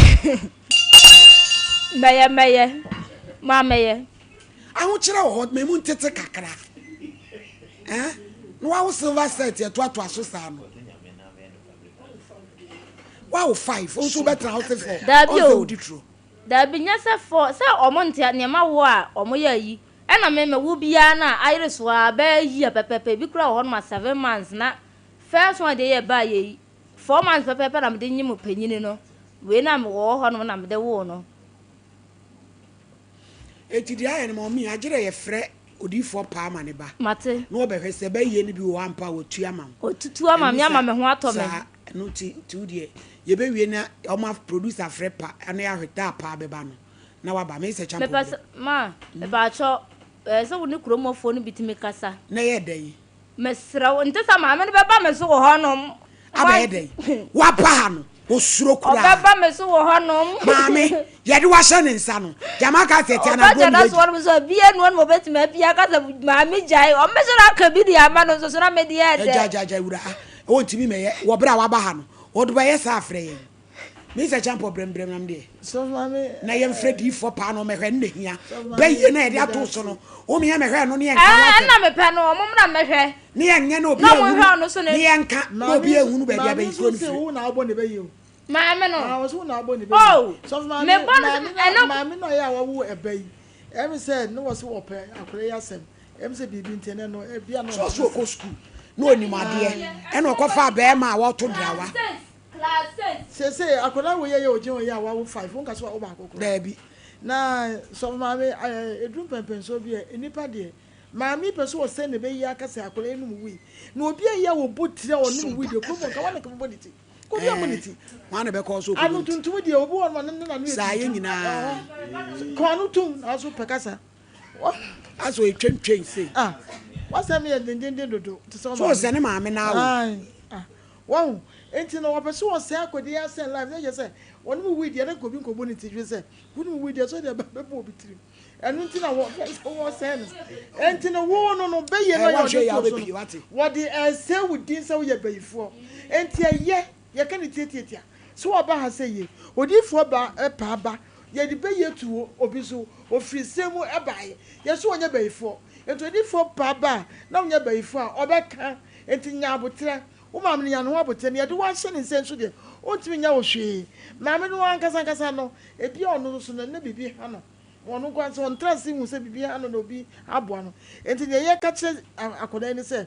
[SPEAKER 6] Mɛyɛ mɛyɛ. Mammɛyɛ.
[SPEAKER 1] Ahokyerɛ wɔ hɔ, ma emu ntete kakra. Eh? Na wawo silver set ɛtoatoa so saa no. Wawo five, wo nso wobɛtena hɔ se four.
[SPEAKER 6] Daabi
[SPEAKER 1] Ɔn sɛ
[SPEAKER 6] o.
[SPEAKER 1] wodi turo.
[SPEAKER 6] Daabi, nyɛ sɛ four, sɛ ɔmo nte nneɛma wo a ɔmo yɛ ayi. Ɛna me me wo biara no a ayere so ara bɛyɛ year pɛpɛpɛ, ebi koraa wɔ hɔ nom a 7 months na first one deɛ yɛ baa yɛ yi, 4 months pɛpɛpɛ na mede nyem panyini no, wei na mewɔ hɔ nom na mede woo no.
[SPEAKER 1] Enti deɛ ayɛ no ma ɔme agyerɛ yɛfrɛ odiyifoɔ paa ma ne ba
[SPEAKER 6] Mate.
[SPEAKER 1] na ɔbɛhwɛ sɛ bɛyɛ no bi wɔ hɔ ampa a watu ama wo.
[SPEAKER 6] Ɔtutu ama
[SPEAKER 1] Ɛno
[SPEAKER 6] me ama
[SPEAKER 1] sa
[SPEAKER 6] me ho atɔ me.
[SPEAKER 1] saa ɛno nti nti wo deɛ yɛbɛwie na ɔma producer frɛ pa na yɛahwɛ da a paa bɛba no na waba me sɛ
[SPEAKER 6] Mepɛ
[SPEAKER 1] champɔ
[SPEAKER 6] sɛ ma mepaakyɛw ɛɛ sɛ wo ne kuromɔfoɔ no bi tumi kasa.
[SPEAKER 1] Na ɛyɛ dɛn?
[SPEAKER 6] Mesrɛ wo, nte sɛ maame no bɛba me so wɔ hɔnom.
[SPEAKER 1] Abɛyɛ dɛn? Waba ha no, osuro koraa.
[SPEAKER 6] Ɔbɛba me so wɔ hɔnom.
[SPEAKER 1] Maame, yɛde wo ahyɛ ne nsa no, gyama aka sɛ ɛte anadwo
[SPEAKER 6] Ɔbɛgyina
[SPEAKER 1] ne
[SPEAKER 6] so hɔnom sɛ obi anu hɔnom obetumi apia aka sɛ maame gyae. Ɔmmɛhyɛ no aka bi de ama no nso so na me deɛ ɛdɛ.
[SPEAKER 1] Agya, agya, agya, wura, ɔntumi mɛyɛ wɔ berɛ a waba ha no, ɔde bɛyɛ saa afrɛ yɛn. Me sɛ kyampɔ brɛmbrɛm nam deɛ. Na yɛmfrɛ diifoɔ paa na ɔmɛhwɛ no na hia. Bɛyie na yɛde ato so no, wo meyɛ mɛhwɛ no ne yɛnka ho asɛm.
[SPEAKER 6] Ɛna mepɛ no, ɔmo mmra mmɛhwɛ.
[SPEAKER 1] Ne yɛnyɛ na obi ahunu, ne yɛnka na obi ahunu baabi a bɛyi kuro no firi.
[SPEAKER 6] Maame no. Oh, mebɔ no ɛno.
[SPEAKER 3] Maame no a yɛ a wawo ɛbɛ yi, ɛmi sɛ ne wɔ so wɔpɛ akɔrɔ yi asɛm, ɛmi sɛ biribi nti ɛnɛ no ebi a na.
[SPEAKER 1] So ɔso ɔkɔ sukuu na onim adeɛ, ɛna ɔkɔfa bɛrima a wɔto drawa.
[SPEAKER 6] Class 6.
[SPEAKER 3] Seesei akwadaa wei yɛ ogyina hɔ yi a wawo five, wonka sɛ wawo baako koraa.
[SPEAKER 1] Daabi.
[SPEAKER 3] Na sɔfo maame ɛɛ eduru mpɛnpɛnsoɔ bi a nnipa deɛ maame yi pɛ sɛ ɔsɛn ne bɛ yi aka sɛ akwadaa yi nom wui na obi a yi a wɔbɔ tiri a ɔnom wui deɛ kurom hɔ nka wɔn na nka bɛbɔ ne ti nka obi ammɔ ne ti.
[SPEAKER 1] Hwan na bɛkɔ so
[SPEAKER 3] Ano tuntum deɛ obi wɔ hɔ nom a ne ne n'ano yɛ
[SPEAKER 1] Saa yɛ
[SPEAKER 3] tuntum
[SPEAKER 1] nyinaa.
[SPEAKER 3] ɛhɔ ka ano tum nanso pɛ kasa.
[SPEAKER 1] Asɛ ɔtwentwɛn sei.
[SPEAKER 3] Ah wasɛm yɛ dendenden dodo te sɛ
[SPEAKER 1] So ɔsɛ ne maame na awo.
[SPEAKER 3] Ae ah wahu nti no wɔpɛ sɛ wɔsɛe akɔdeɛ asɛn life na kyerɛ sɛ wɔnom wui deɛ na nka obi nkɔbɔ ne ti hwɛ sɛ wonom wui deɛ sɛ deɛ bɛbɔ obi tirim ɛno nti na wɔpɛ sɛ wɔsɛe no ɛnti no wo no no bɛyɛ no
[SPEAKER 1] Ɛ
[SPEAKER 3] yɛ
[SPEAKER 1] wanhwɛ
[SPEAKER 3] ɔde
[SPEAKER 1] yɛ a
[SPEAKER 3] to so
[SPEAKER 1] wobɛpie
[SPEAKER 3] no
[SPEAKER 1] wate.
[SPEAKER 3] wɔde ɛsɛ wo din sɛ woyɛ bayifoɔ nti ɛyɛ yɛka ne tiatiatia sɛ wɔba ha sɛ yie odiyifoɔ ba ɛpa aba yɛde bɛyɛ tu obi so ofiri sɛ mu ɛbaeɛ yɛsɛ wɔnyɛ bayifoɔ nti odiyifoɔ pa ba a na wonyɛ bayifoɔ a ɔbɛka nti nya abotrɛ wo maame no nya ne ho abotrɛ ne yɛde wahyɛ ne nsa nso deɛ ɔntumi nya wo hwee maame no ankasa ankasa no ebi a ɔno nso no ne biribi ha no ɔno nko sɛ ɔntra se hu sɛ biribi ha no na obi aboa no nti deɛ yɛka kyerɛ akwadaa yi ne sɛ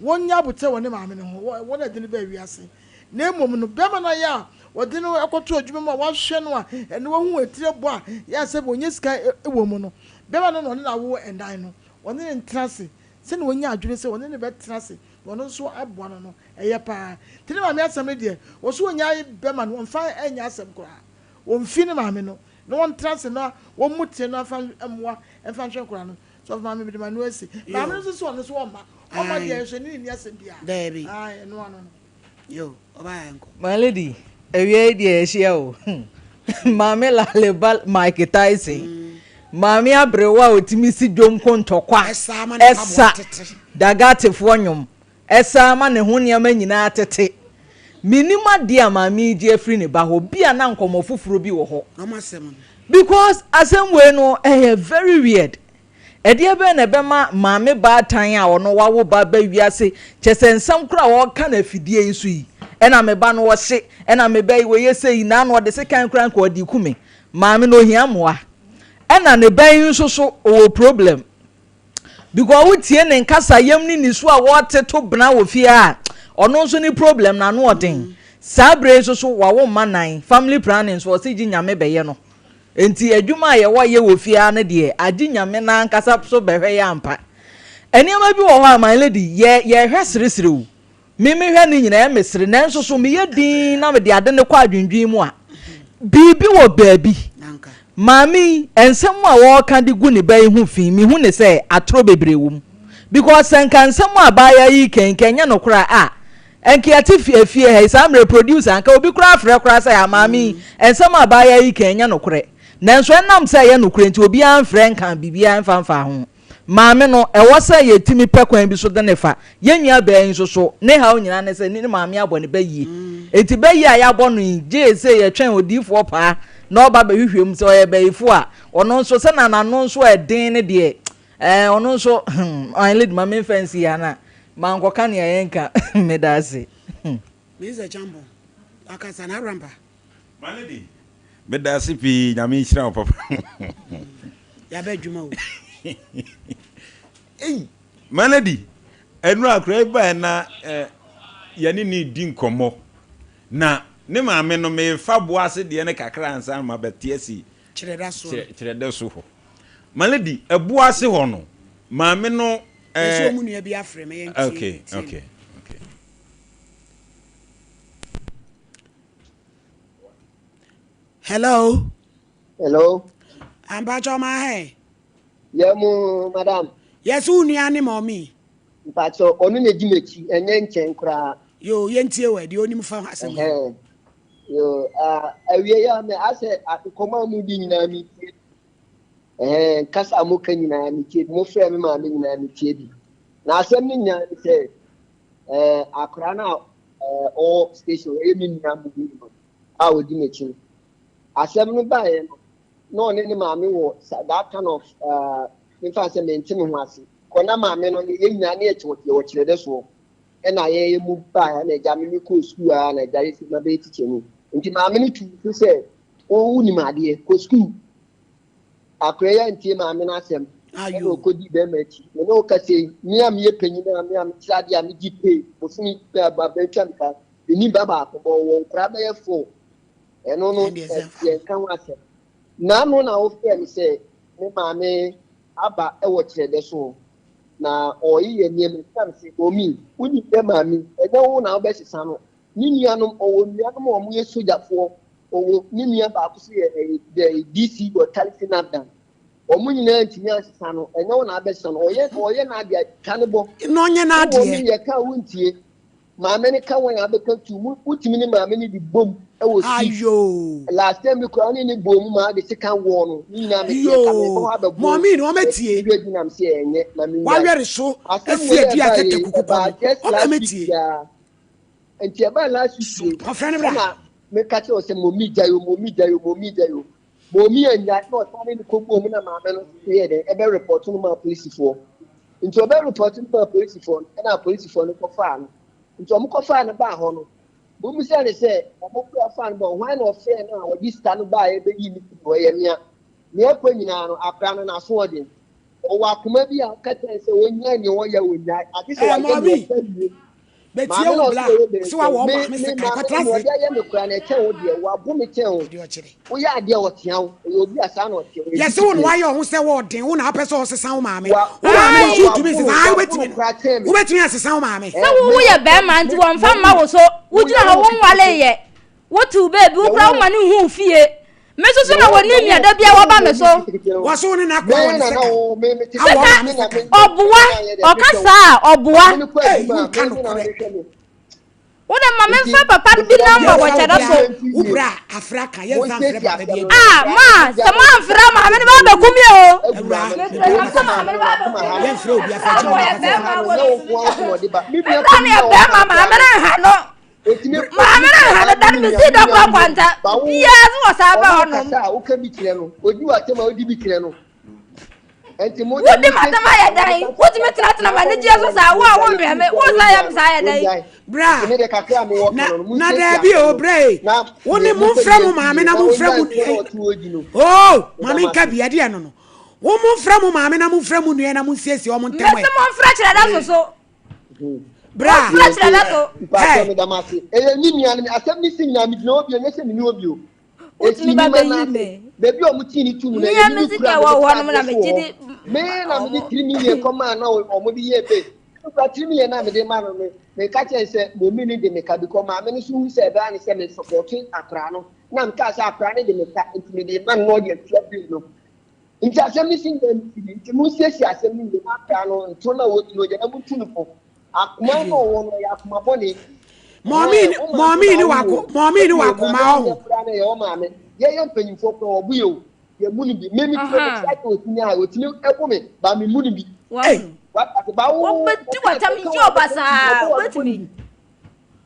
[SPEAKER 3] wɔnya abotrɛ wɔ ne maame no ho wɔn a ɛde no baa wiase na mmom no bɛrima no ayɛ a wɔde no kɔto adwuma mu a wahwɛ no a ɛne wahu etire bɔ a yɛ sɛ wɔnyɛ sika wɔ mu no bɛrima no na ɔne no awo ɛnan no ɔne ne ntena ase sɛnea wɔnya adwene sɛ ɔne ne bɛtena ase na ɔno nso aboa no no ɛyɛ paa nti ne maame asɛm no deɛ wɔso wɔnya bɛrima no wɔmfa ɛnyɛ asɛm koraa wɔmfi ne maame no na wɔntena ase na wɔmmu tie no afa mmoa mfa nhwɛ koraa no so ɔfɔ maame bi de ma no asi maame no nso so ɔno nso ɔmma ɔmma deɛ nso ne ne ni asɛm biara
[SPEAKER 1] Daabi.
[SPEAKER 3] Ae, ɛno ano no.
[SPEAKER 1] Yo, ɔbaa yɛ nkɔ.
[SPEAKER 4] My lady, awia yi deɛ yɛahyia o. Maame Laleba Mike Tyson. Maame aberewa a otumi si dwom ko ntɔkwa.
[SPEAKER 1] Ɛsa ama ne mpaboa
[SPEAKER 4] Ɛsa
[SPEAKER 1] tete.
[SPEAKER 4] Dagatefoɔ nnwom. Ɛsa ama ne ho nneɛma nyinaa tete. Menim adeɛ a maame yi gye afiri ne ba hɔ. Bi a na nkɔmmɔ foforɔ bi wɔ hɔ.
[SPEAKER 1] Na ɔmo asɛm no.
[SPEAKER 4] Because asɛm wei no ɛyɛ very weird. Ɛdeɛ bɛn na ɛbɛma maame baatan a ɔno wawo ba ba wiase kyɛ sɛ nsɛm koraa a ɔreka no afidie yi so yi ɛna me ba no ɔhye ɛna me ba yi wɔyɛ sɛ yi naano ɔde sekan koraa nka ɔde ku me maame no ohia mmoa ɛna ne ba yi nso so ɔwɔ problem because wotie ne nkasa yam ne ne su a wɔte to bena wɔ fie a ɔno nso ne problem na ano ɔden saa bere yi nso so wawo mma nan family planning nso ɔsi gye Nyame bɛyɛ no nti adwuma a yɛwɔ yɛ wɔ fie ha no deɛ agye Nyame n'ankasa so bɛhwɛ yɛ ampa. Nneɛma bi wɔ hɔ a, my lady, yɛ yɛhwɛ seresere o. Me mehwɛ ne nyinaa mesere nanso so meyɛ din na mede ade no kɔ adwendwen mu a, biribi wɔ baabi. Maame yi, nsɛm a wɔreka de gu ne ba yi ho fi, mehu ne sɛ atorɔ bebree wɔ mu. Because sɛ nka nsɛm a abaayewa yi reka yi, nka ɛnyɛ nokorɛ a, nka yɛte fie fie ha yi, saa mmerɛ producer, nka obi koraa frɛ koraa sɛ, ah maame yi, nsɛm a abaayewa yi reka yi, ɛnyɛ nokorɛ. Nanso ɛnam sɛ ɛyɛ nokorɛ nti, obiara mfrɛ nka biribiara mfa mfaa ho. Maame no, ɛwɔ sɛ yɛtumi pɛ kwan bi so de no fa. Yɛn nua baa yi nso so, ne haw nyinaa ne sɛ ne maame abɔ ne ba yie. Enti ba yie a yɛabɔ no yi, gyee sɛ yɛtwɛn odiyifoɔ paa na ɔba bɛhwehwɛ mu sɛ ɔyɛ bayifoɔ a, Ɔno nso sɛ na n'ano nso ɛden ne deɛ ɛɛ ɔno nso hmm my lady ma memfa nsi ha na mankɔka nea yɛnka meda ase.
[SPEAKER 1] Mr. Champon, wakasa na awurampa.
[SPEAKER 5] My lady, meda ase pii nyame nhyira wo papa.
[SPEAKER 1] Yaba adwuma o.
[SPEAKER 5] Ei, my lady, ɛnu akora yi bae na eh, yɛne ne di nkɔmmɔ na ne maame no mefa boa ase deɛ no kakra ansa na mabɛte asi kyerɛdɛ so hɔ. My lady, ɛboa ase hɔ no, maame no
[SPEAKER 1] eh, wɔn nua bi afrɛ me yɛn tie.
[SPEAKER 5] Okay, okay, okay.
[SPEAKER 1] Hello.
[SPEAKER 8] Hello.
[SPEAKER 1] Ampakyɛ ɔma hɛ.
[SPEAKER 8] Yɛ mu madam.
[SPEAKER 1] Yɛsɛ wo nua ne mɔmi.
[SPEAKER 8] Mpakyɛ ɔno na edi m'akyi ɛnyɛ nkyɛn koraa.
[SPEAKER 1] Yoo yɛntie wɔ deɛ onim fa asɛm
[SPEAKER 8] yi. Yoo awie yɛ mɛ asɛ nkɔmɔ a mu di nyinaa mi tie. Ɛhɛn kasa a mo ka nyinaa mi tie bi mo frɛ me maame nyinaa mi tie bi. Na asɛm no nyinaa ne sɛ ɛɛ akora no a ɛɛ ɔwɔ station ɛyɛ me nua mu bi no a odi m'akyi no. Asɛm no baeɛ no, na ɔne ne maame wɔ that kind of uh, memfa sɛ mente me ho ase. Kɔ na maame no yɛn nyinaa ne yɛkyɛ yɛwɔ kyerɛdɛ soɔ. Ɛna yɛyɛ mu baeɛ na agya me mekɔɔ sukuu a na agya yɛsi ma bɛyɛ tikyani. Nti maame no tu so sɛ wonim adeɛ, kɔ sukuu. Akora yi antie maame no asɛm ɛna ɔkɔdii bɛrima akyi. Me ne wo kasa yi, me a meyɛ panyin a me a mekyerɛ adeɛ a megye pay bosome abɛtwa me ka, menni ba baako bɔ wɔ nkora bɛyɛ four. Ɛno no, yɛnka ho asɛm. N'ano na wofrɛ me sɛ me maame aba wɔ kyerɛdɛ so na ɔreyeyɛ nneɛma bi na mese, Omi, wonim dɛ maame, ɛnyɛ wo na wobɛsesa no. Ne nuanom, ɔwɔ nuanom a wɔyɛ sogyafoɔ, ɔwɔ ne nua baako so yɛ ɛyɛ DC wɔ Talisi Nabdan. Wɔn nyinaa ntumi ansesa no, ɛnyɛ wo na abɛsesa no. Ɔyɛ ɔyɛ n'adeɛ a, twa ne bɔ.
[SPEAKER 1] Na ɔnyɛ n'adeɛ.
[SPEAKER 8] Wowɔ mi yɛ ka a wontie. Maame no ka wɔn a abɛka tu mu wotumi ne maame no de bom wɔ street.
[SPEAKER 1] Ayoo.
[SPEAKER 8] Last time bi koraa ne ne bɔɔ mu maa de sekan wɔɔ no ne nyinaa me teɛ ka me bɔ hɔ abɛbɔ
[SPEAKER 1] Mɔmi no ɔmɛtie.
[SPEAKER 8] Mehwɛ di nam sɛ ɛnyɛ ma me nyae.
[SPEAKER 1] Wawɛre so
[SPEAKER 8] Asɛm
[SPEAKER 1] asi
[SPEAKER 8] wei
[SPEAKER 1] adi a
[SPEAKER 8] ɛbaa
[SPEAKER 1] tɛtɛ
[SPEAKER 8] yei
[SPEAKER 1] kuku kɔ
[SPEAKER 8] ɛbaa
[SPEAKER 1] no
[SPEAKER 8] just
[SPEAKER 1] ɔmɛ
[SPEAKER 8] last week
[SPEAKER 1] mɛtie.
[SPEAKER 8] biara nti ɛbaa last week yei
[SPEAKER 1] Ɔfrɛ no bra.
[SPEAKER 8] ɛna meka kyerɛ wo sɛ mɔmi gyae o mɔmi gyae o mɔmi gyae o Maomi annya na ɔsan ne no kɔbɔɔ mu na maame no nso yɛɛ dɛn ɛbɛ repɔto no maa polisifoɔ. Nti ɔbɛ repɔto no maa polisifoɔ no ɛna apolisifoɔ no kɔfaa no. Nti wɔn kɔfaa no baa hɔ no, wɔbisaa no sɛ wɔn kura faa no baa hɔ hwan na ɔfrɛɛ no a ɔde sika no baeɛ bɛyii no firi hɔ ɛyɛ mea. Nea ɛkɔ nyinaa no akora no n'aso ɔden. Ɔwɔ akoma bi a ɔka kyerɛ no sɛ ɔnnyae nea ɔyɛ ɔnnyae agye sɛ
[SPEAKER 1] Ɛɛ
[SPEAKER 8] wayɛ nea
[SPEAKER 1] Maomi,
[SPEAKER 8] ɔpɛ awie.
[SPEAKER 1] bɛtie
[SPEAKER 8] Maame
[SPEAKER 1] wo
[SPEAKER 8] na
[SPEAKER 1] bla
[SPEAKER 8] ɔsɛ ɔyɛ bɛn
[SPEAKER 1] sɛ
[SPEAKER 8] sɛ
[SPEAKER 1] wawɔ
[SPEAKER 8] me
[SPEAKER 1] maame
[SPEAKER 8] me
[SPEAKER 1] sekan
[SPEAKER 8] maame
[SPEAKER 1] kɔtra
[SPEAKER 8] no
[SPEAKER 1] ase.
[SPEAKER 8] ɔde ayɛ me koraa na ɛkyɛn wo deɛ wabo me kyɛn wo
[SPEAKER 1] Adeɛ ɔkyere.
[SPEAKER 8] woyɛ adeɛ a ɔtea wo ɔyɛ obi a saa na ɔteɛ ɔyɛ
[SPEAKER 1] Yɛse wo na
[SPEAKER 8] discipline
[SPEAKER 1] wayɛ ɔho sɛ wɔɔden wo na wopɛ sɛ ɔsesa wo maame.
[SPEAKER 8] wa
[SPEAKER 1] Wo maame no
[SPEAKER 8] wa
[SPEAKER 1] nso wontumi
[SPEAKER 8] wabo
[SPEAKER 1] nsesa
[SPEAKER 8] no
[SPEAKER 1] ae
[SPEAKER 8] wabo
[SPEAKER 1] wobɛtumi
[SPEAKER 8] no
[SPEAKER 1] no
[SPEAKER 8] koraa kyɛn me
[SPEAKER 1] wobɛtumi asesa wo maame.
[SPEAKER 6] Sɛ
[SPEAKER 8] ɛɛ
[SPEAKER 6] wo
[SPEAKER 8] me
[SPEAKER 6] woyɛ bɛrima nti
[SPEAKER 8] me
[SPEAKER 6] wɔmfa mma
[SPEAKER 8] mami
[SPEAKER 6] wo so.
[SPEAKER 8] woyɛ
[SPEAKER 6] Wogyina hɔ
[SPEAKER 8] wo
[SPEAKER 6] wonwaleeɛ. Wotew baabi wo
[SPEAKER 8] yɛ
[SPEAKER 6] koraa
[SPEAKER 8] wo
[SPEAKER 6] woma no nhu wo fie. Me nso so
[SPEAKER 8] yɛ
[SPEAKER 6] na
[SPEAKER 8] wo
[SPEAKER 6] wɔnim
[SPEAKER 8] yɛ
[SPEAKER 6] me a
[SPEAKER 8] wo
[SPEAKER 6] da biara
[SPEAKER 8] yɛ wo
[SPEAKER 6] wɔba me
[SPEAKER 8] mami
[SPEAKER 6] so.
[SPEAKER 8] nketenkete no
[SPEAKER 1] Wɔse wo ne n'akoa
[SPEAKER 8] me
[SPEAKER 1] wɔ ne
[SPEAKER 8] na na
[SPEAKER 1] sekan
[SPEAKER 8] wo me me te
[SPEAKER 1] awɔ
[SPEAKER 8] sɛ
[SPEAKER 1] maame
[SPEAKER 8] me na
[SPEAKER 1] sekan.
[SPEAKER 8] me
[SPEAKER 6] Ɔboa,
[SPEAKER 8] me na yɛ dɛ
[SPEAKER 6] ɔka
[SPEAKER 8] mehwɛ wo
[SPEAKER 6] saa a, ɔboa.
[SPEAKER 8] maame no kɔ
[SPEAKER 1] Ei
[SPEAKER 8] adwuma a
[SPEAKER 1] wonka
[SPEAKER 8] me me na
[SPEAKER 1] nokorɛ.
[SPEAKER 8] mehwɛ no
[SPEAKER 6] Wo de ma
[SPEAKER 8] nti
[SPEAKER 6] memfa papa no bi
[SPEAKER 8] mesrɛ mo
[SPEAKER 6] nɔmba wɔ
[SPEAKER 1] Yɛmfa
[SPEAKER 6] kyɛdɛ
[SPEAKER 1] obiara
[SPEAKER 6] so.
[SPEAKER 8] montie
[SPEAKER 1] wo
[SPEAKER 8] yie
[SPEAKER 1] bra afra ka yɛmfa mfrɛ
[SPEAKER 8] monsiesie
[SPEAKER 1] papa bi
[SPEAKER 8] asɛm no
[SPEAKER 1] adi.
[SPEAKER 8] na
[SPEAKER 6] Ah,
[SPEAKER 8] akora
[SPEAKER 6] ma,
[SPEAKER 8] no
[SPEAKER 6] sɛ
[SPEAKER 8] mogya no
[SPEAKER 6] moamfrɛ a maame no ba abɛku me o.
[SPEAKER 8] agu
[SPEAKER 1] Awuraa
[SPEAKER 8] maame no
[SPEAKER 1] mepɛ wo
[SPEAKER 8] so
[SPEAKER 1] kasa.
[SPEAKER 8] because maame no wakoma ha no
[SPEAKER 1] Yɛmfrɛ obiara fa
[SPEAKER 6] Sɛ
[SPEAKER 1] gyina
[SPEAKER 6] wɔyɛ
[SPEAKER 1] kasa.
[SPEAKER 6] bɛrima
[SPEAKER 8] ha no
[SPEAKER 6] wɔ
[SPEAKER 8] nyɛ wo nko ara so na ɔde ba me nua
[SPEAKER 6] Sɛ no
[SPEAKER 8] panyin
[SPEAKER 6] yɛ
[SPEAKER 8] a ɔwɔ
[SPEAKER 6] bɛrima
[SPEAKER 8] ha
[SPEAKER 6] maame
[SPEAKER 8] koraa
[SPEAKER 6] no
[SPEAKER 8] no
[SPEAKER 6] nha no.
[SPEAKER 8] otumi
[SPEAKER 6] Maame
[SPEAKER 8] otumi
[SPEAKER 6] no
[SPEAKER 8] tua
[SPEAKER 6] nha no
[SPEAKER 8] maa
[SPEAKER 6] da
[SPEAKER 8] me
[SPEAKER 6] no
[SPEAKER 8] ne nua
[SPEAKER 6] mesii
[SPEAKER 8] me
[SPEAKER 6] da
[SPEAKER 8] nua
[SPEAKER 6] kɔ
[SPEAKER 8] no yɛ
[SPEAKER 6] akwanta.
[SPEAKER 8] ba wo
[SPEAKER 6] Biara so wɔ saa bɛ
[SPEAKER 8] ɔne wo
[SPEAKER 6] hɔnom.
[SPEAKER 8] kasa a woka bi kyerɛ no odi w'atɛm a wodi bi kyerɛ no nti mo deɛ
[SPEAKER 6] Wodi m'asɛm
[SPEAKER 8] monsiesie
[SPEAKER 6] ayɛ
[SPEAKER 8] asɛm no
[SPEAKER 6] dɛn?
[SPEAKER 8] meka kyerɛ
[SPEAKER 6] Wotumi
[SPEAKER 8] sɛ
[SPEAKER 6] tenatena
[SPEAKER 8] akora no
[SPEAKER 6] m'anigyeɛ so
[SPEAKER 8] ɔwɔ
[SPEAKER 6] saa, wo a
[SPEAKER 8] hɔ no
[SPEAKER 6] wommerɛ me,
[SPEAKER 8] ɔngyae
[SPEAKER 6] wosan yɛ
[SPEAKER 8] ɔngyae
[SPEAKER 6] me saa ayɛ dɛn?
[SPEAKER 8] ɔngyae
[SPEAKER 1] Bra
[SPEAKER 8] nti me deɛ kakra a mewɔ ka
[SPEAKER 1] na
[SPEAKER 8] no no
[SPEAKER 1] na
[SPEAKER 8] monsiesie
[SPEAKER 1] daabi
[SPEAKER 8] asɛm
[SPEAKER 1] o
[SPEAKER 8] no
[SPEAKER 1] bra e
[SPEAKER 8] na
[SPEAKER 1] wo ne
[SPEAKER 8] momfa
[SPEAKER 1] momfrɛ
[SPEAKER 8] bi
[SPEAKER 1] mo
[SPEAKER 8] nsi
[SPEAKER 1] maame
[SPEAKER 8] yie
[SPEAKER 1] na
[SPEAKER 8] na
[SPEAKER 1] momfrɛ
[SPEAKER 8] ɔngyae
[SPEAKER 1] mo
[SPEAKER 8] ntorɔ
[SPEAKER 1] nua
[SPEAKER 8] na
[SPEAKER 1] yi
[SPEAKER 8] ɔte hɔ di no
[SPEAKER 1] oh
[SPEAKER 8] meda
[SPEAKER 1] maame
[SPEAKER 8] mo
[SPEAKER 1] nka
[SPEAKER 8] ase
[SPEAKER 1] bi ɛdeɛ no no wo momfrɛ mo maame na momfrɛ mo nua na monsiesie wɔn ntɛm ɛ
[SPEAKER 6] Mese momfrɛ kyerɛ da so so.
[SPEAKER 1] Bra
[SPEAKER 6] Momfrɛ kyerɛ da so.
[SPEAKER 8] Mpakyɛ
[SPEAKER 1] Hey.
[SPEAKER 8] meda mo ase. Ɛyɛ me nua no asɛm no si nyinaa megyina hɔ bio ɛnyɛ sɛ menni hɔ bio.
[SPEAKER 6] Wotumi
[SPEAKER 8] Ɛsii
[SPEAKER 6] ba
[SPEAKER 8] me ma
[SPEAKER 6] bɛyi
[SPEAKER 8] n'ase.
[SPEAKER 6] me.
[SPEAKER 8] Baabi a wɔn tii ne tum no
[SPEAKER 6] Mea
[SPEAKER 8] ɛyɛ me
[SPEAKER 6] me
[SPEAKER 8] me
[SPEAKER 6] sika
[SPEAKER 8] kura
[SPEAKER 6] wɔ
[SPEAKER 8] mede
[SPEAKER 6] hɔ
[SPEAKER 8] tɔ
[SPEAKER 6] nom na
[SPEAKER 8] adeɛ so
[SPEAKER 6] megye
[SPEAKER 8] wɔ
[SPEAKER 6] di
[SPEAKER 8] hɔ. Me na mede 3 million kɔmaa na wɔn de yɛɛ base. Mekura 3 million na mede ma no no meka kyerɛ no sɛ mɔmi no de me ka because maame no nso hu sɛ ɛbɛyɛ ne sɛ me support akwaraa no na mekaa sɛ akwaraa no de me ka nti mede ma no na ɔde atua bill no. Nti asɛm no si nyinaa ne si bi. Nti monsiesie asɛm no yie na akra no nto no a wɔtu no gya na montu no fo. Akoma no ɔwɔ no ɛyɛ akoma bɔne.
[SPEAKER 1] Mɔmi
[SPEAKER 8] Ɛɛ, wo maame
[SPEAKER 1] mɔmi
[SPEAKER 8] na
[SPEAKER 1] ne
[SPEAKER 8] awo
[SPEAKER 1] wako
[SPEAKER 8] o.
[SPEAKER 1] mɔmi ne
[SPEAKER 8] Ɛbi o,
[SPEAKER 1] wakoma
[SPEAKER 8] maame no
[SPEAKER 1] ɔho.
[SPEAKER 8] nyɛ koraa no ɛyɛ wo maame. Yɛyɛ mpanyinfoɔ koraa ɔbo yɛ o. Yɛmmu no bi. Me me tiri me tiri ase ɔtumi a ɔtumi ɛbo me ba me mmu no bi.
[SPEAKER 1] Ei.
[SPEAKER 6] Wahunu.
[SPEAKER 8] Wate ase ba wo
[SPEAKER 6] Wobɛdi
[SPEAKER 8] ɔka
[SPEAKER 6] w'atam
[SPEAKER 8] ɔka
[SPEAKER 6] yɛ
[SPEAKER 8] wɔn
[SPEAKER 6] ɔbasaa.
[SPEAKER 8] ɔbɔ wɔn
[SPEAKER 6] Wobɛtumi.
[SPEAKER 8] bi.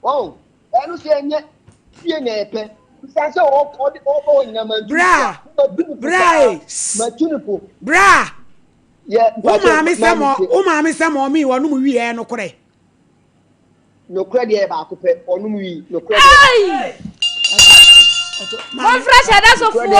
[SPEAKER 8] Wɔn ɛno sɛ ɛnyɛ fie na ɛpɛ. Bisa sɛ ɔde ɔbɔ hɔ nyinaa mantu
[SPEAKER 1] Bra!
[SPEAKER 8] no po. Matu no po
[SPEAKER 1] Bra
[SPEAKER 8] saa.
[SPEAKER 1] e! Sss!
[SPEAKER 8] Matu no po.
[SPEAKER 1] Bra!
[SPEAKER 8] Yɛ
[SPEAKER 1] Wo
[SPEAKER 8] mpakyɛ
[SPEAKER 1] maame sɛ
[SPEAKER 8] maame
[SPEAKER 1] mɔ
[SPEAKER 8] tie.
[SPEAKER 1] wo maame sɛ mɔmii wɔnom wii ɛyɛ nokorɛ?
[SPEAKER 8] Nokorɛ deɛ yɛ baako pɛ ɔnom wii nokorɛ deɛ.
[SPEAKER 6] Ei! Momfrɛ hyɛdasofoɔ. Ma!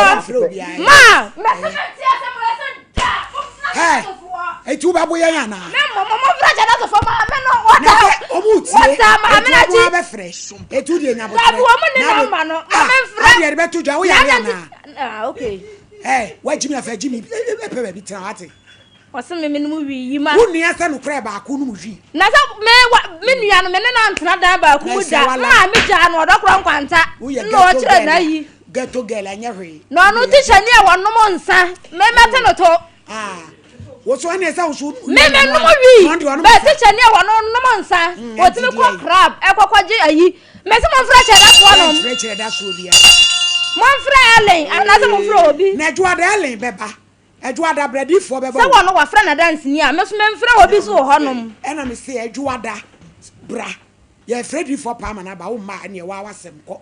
[SPEAKER 6] Mɛsɛ mɛte asɛm wɔ ɛsɛ da. Momfrɛ hyɛdasofoɔ.
[SPEAKER 1] Eti wobɛbo yɛn anaa?
[SPEAKER 6] Me mmɔ mo momfrɛ hyɛdasofoɔ ma me no wɔda.
[SPEAKER 1] Na sɛ ɔmo tie.
[SPEAKER 6] Wɔda maame
[SPEAKER 1] Eti
[SPEAKER 6] n'akyi.
[SPEAKER 1] ɔmo abɛfrɛ. Eti wodeɛ nya botrɛ.
[SPEAKER 6] Dabi wɔn ne namba no. Ma me mfrɛ.
[SPEAKER 1] Adeɛ de bɛto dwa woyare anaa?
[SPEAKER 6] Ah okay.
[SPEAKER 1] Ɛ wagyimi afɛ gyimi ɛpɛ baabi tena wate.
[SPEAKER 6] Ɔse me menom wii yi ma.
[SPEAKER 1] Wo nua sɛ nokorɛ baako nom wii.
[SPEAKER 6] Na sɛ me wa me nua no me ne no antena dan baako mu da me maame gyaa no ɔdɔ korɔ nkwanta na ɔkyerɛ n'ayi.
[SPEAKER 1] Ghetto girl ɛnyɛ hwee.
[SPEAKER 6] Na ɔno tikyani a wɔnom nsa me mɛte no to.
[SPEAKER 1] Ah woso ɛne sɛ woso.
[SPEAKER 6] Me me nom wii bɛ tikyani a wɔno nom nsa wɔtumi kɔ crab ɛkɔkɔ gye ayi mɛ sɛ momfrɛ kyerɛdasoɔ nom.
[SPEAKER 1] Mfrɛ kyerɛdasoɔ bia.
[SPEAKER 6] Momfrɛ Ellen anaasɛ momfrɛ obi.
[SPEAKER 1] Na adwoada Ellen bɛba. Adwoada brɛdifoɔ bɛba
[SPEAKER 6] Sɛ
[SPEAKER 1] o.
[SPEAKER 6] wɔno wafrɛ n'adanseni a, me nso memfrɛ obi so wɔ hɔnom.
[SPEAKER 1] Ɛna me se Adwoada bra yɛfrɛ difoɔ paa ma no aba wo mma a ɛneɛ waa w'asɛm kɔ.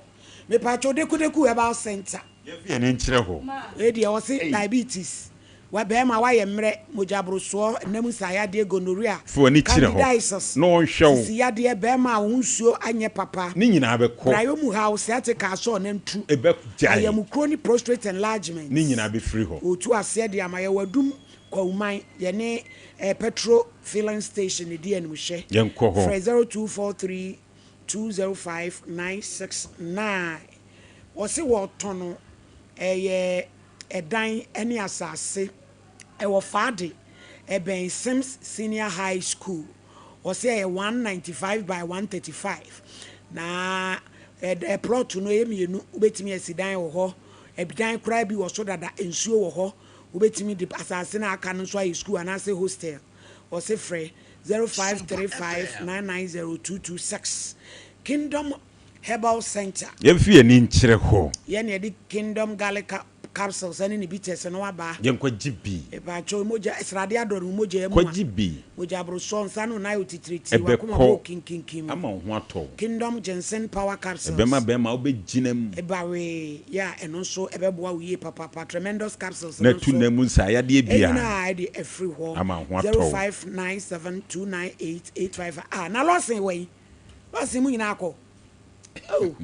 [SPEAKER 1] Mepaakyɛw Dekudeku Herbal Centre.
[SPEAKER 5] Yɛmfa yɛn ani nkyerɛ hɔ.
[SPEAKER 1] Wei deɛ wɔse diabetes, wa bɛɛma wayɛ mmerɛ, mogya borosoɔ, nna mu nsaeyadeɛ, gonorrhea,
[SPEAKER 5] Fa w'ani kyerɛ hɔ
[SPEAKER 1] candidiasis,
[SPEAKER 5] na ɔnhwɛ wo.
[SPEAKER 1] sisi yadeɛ, bɛɛma a wo ho nsuo anyɛ papa,
[SPEAKER 5] Ne nyinaa bɛkɔ.
[SPEAKER 1] brayɔ mu haw, sciatica, asɔɔ nantu,
[SPEAKER 5] Ɛbɛgyae.
[SPEAKER 1] Ayamukuro ne prostrate enlargement.
[SPEAKER 5] Ne nyinaa bɛfiri hɔ.
[SPEAKER 1] Wɔretu aseɛ de ama yɛwɔ Adum Kwawuman yɛne eh, Petro filling station na ɛdi animhwɛ.
[SPEAKER 5] Yɛnkɔ hɔ.
[SPEAKER 1] Frɛ 0243 205 969. Wɔse wɔretɔn no ɛyɛ ɛdan ne asase. Ɛwɔ Faade, ɛbɛn Sims Senior High School. Wɔse ɛyɛ 195 by 135. Na ɛd plot no ɛyɛ mmienu, wobɛtumi asi dan wɔ hɔ. Ɛdan koraa bi wɔ so dada, nsuo wɔ hɔ. Wobɛtumi de asase no a aka no nso ayɛ sukuu anaasɛ hostel. Wɔse frɛ 0535 990 226. Kingdom Herbal Centre.
[SPEAKER 5] Yɛmfa yɛn ani nkyerɛ hɔ.
[SPEAKER 1] Yɛn na yɛde Kingdom Garlic Capsules ne ne bitters no aba.
[SPEAKER 5] Yɛnkɔgye bi.
[SPEAKER 1] Mepakyɛw, mogya, srade adɔre wo mogya mu a.
[SPEAKER 5] Kɔgye bi.
[SPEAKER 1] Mogya borosɔ, nsa no nan otitiritii, w'akoma bɔ
[SPEAKER 5] Ɛbɛkɔ
[SPEAKER 1] kinkinkim.
[SPEAKER 5] ama wo ho atɔ wo.
[SPEAKER 1] Kingdom Ginseng Power Capsules.
[SPEAKER 5] Ɛbɛma bɛrima wobɛgyina mu.
[SPEAKER 1] Ɛba wee yɛ a, ɛno nso ɛbɛboa wo yie papaapa. Tremendous Capsules
[SPEAKER 5] Na
[SPEAKER 1] no
[SPEAKER 5] atu
[SPEAKER 1] nso,
[SPEAKER 5] nna mu nsaayadeɛ biara.
[SPEAKER 1] ɛnyina a ɛde afiri hɔ.
[SPEAKER 5] Ama wo ho atɔ wo.
[SPEAKER 1] 0597298855 Ah, na Lawson wɔ yi? Lawson mu nyinaa kɔ. Oh.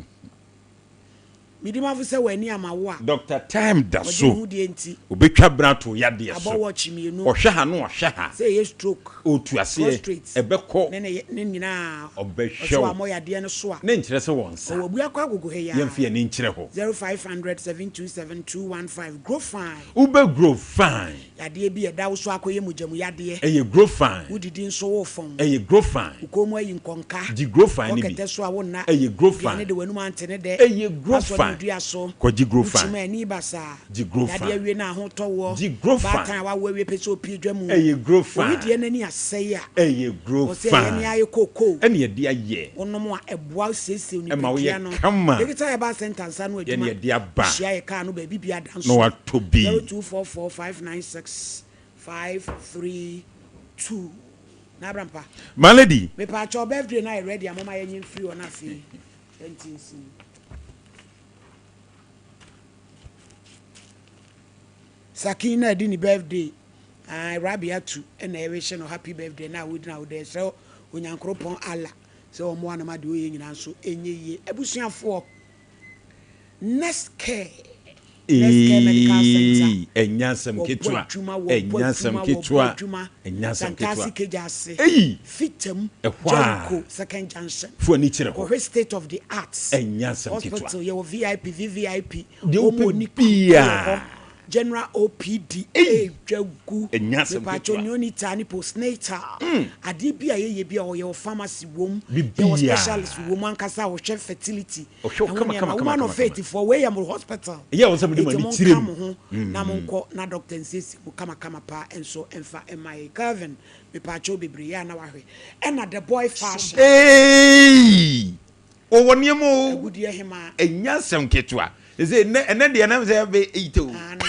[SPEAKER 1] Medi mafo sɛ w'ani ama wo a.
[SPEAKER 5] Doctor time da
[SPEAKER 1] Ɔgye ne
[SPEAKER 5] so.
[SPEAKER 1] ho die nti.
[SPEAKER 5] Obetwa bra ato wo yadeɛ
[SPEAKER 1] Abɔ
[SPEAKER 5] so.
[SPEAKER 1] watch mmienu.
[SPEAKER 5] Ɔhwɛ ha na ɔhwɛ ha.
[SPEAKER 1] Sɛ ɛyɛ stroke.
[SPEAKER 5] Ɔtu aseɛ.
[SPEAKER 1] Prostrate.
[SPEAKER 5] Ɛbɛkɔ.
[SPEAKER 1] Ne ne ne nyinaa.
[SPEAKER 5] Ɔbɛhwɛ
[SPEAKER 1] Ɔsɛ
[SPEAKER 5] wo.
[SPEAKER 1] wammɔ yadeɛ no so a.
[SPEAKER 5] Ne nkyerɛ sɛ wɔnsa.
[SPEAKER 1] Ɔwɔ abua kɔ agogo ha yi ara.
[SPEAKER 5] Yɛmfa yɛn ani nkyerɛ hɔ.
[SPEAKER 1] 0500 727 215 Grow fine.
[SPEAKER 5] Wobɛ grow fine.
[SPEAKER 1] Yadeɛ bi a ɛda wo so akɔyɛ mogya mu yadeɛ.
[SPEAKER 5] Ɛyɛ grow fine.
[SPEAKER 1] Wodidi nso wofɔn.
[SPEAKER 5] Ɛyɛ grow fine.
[SPEAKER 1] Wo kɔn mu ayi nkɔnka.
[SPEAKER 5] Gye grow fine
[SPEAKER 1] Kɔ
[SPEAKER 5] no bi.
[SPEAKER 1] kɛtɛ so a wonna.
[SPEAKER 5] Ɛyɛ grow
[SPEAKER 1] Aduane
[SPEAKER 5] fine.
[SPEAKER 1] de w'anum ante ne dɛ.
[SPEAKER 5] Ɛyɛ grow
[SPEAKER 1] Woasɔ ne
[SPEAKER 5] fine.
[SPEAKER 1] dua so.
[SPEAKER 5] Kɔgye grow
[SPEAKER 1] Wokyim
[SPEAKER 5] fine.
[SPEAKER 1] a ani basaa.
[SPEAKER 5] Gye grow
[SPEAKER 1] Yadeɛ
[SPEAKER 5] fine.
[SPEAKER 1] awie na ahotɔ woɔ.
[SPEAKER 5] Gye grow fine.
[SPEAKER 1] Baatan a wawo awie pɛ sɛ ɔpue dwa mu.
[SPEAKER 5] Ɛyɛ grow
[SPEAKER 1] Wo
[SPEAKER 5] fine.
[SPEAKER 1] wedeɛ no ani asɛe a.
[SPEAKER 5] Ɛyɛ grow
[SPEAKER 1] Ɔsɛ ɛyɛ ne
[SPEAKER 5] fine.
[SPEAKER 1] ayɛ kookoo.
[SPEAKER 5] Ɛna yɛde ayɛ.
[SPEAKER 1] Wonom a ɛboa wo siesie wo
[SPEAKER 5] Ɛma
[SPEAKER 1] nipadua
[SPEAKER 5] woyɛ
[SPEAKER 1] no.
[SPEAKER 5] kama.
[SPEAKER 1] Digital Herbal Centre nsa ano
[SPEAKER 5] Yɛne
[SPEAKER 1] adwuma.
[SPEAKER 5] yɛde aba.
[SPEAKER 1] Hyia yɛ kaa no baabi biara da
[SPEAKER 5] Na
[SPEAKER 1] nso.
[SPEAKER 5] watɔ bi.
[SPEAKER 1] 0244 596 532. Na abrampa.
[SPEAKER 5] My lady.
[SPEAKER 1] Mepaakyɛw birthday no ayɛ ready a moma yɛnye mfiri hɔ na afei yɛnte nsim. Sakin na adi ne birthday aah Rabiatu na ɛrehyɛ no happy birthday na wodi na wodɛ yɛsrɛ Onyankoropɔn Allah sɛ ɔmmoa no ma deɛ ɔyɛ nyinaa nso ɛnyɛ yie. Abusuafoɔ Next Care Next Care Medical Center
[SPEAKER 5] Eeii ɛnyɛ asɛm
[SPEAKER 1] wɔbɔ
[SPEAKER 5] ketewa
[SPEAKER 1] adwuma wɔbɔ
[SPEAKER 5] ɛnyɛ asɛm
[SPEAKER 1] adwuma wɔbɔ
[SPEAKER 5] ketewa
[SPEAKER 1] adwuma
[SPEAKER 5] ɛnyɛ asɛm
[SPEAKER 1] Santase
[SPEAKER 5] ketewa
[SPEAKER 1] Kegya ase
[SPEAKER 5] eii
[SPEAKER 1] Fitam
[SPEAKER 5] ɛhɔ a
[SPEAKER 1] Jericho Second Junction
[SPEAKER 5] fo ani kyerɛ hɔ
[SPEAKER 1] kɔhwɛ state of the art
[SPEAKER 5] ɛnyɛ asɛm ketewa
[SPEAKER 1] hospital yɛwɔ VIP VVIP
[SPEAKER 5] deɛ
[SPEAKER 1] wɔn
[SPEAKER 5] wopɛ
[SPEAKER 1] oni kuru wɔ hɔ
[SPEAKER 5] biaa
[SPEAKER 1] General OPD
[SPEAKER 5] eii
[SPEAKER 1] ɛredwa gu
[SPEAKER 5] ɛnyɛ asɛm
[SPEAKER 1] mepatwɔ
[SPEAKER 5] ketewa
[SPEAKER 1] neonatal ne postnatal adeɛ bi a yɛyɛ bi a yɛwɔ pharmacy wom yɛwɔ
[SPEAKER 5] bibiaa
[SPEAKER 1] specialist wom ankasa a wɔhwɛ fertility
[SPEAKER 5] ɔhwɛ wo
[SPEAKER 1] ɛho
[SPEAKER 5] kama
[SPEAKER 1] nneɛma
[SPEAKER 5] kama kama
[SPEAKER 1] woman
[SPEAKER 5] kama
[SPEAKER 1] of
[SPEAKER 5] kama
[SPEAKER 1] faith foɔ wei yɛ mo hospital
[SPEAKER 5] ɛyɛ a wɔ sɛ mode mo
[SPEAKER 1] enti
[SPEAKER 5] ani
[SPEAKER 1] monka
[SPEAKER 5] kyerɛ
[SPEAKER 1] mo
[SPEAKER 5] mu
[SPEAKER 1] ho na monkɔ na doctor nsiesie mo kamakama paa nso mfa mma yɛn Kelvin mepatwɔ bebree yɛ a na wahwɛ ɛna the boy fashion
[SPEAKER 5] Eeii wɔwɔ nneɛma o
[SPEAKER 1] agudeɛ hemaa
[SPEAKER 5] ɛnyɛ asɛm ketewa ɛsɛ ɛnɛ ɛnɛ deɛ nam sɛ ɛbɛ eite o
[SPEAKER 1] ane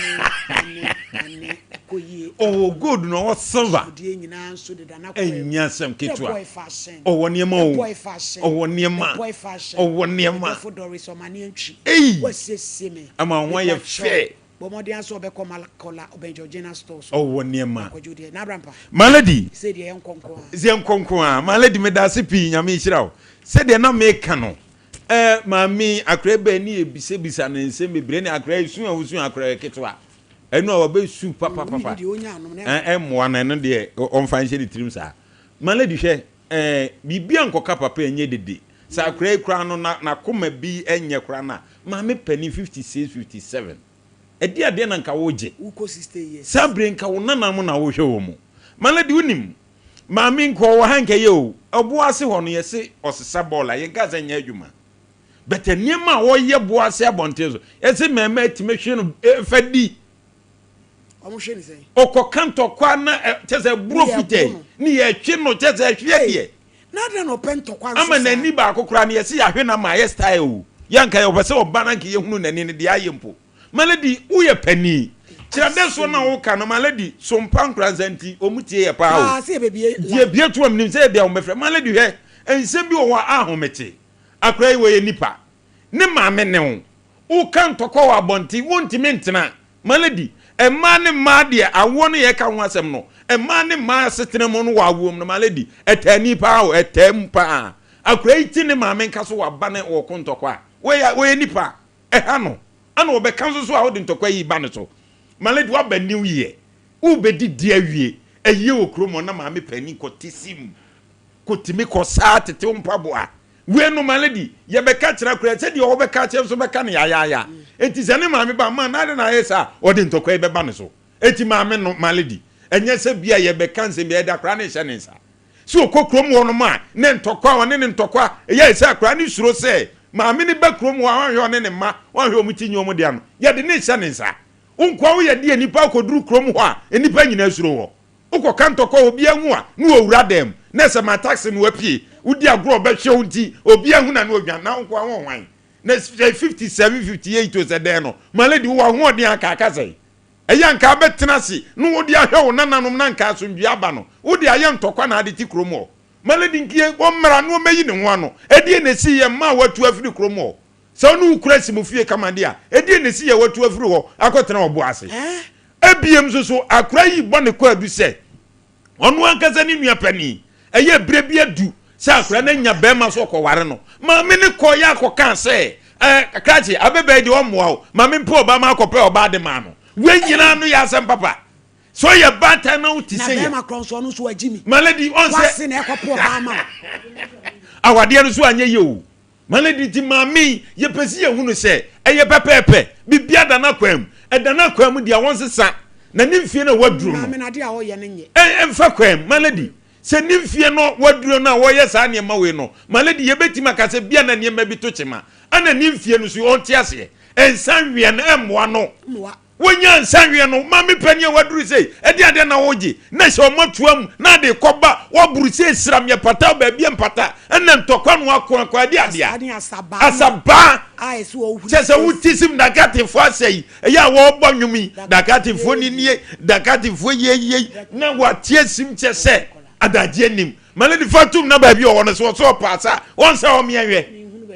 [SPEAKER 1] ane ane.
[SPEAKER 5] Ɔwɔ gold na ɔwɔ silver. Ɛnyɛ asɛm ketewa. Ɔwɔ nneɛma o. Ɔwɔ nneɛma. Ɔwɔ nneɛma. Ei! Ama wo ho ayɛ fɛ. Ɔwɔ nneɛma. My lady. Sɛ yɛnkɔ nko ara. My lady meda ase pii Nyame nhyira wo. Sɛdeɛ na meka no. Eh, maame yi, akora bɛn ne yɛbisabisa no nsɛm bebree ne akora yi su a wosu akora yɛ ketewa. Ɛno a wɔbɛsu papapapa. Ɛmmoa no, ɛno deɛ ɔmfa nhyɛ ne tirim saa. Ma lady hwɛ, eh, biribi a nkɔka papa ɛnyɛ dede. Sɛ akora yi koraa no, n'akoma bi ɛnyɛ koraa no a, maame panin 56, 57. Ɛdeɛ adeɛ na nka wogye. Saa bere nka wo nananom na wohwɛ wɔn mu. Ma lady wonim, Maame nka ɔwɔ ha nka ɛyɛ o. Ɔbo ase hɔ no yɛse ɔsesa bɔɔl a yɛnka sɛ nyɛ adwuma. But nneɛma a ɔyɛ bo ase abɔnten so yɛse mmarima atumi hwe no fa di. Ɔkɔka ntɔkwa na kyɛ sɛ buro fitɛi ne yɛtwe no kyɛ sɛ ɛhweɛ deɛ. Ama n'ani baako koraa no yɛse yɛahwe no ama ayɛ style o. Yɛnka yɛpɛ sɛ ɔba na nka yɛhunu n'ani no deɛ ayɛ mpo. Malady woyɛ panin. Kyerɛ dɛ so na woka no Malady so mpa nkoransa nti ɔmu tie yɛ paa o. Nti yɛbie to a menim sɛ ebia wɔbɛfrɛ. Malady hwɛ nsɛm bi wɔ hɔ a ahomete. Akora yi wɔyɛ nipa. Ne maame ne wo. Woka ntɔkwa wɔ abɔnten wontumi ntena. Malady mmaa ne mmaa deɛ awoɔ no yɛka ho asɛm no mmaa ne mmaa asetena mu no wɔ awoɔ mu no Malady ɛtaa ni paa o ɛtaa mu paa. Akora yi te ne maame nka so waba ne wɔko ntɔkwa a wɔyɛ nipa. Ɛha no, ana wɔbɛka nso so a wode ntɔkwa yi ba no so? My lady, woaba new year, worebɛdidi awie, ayie wɔ kurom hɔ na maame panin kɔte sim, kɔtumi kɔ saa tete wo mpaboa. Wei no, my lady, yɛbɛka kyerɛ koraa, sɛdeɛ wɔbɛka akyerɛ nso bɛka no yayaaya. Enti sɛ ne maame ba, ma na adɛn na ayɛ saa? Ɔde ntɔkwa yi bɛba no so. Enti maame no, my lady, ɛnyɛ sɛ bia yɛbɛka nsɛm bi, yɛde akwadaa no rehyɛ ne nsa. Sɛ ɔkɔ kurom hɔ nom a, ne ntɔkwa, ɔne ne ntɔkwa, ɛyɛ sɛ akwadaa no suro sɛ maame no ba kurom hɔ a, ɔnhwɛ ɔne ne mma, ɔnhwɛ wɔn ti nyɛ wɔn dea no, yɛde no rehyɛ ne nsa. Wo nkoa woyɛ deɛ nnipa akɔduru kurom hɔ a, nnipa nyinaa suro wɔ. Wokɔka ntɔkwa a obiara hu a, na wɔwura dan mu, na sɛ ma taxi no apue, wodi agorɔ a ɔbɛhwɛ wo nti, obiara hu na na ɔdwan, na wo nkoa wo hwan? Na sɛ 57, 58 o sɛ dɛn no, my lady wowɔ ahoɔden a anka aka sɛn? Ɛyɛ a anka abɛtena ase na wode ahwɛ wo nananom na anka asomdwoeɛ aba no, wode ayɛ ntɔkwa na ade te kurom hɔ. Ma Lady Nkie ɔmmra na ɔmmɛyi ne ho ano. Ɛdeɛn na ɛsiiɛ mmaa a watu afiri kurom hɔ? Sɛ wo ne wo kunu asi mo fie kama deɛ a, ɛdeɛn na ɛsiiɛ a watu afiri hɔ akɔtena ɔbo ase? Ebiem nso so, akora yi bɔ ne kwaadu sɛ Ɔno ankasa ne nua panin. Ɛyɛ berɛ bi adu sɛ akwadaa no anya barima so ɔkɔware no. Maame no kɔeɛ akɔkaa sɛ, ɛɛ krakye, abɛbaa yi deɛ ɔmmoa wo. Maame mpɛ ɔbaa ma akɔpɛ ɔbaa de maa no. Wei nyinaa no yɛ asɛm papa. Sɛ ɔyɛ baatan na wote
[SPEAKER 1] Na
[SPEAKER 5] sɛ yɛ.
[SPEAKER 1] bɛrima korɔ nso ɔno nso wagye mi.
[SPEAKER 5] My lady, ɔn sɛ.
[SPEAKER 1] Wase na ɛkɔpo ɔbaa ma wo.
[SPEAKER 5] Awadeɛ no so anyɛ yie o. Malady nti maame yi, yɛpɛ sɛ yɛhu no sɛ ɛyɛ pɛpɛɛpɛ, biribiara da n'akwan mu. Ɛda n'akwan mu deɛ a wɔnsesa, na ne mfie no a waduro no,
[SPEAKER 1] Maame no adeɛ a ɔyɛ no nyɛ.
[SPEAKER 5] ɛmfa kwan mu. Malady, sɛ ne mfie no waduro no a wɔyɛ saa nneɛma wei no, Malady, yɛbɛtumi aka sɛ bia na nneɛma bi to kyema, ɛna ne mfie no so ɔnte aseɛ. Nsa nweɛ no ɛmmoa no.
[SPEAKER 1] Mmoa.
[SPEAKER 5] Wonya nsa nweɛ no, maame panin a waduru sei, ɛde adeɛ na wogye, na hyɛ ɔma tua mu, na ade kɔba, waburu sei sram yɛ pata baabi mpata, ɛna ntɔkwa no ako ako ɛde adeɛ a, asabaa, kyɛ sɛ wote sim dakatefoɔ asɛ yi, ɛyɛ a wɔrebɔ nnwom yi, dakatefoɔ ni nie, dakatefoɔ yie yie, na wateɛ sim kyɛ sɛ adagyeɛ nim. Ma no nifa tom na baabi ɔwɔ no so ɔsɛ ɔpɛ asa a ɔnsɛ ɔmeɛ nhwɛ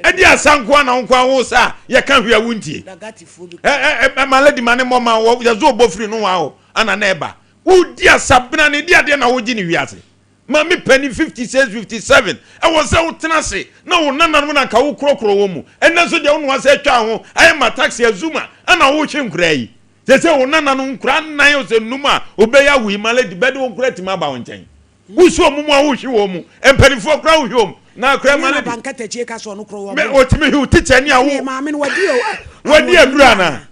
[SPEAKER 5] ɛde asa nko a na wo nko a wo sa a yɛka hwee a wontie ɛ ma lady ma ne mmɔ ma wɔ yɛsɛ ɔbɔ firi no wa hɔ ana na ɛba wodi asa bena ne de adeɛ na wogye ne wiase ma me pani 56 57 ɛwɔ sɛ wotena ase na wo nananom na nka wo korɔkorɔ wɔ mu ɛnɛ nso deɛ wo noa sɛ atwa ho ayɛ ma taxi azuma ana wohwe nkoraa yi sɛ sɛ wo nananom nkoraa nnan sɛ nnum a wobɛyɛ awo yi ma lady bɛde wo nkoraa tumi aba wo nkyɛn Wosi wɔn mu a wohwe wɔn mu. Mpanimfoɔ koraa wohwe wɔn mu. Na akora ma
[SPEAKER 1] ne
[SPEAKER 5] de.
[SPEAKER 1] Abankatakyie ka sɛ ɔno korɔ wɔn.
[SPEAKER 5] Mɛ otumi hwe wo tikya ni a wo.
[SPEAKER 1] Maame no wadi o.
[SPEAKER 5] Wadi aduru ana.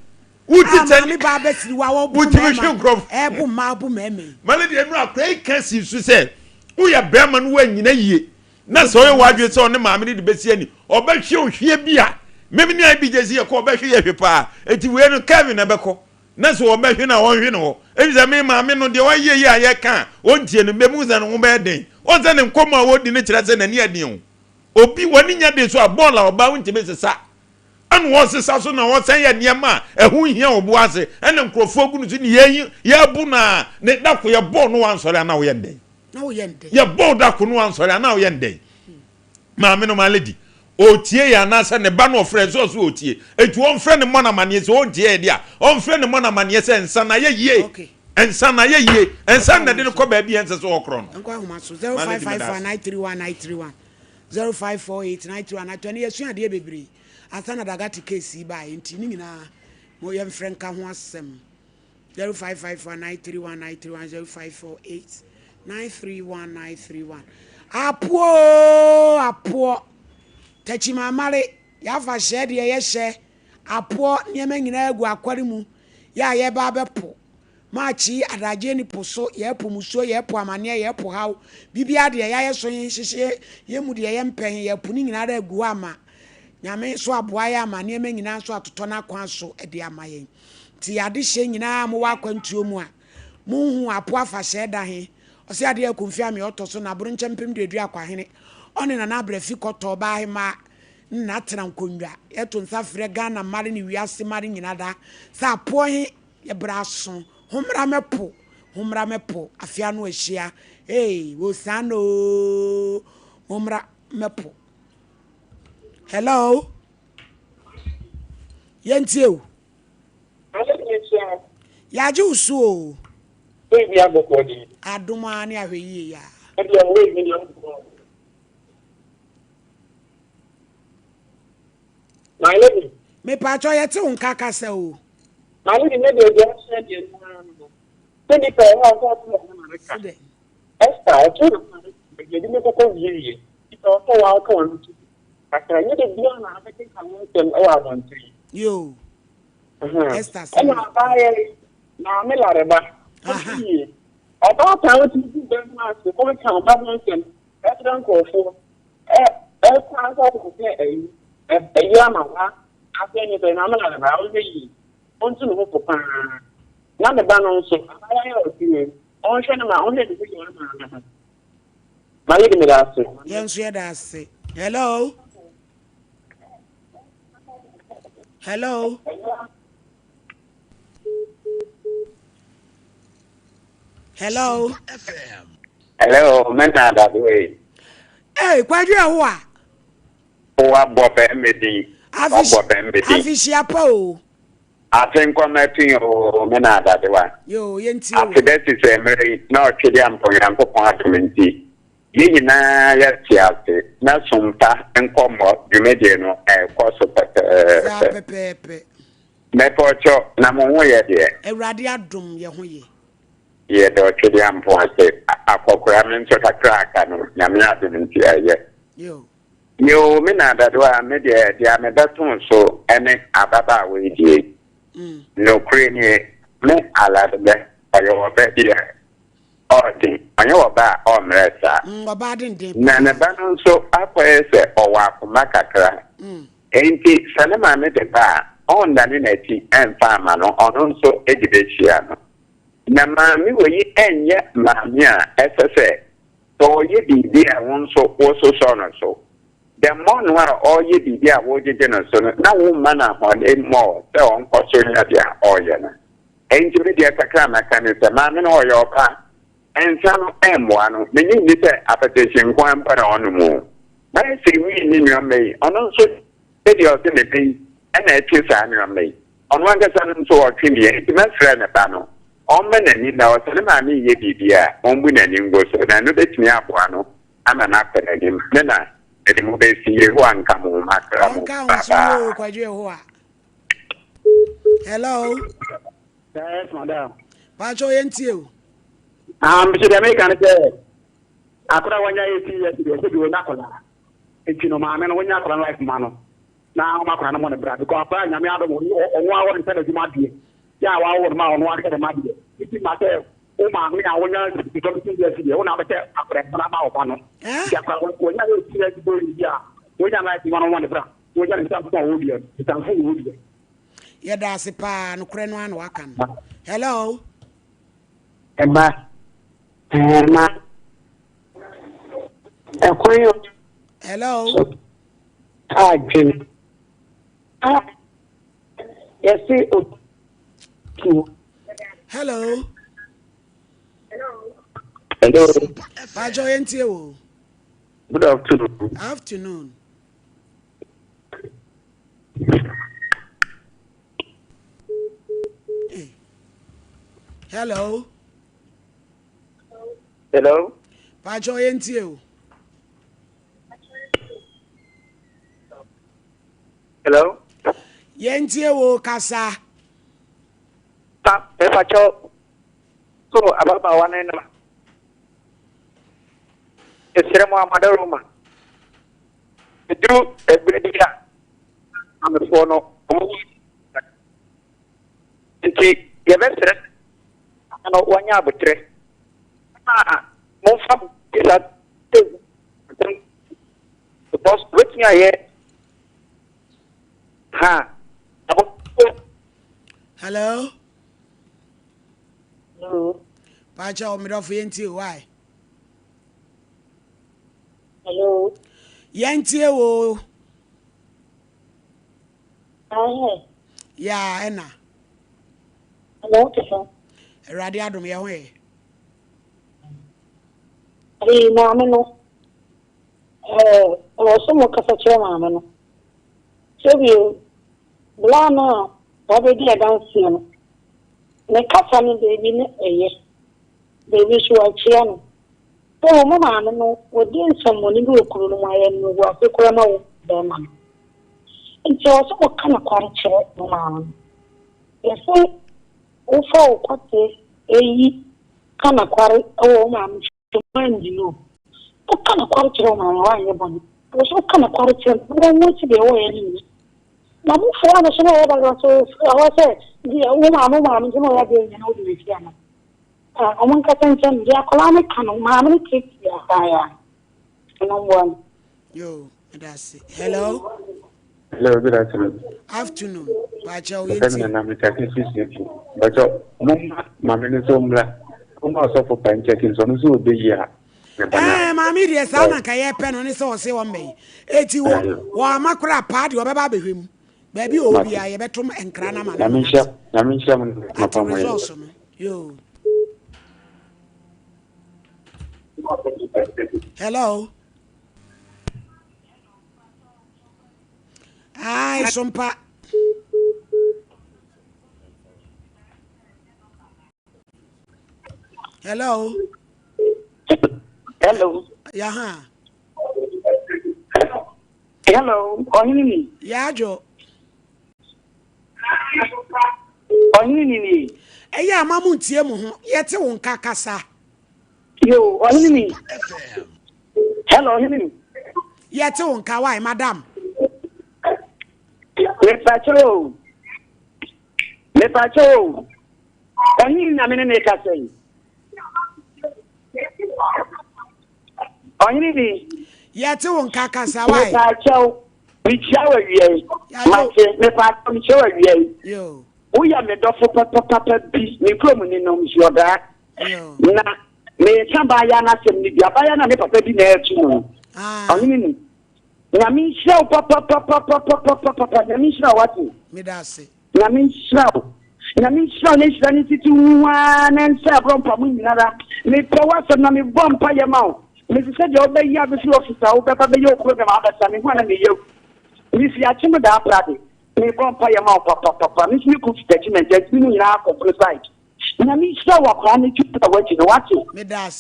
[SPEAKER 5] Wo tikya
[SPEAKER 1] ni. Maame ba abɛsiri wa wɔbu
[SPEAKER 5] mɛma. Wotumi hwe nkurɔfo.
[SPEAKER 1] Ɛbu mmaa bu mɛma yi.
[SPEAKER 5] Maame deɛ nura akora yi ka si so sɛ woyɛ bɛrima no woanyina yie na sɛ ɔyɛ w'adwene sɛ ɔne maame no de bɛsi ani ɔbɛhwe ohwie bi a mɛmi ne ayɛ bi gye si yɛ kɔ ɔbɛhwe yɛ hwe paa eti wei no Kevin na ɛbɛkɔ Na sɛ wɔbɛhwe no a, wɔnhwe no hɔ. Efisɛ me maame no, deɛ wayɛ yi a yɛka a ɔntie no, mɛhu sɛ ne ho bɛyɛ den. Woahu sɛ ne nkɔmmɔ a ɔdi no kyerɛ sɛ n'ani yɛ den o. Obi, w'ani nyɛ den so a, bɔɔl a ɔba wontumi nsesa. Ɛna wɔsesa so na wɔsan yɛ nneɛma a ɛho nhia wɔ bo ase. Ɛna nkurɔfoɔ gu no so ne yɛyi yɛbu no a ne da ko yɛbɔɔ no wansɔre a na woyɛ ndɛn?
[SPEAKER 1] Na woyɛ ndɛn?
[SPEAKER 5] Yɛbɔɔ da ko no wansɔre a na woyɛ ndɛn? Maame no my lady ɔretie yɛn anaasɛ ne ba no ɔfrɛ nso ɔso ɔretie. Enti ɔmfrɛ ne mmɔ no amaneɛ sɛ ɔntie yɛ deɛ a ɔmfrɛ ne mmɔ no amaneɛ sɛ nsa no ayɛ yie.
[SPEAKER 1] Okay.
[SPEAKER 5] Nsa no ayɛ yie. Nsa
[SPEAKER 1] Nkɔ
[SPEAKER 5] no na ɛde
[SPEAKER 1] ahoma
[SPEAKER 5] no
[SPEAKER 1] so.
[SPEAKER 5] kɔ baabi a ɛnsɛ sɛ ɔkorɔ no.
[SPEAKER 1] Nkɔ ahoma so.
[SPEAKER 5] My lady meda
[SPEAKER 1] 0554
[SPEAKER 5] ase.
[SPEAKER 1] 931 931. 0548 931 931. Yɛsua adeɛ bebree ansa na Dagati case yi baeɛ nti ne nyinaa mo yɛmfrɛ nka ho asɛm. 0554 931 931 0548 931 931. Apoɔ oo apoɔ. Takyimamare yɛafa hyɛ deɛ yɛhyɛ apoɔ nneɛma nyinaa agu akware mu yɛ a yɛba abɛpo March yi adagyeɛ ni po so yɛpo musuo yɛpo amaneɛ yɛpo haw biribiara deɛ yayɛ so he hyehye yɛ mu deɛ yɛmpɛ he yɛpo ne nyinaa ara agu hɔ ama Nyame nso aboa yɛ ama nneɛma nyinaa nso atotɔ n'akwan so de ama yɛn nti yɛ adehyeɛ nyinaa a mowɔ akwantuo mu a monhu apo afahyɛɛ da he ɔse adeɛ akumfi ame ɔtɔ so naboro nkyɛ mpem duadua akwahene ɔne Nana Abrafi kɔtɔɔ baa hemaa ne Natena nkonnwa yɛto nsa frɛ Ghana mmare ne wiase mmare nyina da sɛ apoɔ he Yɛ bra so, hommra mɛpo, hommra mɛpo, afe ano ahyia, hey, Hosanna oo, hommra mɛpo. Hello, yɛntie o. Yɛagye wo so o. Adom ara ne ahwɛ yie ya.
[SPEAKER 9] My lady.
[SPEAKER 1] Mepatwɔ yɛte wo nka kasa o.
[SPEAKER 9] My lady me deɛ deɛ ahyɛ deɛ no ara no sɛ nipa ɛwɔ a ɔsɛ ɔte ɔho na reka Esther ɔte ɔho na reka baabi ɛde ne kɔkɔ wie yɛ nipa ɔsɛ wa ɔka wɔn ti kakra nyɛ de bia na abɛkeka ho nsɛm ɛwɔ abɔnten.
[SPEAKER 1] Yoo. Esther sɛ.
[SPEAKER 9] Ɛna abaayɛ maame lareba ɔte yie ɔbaatan ɔtumi gu bɛn ho ase ɔka ɔba ho nsɛm ɛkyerɛ nkurɔfoɔ. Ɛ ɛkwan sɛ ɔkɔ sɛ ɛyi ɛyi ama wa afei ne sɛ maame na ne ba ɔnhwɛ yie ɔntu ne ho fo paa na ne ba no nso abaayewa yɛ ɔte yie ɔnhwɛ ne ma ɔnhwɛ ne ho yie ɔne maame ho ma yɛ de mi da ase.
[SPEAKER 1] Yɛn nso yɛda ase. Hello. Hello. Hello.
[SPEAKER 10] Hello, me na dado yi.
[SPEAKER 1] Hey, Kwadwo Ɛhoa.
[SPEAKER 10] Wa bɔ bɛn me din. Wa bɔ bɛn me din.
[SPEAKER 1] Afihyia pa o.
[SPEAKER 10] Afe nkɔmɛ tui o, me na dadewa.
[SPEAKER 1] Yo, yɛntie o.
[SPEAKER 10] Afe bɛ si sɛ mmerɛ yi na ɔtwe de ampɔ Nyankopɔn adom nti. Yɛn nyinaa yɛte ase na sompa nkɔmmɔ dwumadie no ɛrekɔ so pɛpɛɛpɛ.
[SPEAKER 1] Saa pɛpɛɛpɛ.
[SPEAKER 10] Mepɔkyɔ, na mo ho yɛ deɛ?
[SPEAKER 1] Awurade adom yɛ ho yɛ.
[SPEAKER 10] Yɛda Ɔtwedeampo ase. Akɔkora me nso kakra aka no, Nyame adom nti ɛyɛ. Yoo, me na Adadoa, me deɛ deɛ mebɛtoo so ne ababaawa yi deɛ yi. Nokorɛ nie, me Aladebɛ, ɔyɛ ɔba bi a ɔɔden, ɔnyɛ ɔba a ɔɔmmerɛ saa. Na ne ba no nso akɔyɛ sɛ ɔwɔ akoma kakra. Enti sɛ ne maame de ba a, ɔnnane n'akyi mfa mma no, ɔno nso de bɛhyia no. Na maame wei nyɛ maame a ɛsɛ sɛ sɛ ɔyɛ biribi a wo nso wososɔ no so. The more no a ɔreyɛ biribi a wogyegye no so no, na womma no ahoɔden more sɛ ɔnkɔ so nyɛ deɛ ɔreyɛ no. Enti me deɛ kakra a mɛka ne sɛ, maame no ɔyɛ ɔba. Nsa no mmoa no. Minnye nni sɛ apɛtɛhye nko ara mpo na ɔnom o. Bɛyɛ sɛ wii ne nneɛma yi, ɔno nso deɛ ɔse ne ba yi na ɛtwe saa nneɛma yi. Ɔno ankasa no nso ɔtwe bi, enti mɛsrɛ ne ba no ɔmma n'ani nna hɔ. Sɛ ne maame reyɛ biribi a, ɔmmu n'ani ngu so, na ɛno bɛtumi aboa no ama no akɔ n'anim. Me na mede mo bɛsi. Yehowa nka mo ho. Makra mo.
[SPEAKER 1] Ɔnka wo
[SPEAKER 10] Bye
[SPEAKER 1] nso yoo
[SPEAKER 10] bye.
[SPEAKER 1] Kwadwo Yehowa. Hello.
[SPEAKER 9] Yes, madam.
[SPEAKER 1] Pacho yɛn tie o.
[SPEAKER 9] Ah, mbese deɛ meka ne sɛ akora wanya 18 years deɛ sɛ bi wɔnya akwadaa nti no maame no wɔnya akwadaa no life ma no na ɔma akwadaa no mmɔ ne bra because akwadaa nyame adom ɔno a wɔde sɛ n'adwuma adeɛ yɛ a wawo no ma ɔno ahwɛ ne ma deɛ nti ma sɛ wo maame a wonya 17 years deɛ wo na wobɛsɛ akwadaa no ama wo ba no nti akwadaa wɔnya 18 years bɔ yi a wɔnya life ma no mmɔ ne bra wɔnya ne nsamfo a wɔwɔ dua nsamfo wɔ dua.
[SPEAKER 1] Yɛda ase paa nokorɛ no ara na waka no. Hello.
[SPEAKER 11] Ɛba ɛɛ ma ɛkwan
[SPEAKER 1] Hello.
[SPEAKER 11] so adwene. Ah, yɛse otuo.
[SPEAKER 1] Hello.
[SPEAKER 12] Hello.
[SPEAKER 1] Pajo yɛntie wo.
[SPEAKER 12] Good afternoon.
[SPEAKER 1] Afternoon. Hey. Hello.
[SPEAKER 12] Hello.
[SPEAKER 1] Pajo yɛntie wo.
[SPEAKER 12] Hello.
[SPEAKER 1] Yɛntie wo kasa.
[SPEAKER 12] Pa mepakyɛw so ababaawa no na mesrɛ mo amadoroma ɛduru ɛberɛ bi a mamefoɔ no ɔmo nti yɛbɛsrɛ no wɔnyɛ abotrɛ na momfa mo kisa because wobɛtumi ayɛ ha
[SPEAKER 1] Hello.
[SPEAKER 11] Hello.
[SPEAKER 1] Pakyɛ ɔmedɔfo yɛntie why.
[SPEAKER 11] Hello.
[SPEAKER 1] Yɛntie wo.
[SPEAKER 11] Ahe.
[SPEAKER 1] Ya ɛna.
[SPEAKER 11] Hello, te sɛ.
[SPEAKER 1] Awurade adom yɛ ho yɛ.
[SPEAKER 11] Ee, maame no. Ɛɛ, ɛwɔ sɛ mo kasa kyerɛ maame no. Sɛbio, bla no a wabɛdi adanseɛ no, ne kasa no baabi no ɛyɛ, baabi nso wakyia no. So mo maame no, ɔdi nsɛmmɔne bi wɔ kuro no mu a, ɛyɛ animguase koraa ma wo bɛrima no. Nti ɛwɔ sɛ moka nokware kyerɛ mo maame no. Yɛse wofa wo kwate yi ka nokware wɔ wo maame So woanngye no? Woka nokware kyerɛ wo maame a, woannyɛ bɔne. Ɛwɔ sɛ woka nokware kyerɛ no na wahu sɛ deɛ wɔyɛ no nyɛ. Na mofoa no so na ɔyɛ basabasa so ɛhɔ sɛ deɛ wo maame wo maame nti na ɔyɛ adeɛ nyɛ na wode bɛsi ano. Ah, wɔn nkasa nkyɛn no, deɛ akwadaa no ka no, maame no tiatia saa ya. Ɛno mmoa no.
[SPEAKER 1] Yo, meda ase. Hello.
[SPEAKER 12] Hello, good afternoon.
[SPEAKER 1] Afternoon. Pakyɛw
[SPEAKER 12] yɛ ti. Nana mi kase sisi ti. Pakyɛw, mo ma maame no nso mmra. Mo ma ɔsɔfo pa nkyɛn nso ɔno nso ɔbɛ yi a.
[SPEAKER 1] Ɛɛ maame deɛ saa na nka yɛ pɛ no ne sɛ ɔse wɔn bɛyi. Eti wɔ wɔ ama koraa paa deɛ ɔbɛba abɛhwɛ mu. Baabi wɔ hɔ biara yɛbɛtom nkra no ama no.
[SPEAKER 12] Nyame nhyira nyame nhyira mo ne
[SPEAKER 1] Ate results no. Yo. Hello. Ae sompa. Hello.
[SPEAKER 11] Hello.
[SPEAKER 1] Yaha.
[SPEAKER 11] Hello, ɔhene ni.
[SPEAKER 1] Yadwo.
[SPEAKER 11] Ɔhene ni ni.
[SPEAKER 1] Ɛyɛ ama mo ntie mo ho. Yɛte wo nka kasa.
[SPEAKER 11] Yo, ɔhene ni. Hello, ɔhene ni.
[SPEAKER 1] Yɛte wo nka why, madam?
[SPEAKER 11] Mepakyɛ o. Mepakyɛ o. Ɔhene na me ne ne kasa yi. Ɔhene ni.
[SPEAKER 1] Yɛte wo nka kasa why?
[SPEAKER 11] Mepakyɛ o. Mekyia wo awia yi. Mate, mepakyɛ mekyia wo awia yi.
[SPEAKER 1] Yo.
[SPEAKER 11] Woyɛ me dɔfo papapapa bi, me kurom ni no, nsuɔdaa. Na meka abaayaa no asɛm no bi, abaayaa no a ne papa bi na ɛreto no no. Ɔhene ni. Nyame nhyira wo papapapapapapapa. Nyame nhyira wo wate.
[SPEAKER 1] Meda ase.
[SPEAKER 11] Nyame nhyira wo. Nyame nhyira wo na nhyira ne nsisi wo ho ara na nsa aborɔ mpa mo nyinara. Mepɛ w'asɛm na mebɔ mpa yɛ ma wo. Mese sɛdeɛ wobɛyɛ abɛfiri office a wobɛba bɛyɛ wo program abɛsa me ho a na meyɛ wo. Mefi akyem daa prade. Mebɔ mpa yɛ ma wo papapapa. Me nso me kunu fiti akyem agya nti me ne nyinaa kɔ koro side. Nyame nhyira wo akwadaa no dwuma a wadi no wate.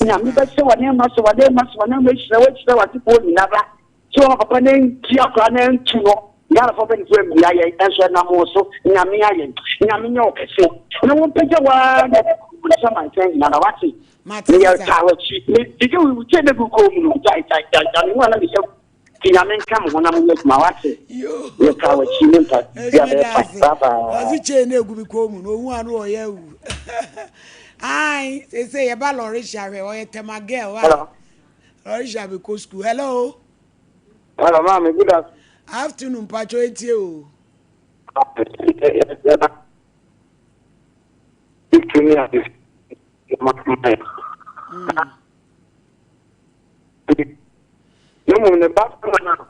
[SPEAKER 11] Nyame bɛhyɛ w'ananmu ahyɛ w'ananmu ahyɛ w'ananmu ahyira wo ahyira w'asefoɔ nyinara. Sɛ wɔma papa no anti akwadaa no antu no Ghanafoɔ mpanyinfoɔ ammia yɛn nso ɛnam wo so Nyame ayɛ. Nyame nyɛ wo kɛse na wɔmpagya wo ara na wo nsa mansan nyinara wate. Meyɛ taa w'akyi mede wo kyɛ bɛgu kɔn mu no gyae gyae gyae gyae me ho a na meyɛ Nti Nyame nka mo ho na monyɛ adwuma wate. Yɛtaa w'akyi ne mpa bia bɛyɛ fine. Bye bye.
[SPEAKER 1] Ɔsi chain na egu mi kɔn mu na ohun ano ɔyɛ awu. Ai sese yɛba Laurisha hwɛ ɔyɛ Tema girl wa.
[SPEAKER 12] Hello.
[SPEAKER 1] Laurisha bɛ kɔ school. Hello.
[SPEAKER 12] Hello maame good afternoon.
[SPEAKER 1] Afternoon mpatsɔ etie o.
[SPEAKER 12] Na mmom ne ba barima no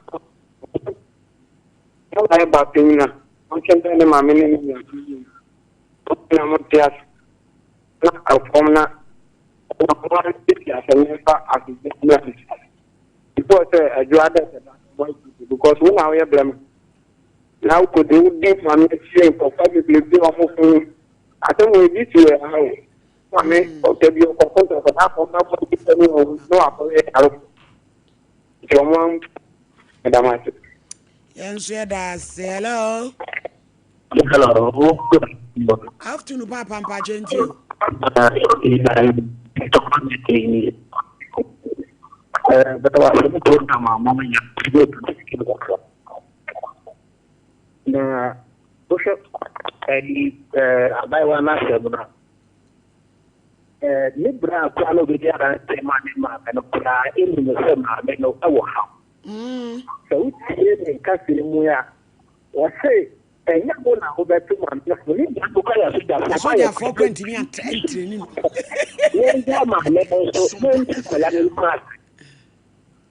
[SPEAKER 12] a ɔyɛ ba panyin a. Ɔntwe bɛn ne maame ne ne nua na mo te ase na ɛfɔm na ɔmo ara siesie asɛm no mfa asomdwoe mmra fie. Before sɛ adwo ada sɛ da no ɔmo ayi because wo na woyɛ blɛma na wokɔdi wodi maame akyi nkɔfa bebrebe ɔmo fo asɛm wɔ ebi si wɔ ha o maame ɔtɛ bi ɔkɔko ntɔkwa na akɔma bɔ nipa ne wɔn na wakɔyɛ yarefo nti ɔmo am ɛda mo ase.
[SPEAKER 1] Yɛn nso yɛda ase. Hello.
[SPEAKER 13] Hello.
[SPEAKER 1] Afternoon papa mpakyɛ nti o.
[SPEAKER 13] Na wohwɛ ɛyi abayewa n'asɛm no ne berɛ a koraa na obɛdi adanseɛ ma ne maame no koraa ɛnim sɛ maame no ɛwɔ haw. Sɛ wotie ne nkasɛɛ mu a, wɔse ɛnyɛ wo na wobɛto maame no fo, ne nua no kora yɛ asogyafoɔ.
[SPEAKER 1] Asogyafoɔ kora ntumi antrɛni no.
[SPEAKER 13] Yɛngya maame no nso, yɛnti nkwadaa no mu ase.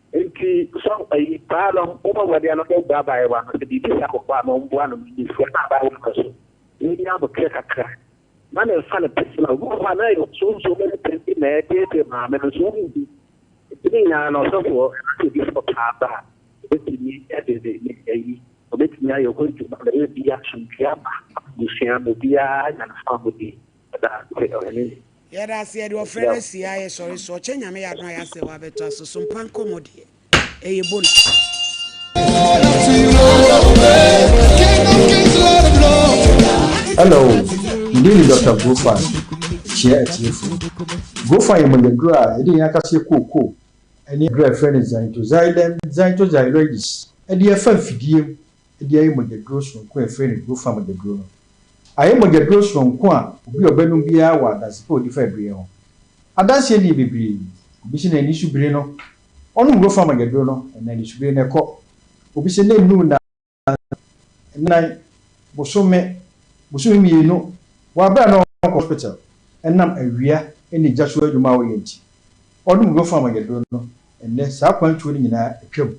[SPEAKER 13] Nti sɛ ayi paa no, wobɔ mmɔden ano bɛboa abaayewa no, sɛ biribi saa wɔ hɔ a, ma ɔmboa no, menyifua na abaayewa no so, yɛnya aboterɛ kakra. Ma ne mfa no personal. Obi wɔ hɔ a na ɛyɛ sunsum ne pɛ bi na ɛteetee maame no, nso wohu bi. Nti ne nyinaa no ɔsɔfoɔ anaasɛ odiyifoɔ paa ba a, ɔbɛtumi de ne ne ayi, ɔbɛtumi ayɛ ho adwuma ma ebi asomdwoeɛ aba abusua mu, obiara anya ne fahodie. Yɛda ase ɔhene ni.
[SPEAKER 1] Yɛda ase yɛde ɔfrɛ no asi ha yɛsɔre so ɔkyɛ Nyame yɛ adom a yɛasɛ wɔ abɛto aso so mpa nkɔmɔ deɛ ɛyɛ bona.
[SPEAKER 14] Hello, me din de Dɔkta Grofan, kyia atiefo. Grofan yɛ mogyaduru a yɛde yɛn akaseɛ kookoo ne aduru a yɛfrɛ no Xanthoxylum xanthoxyloides de afa mfidie mu de ayɛ mogyaduro soronko a yɛfrɛ no Grofan mogyaduro no. Ayɛ mogyaduro soronko a obi a ɔbɛnom biara wɔ adanse pa a ɔdi fa aduruyɛ ho. Adanseɛ no yɛ bebree. Obi se n'ani so biri no, ɔnom Grofan mogyaduro no, ɛnna anisobiri no kɔ. Obi se n'anu na. Nnan, bosome, bosome mmienu wɔ aberɛ a na ɔnkɔ hospital ɛnam awia ne gya so adwuma a ɔyɛ nti. Ɔnom Grofan mogyaduro no, ɛnnɛ saa kwantuo no nyinaa atwam.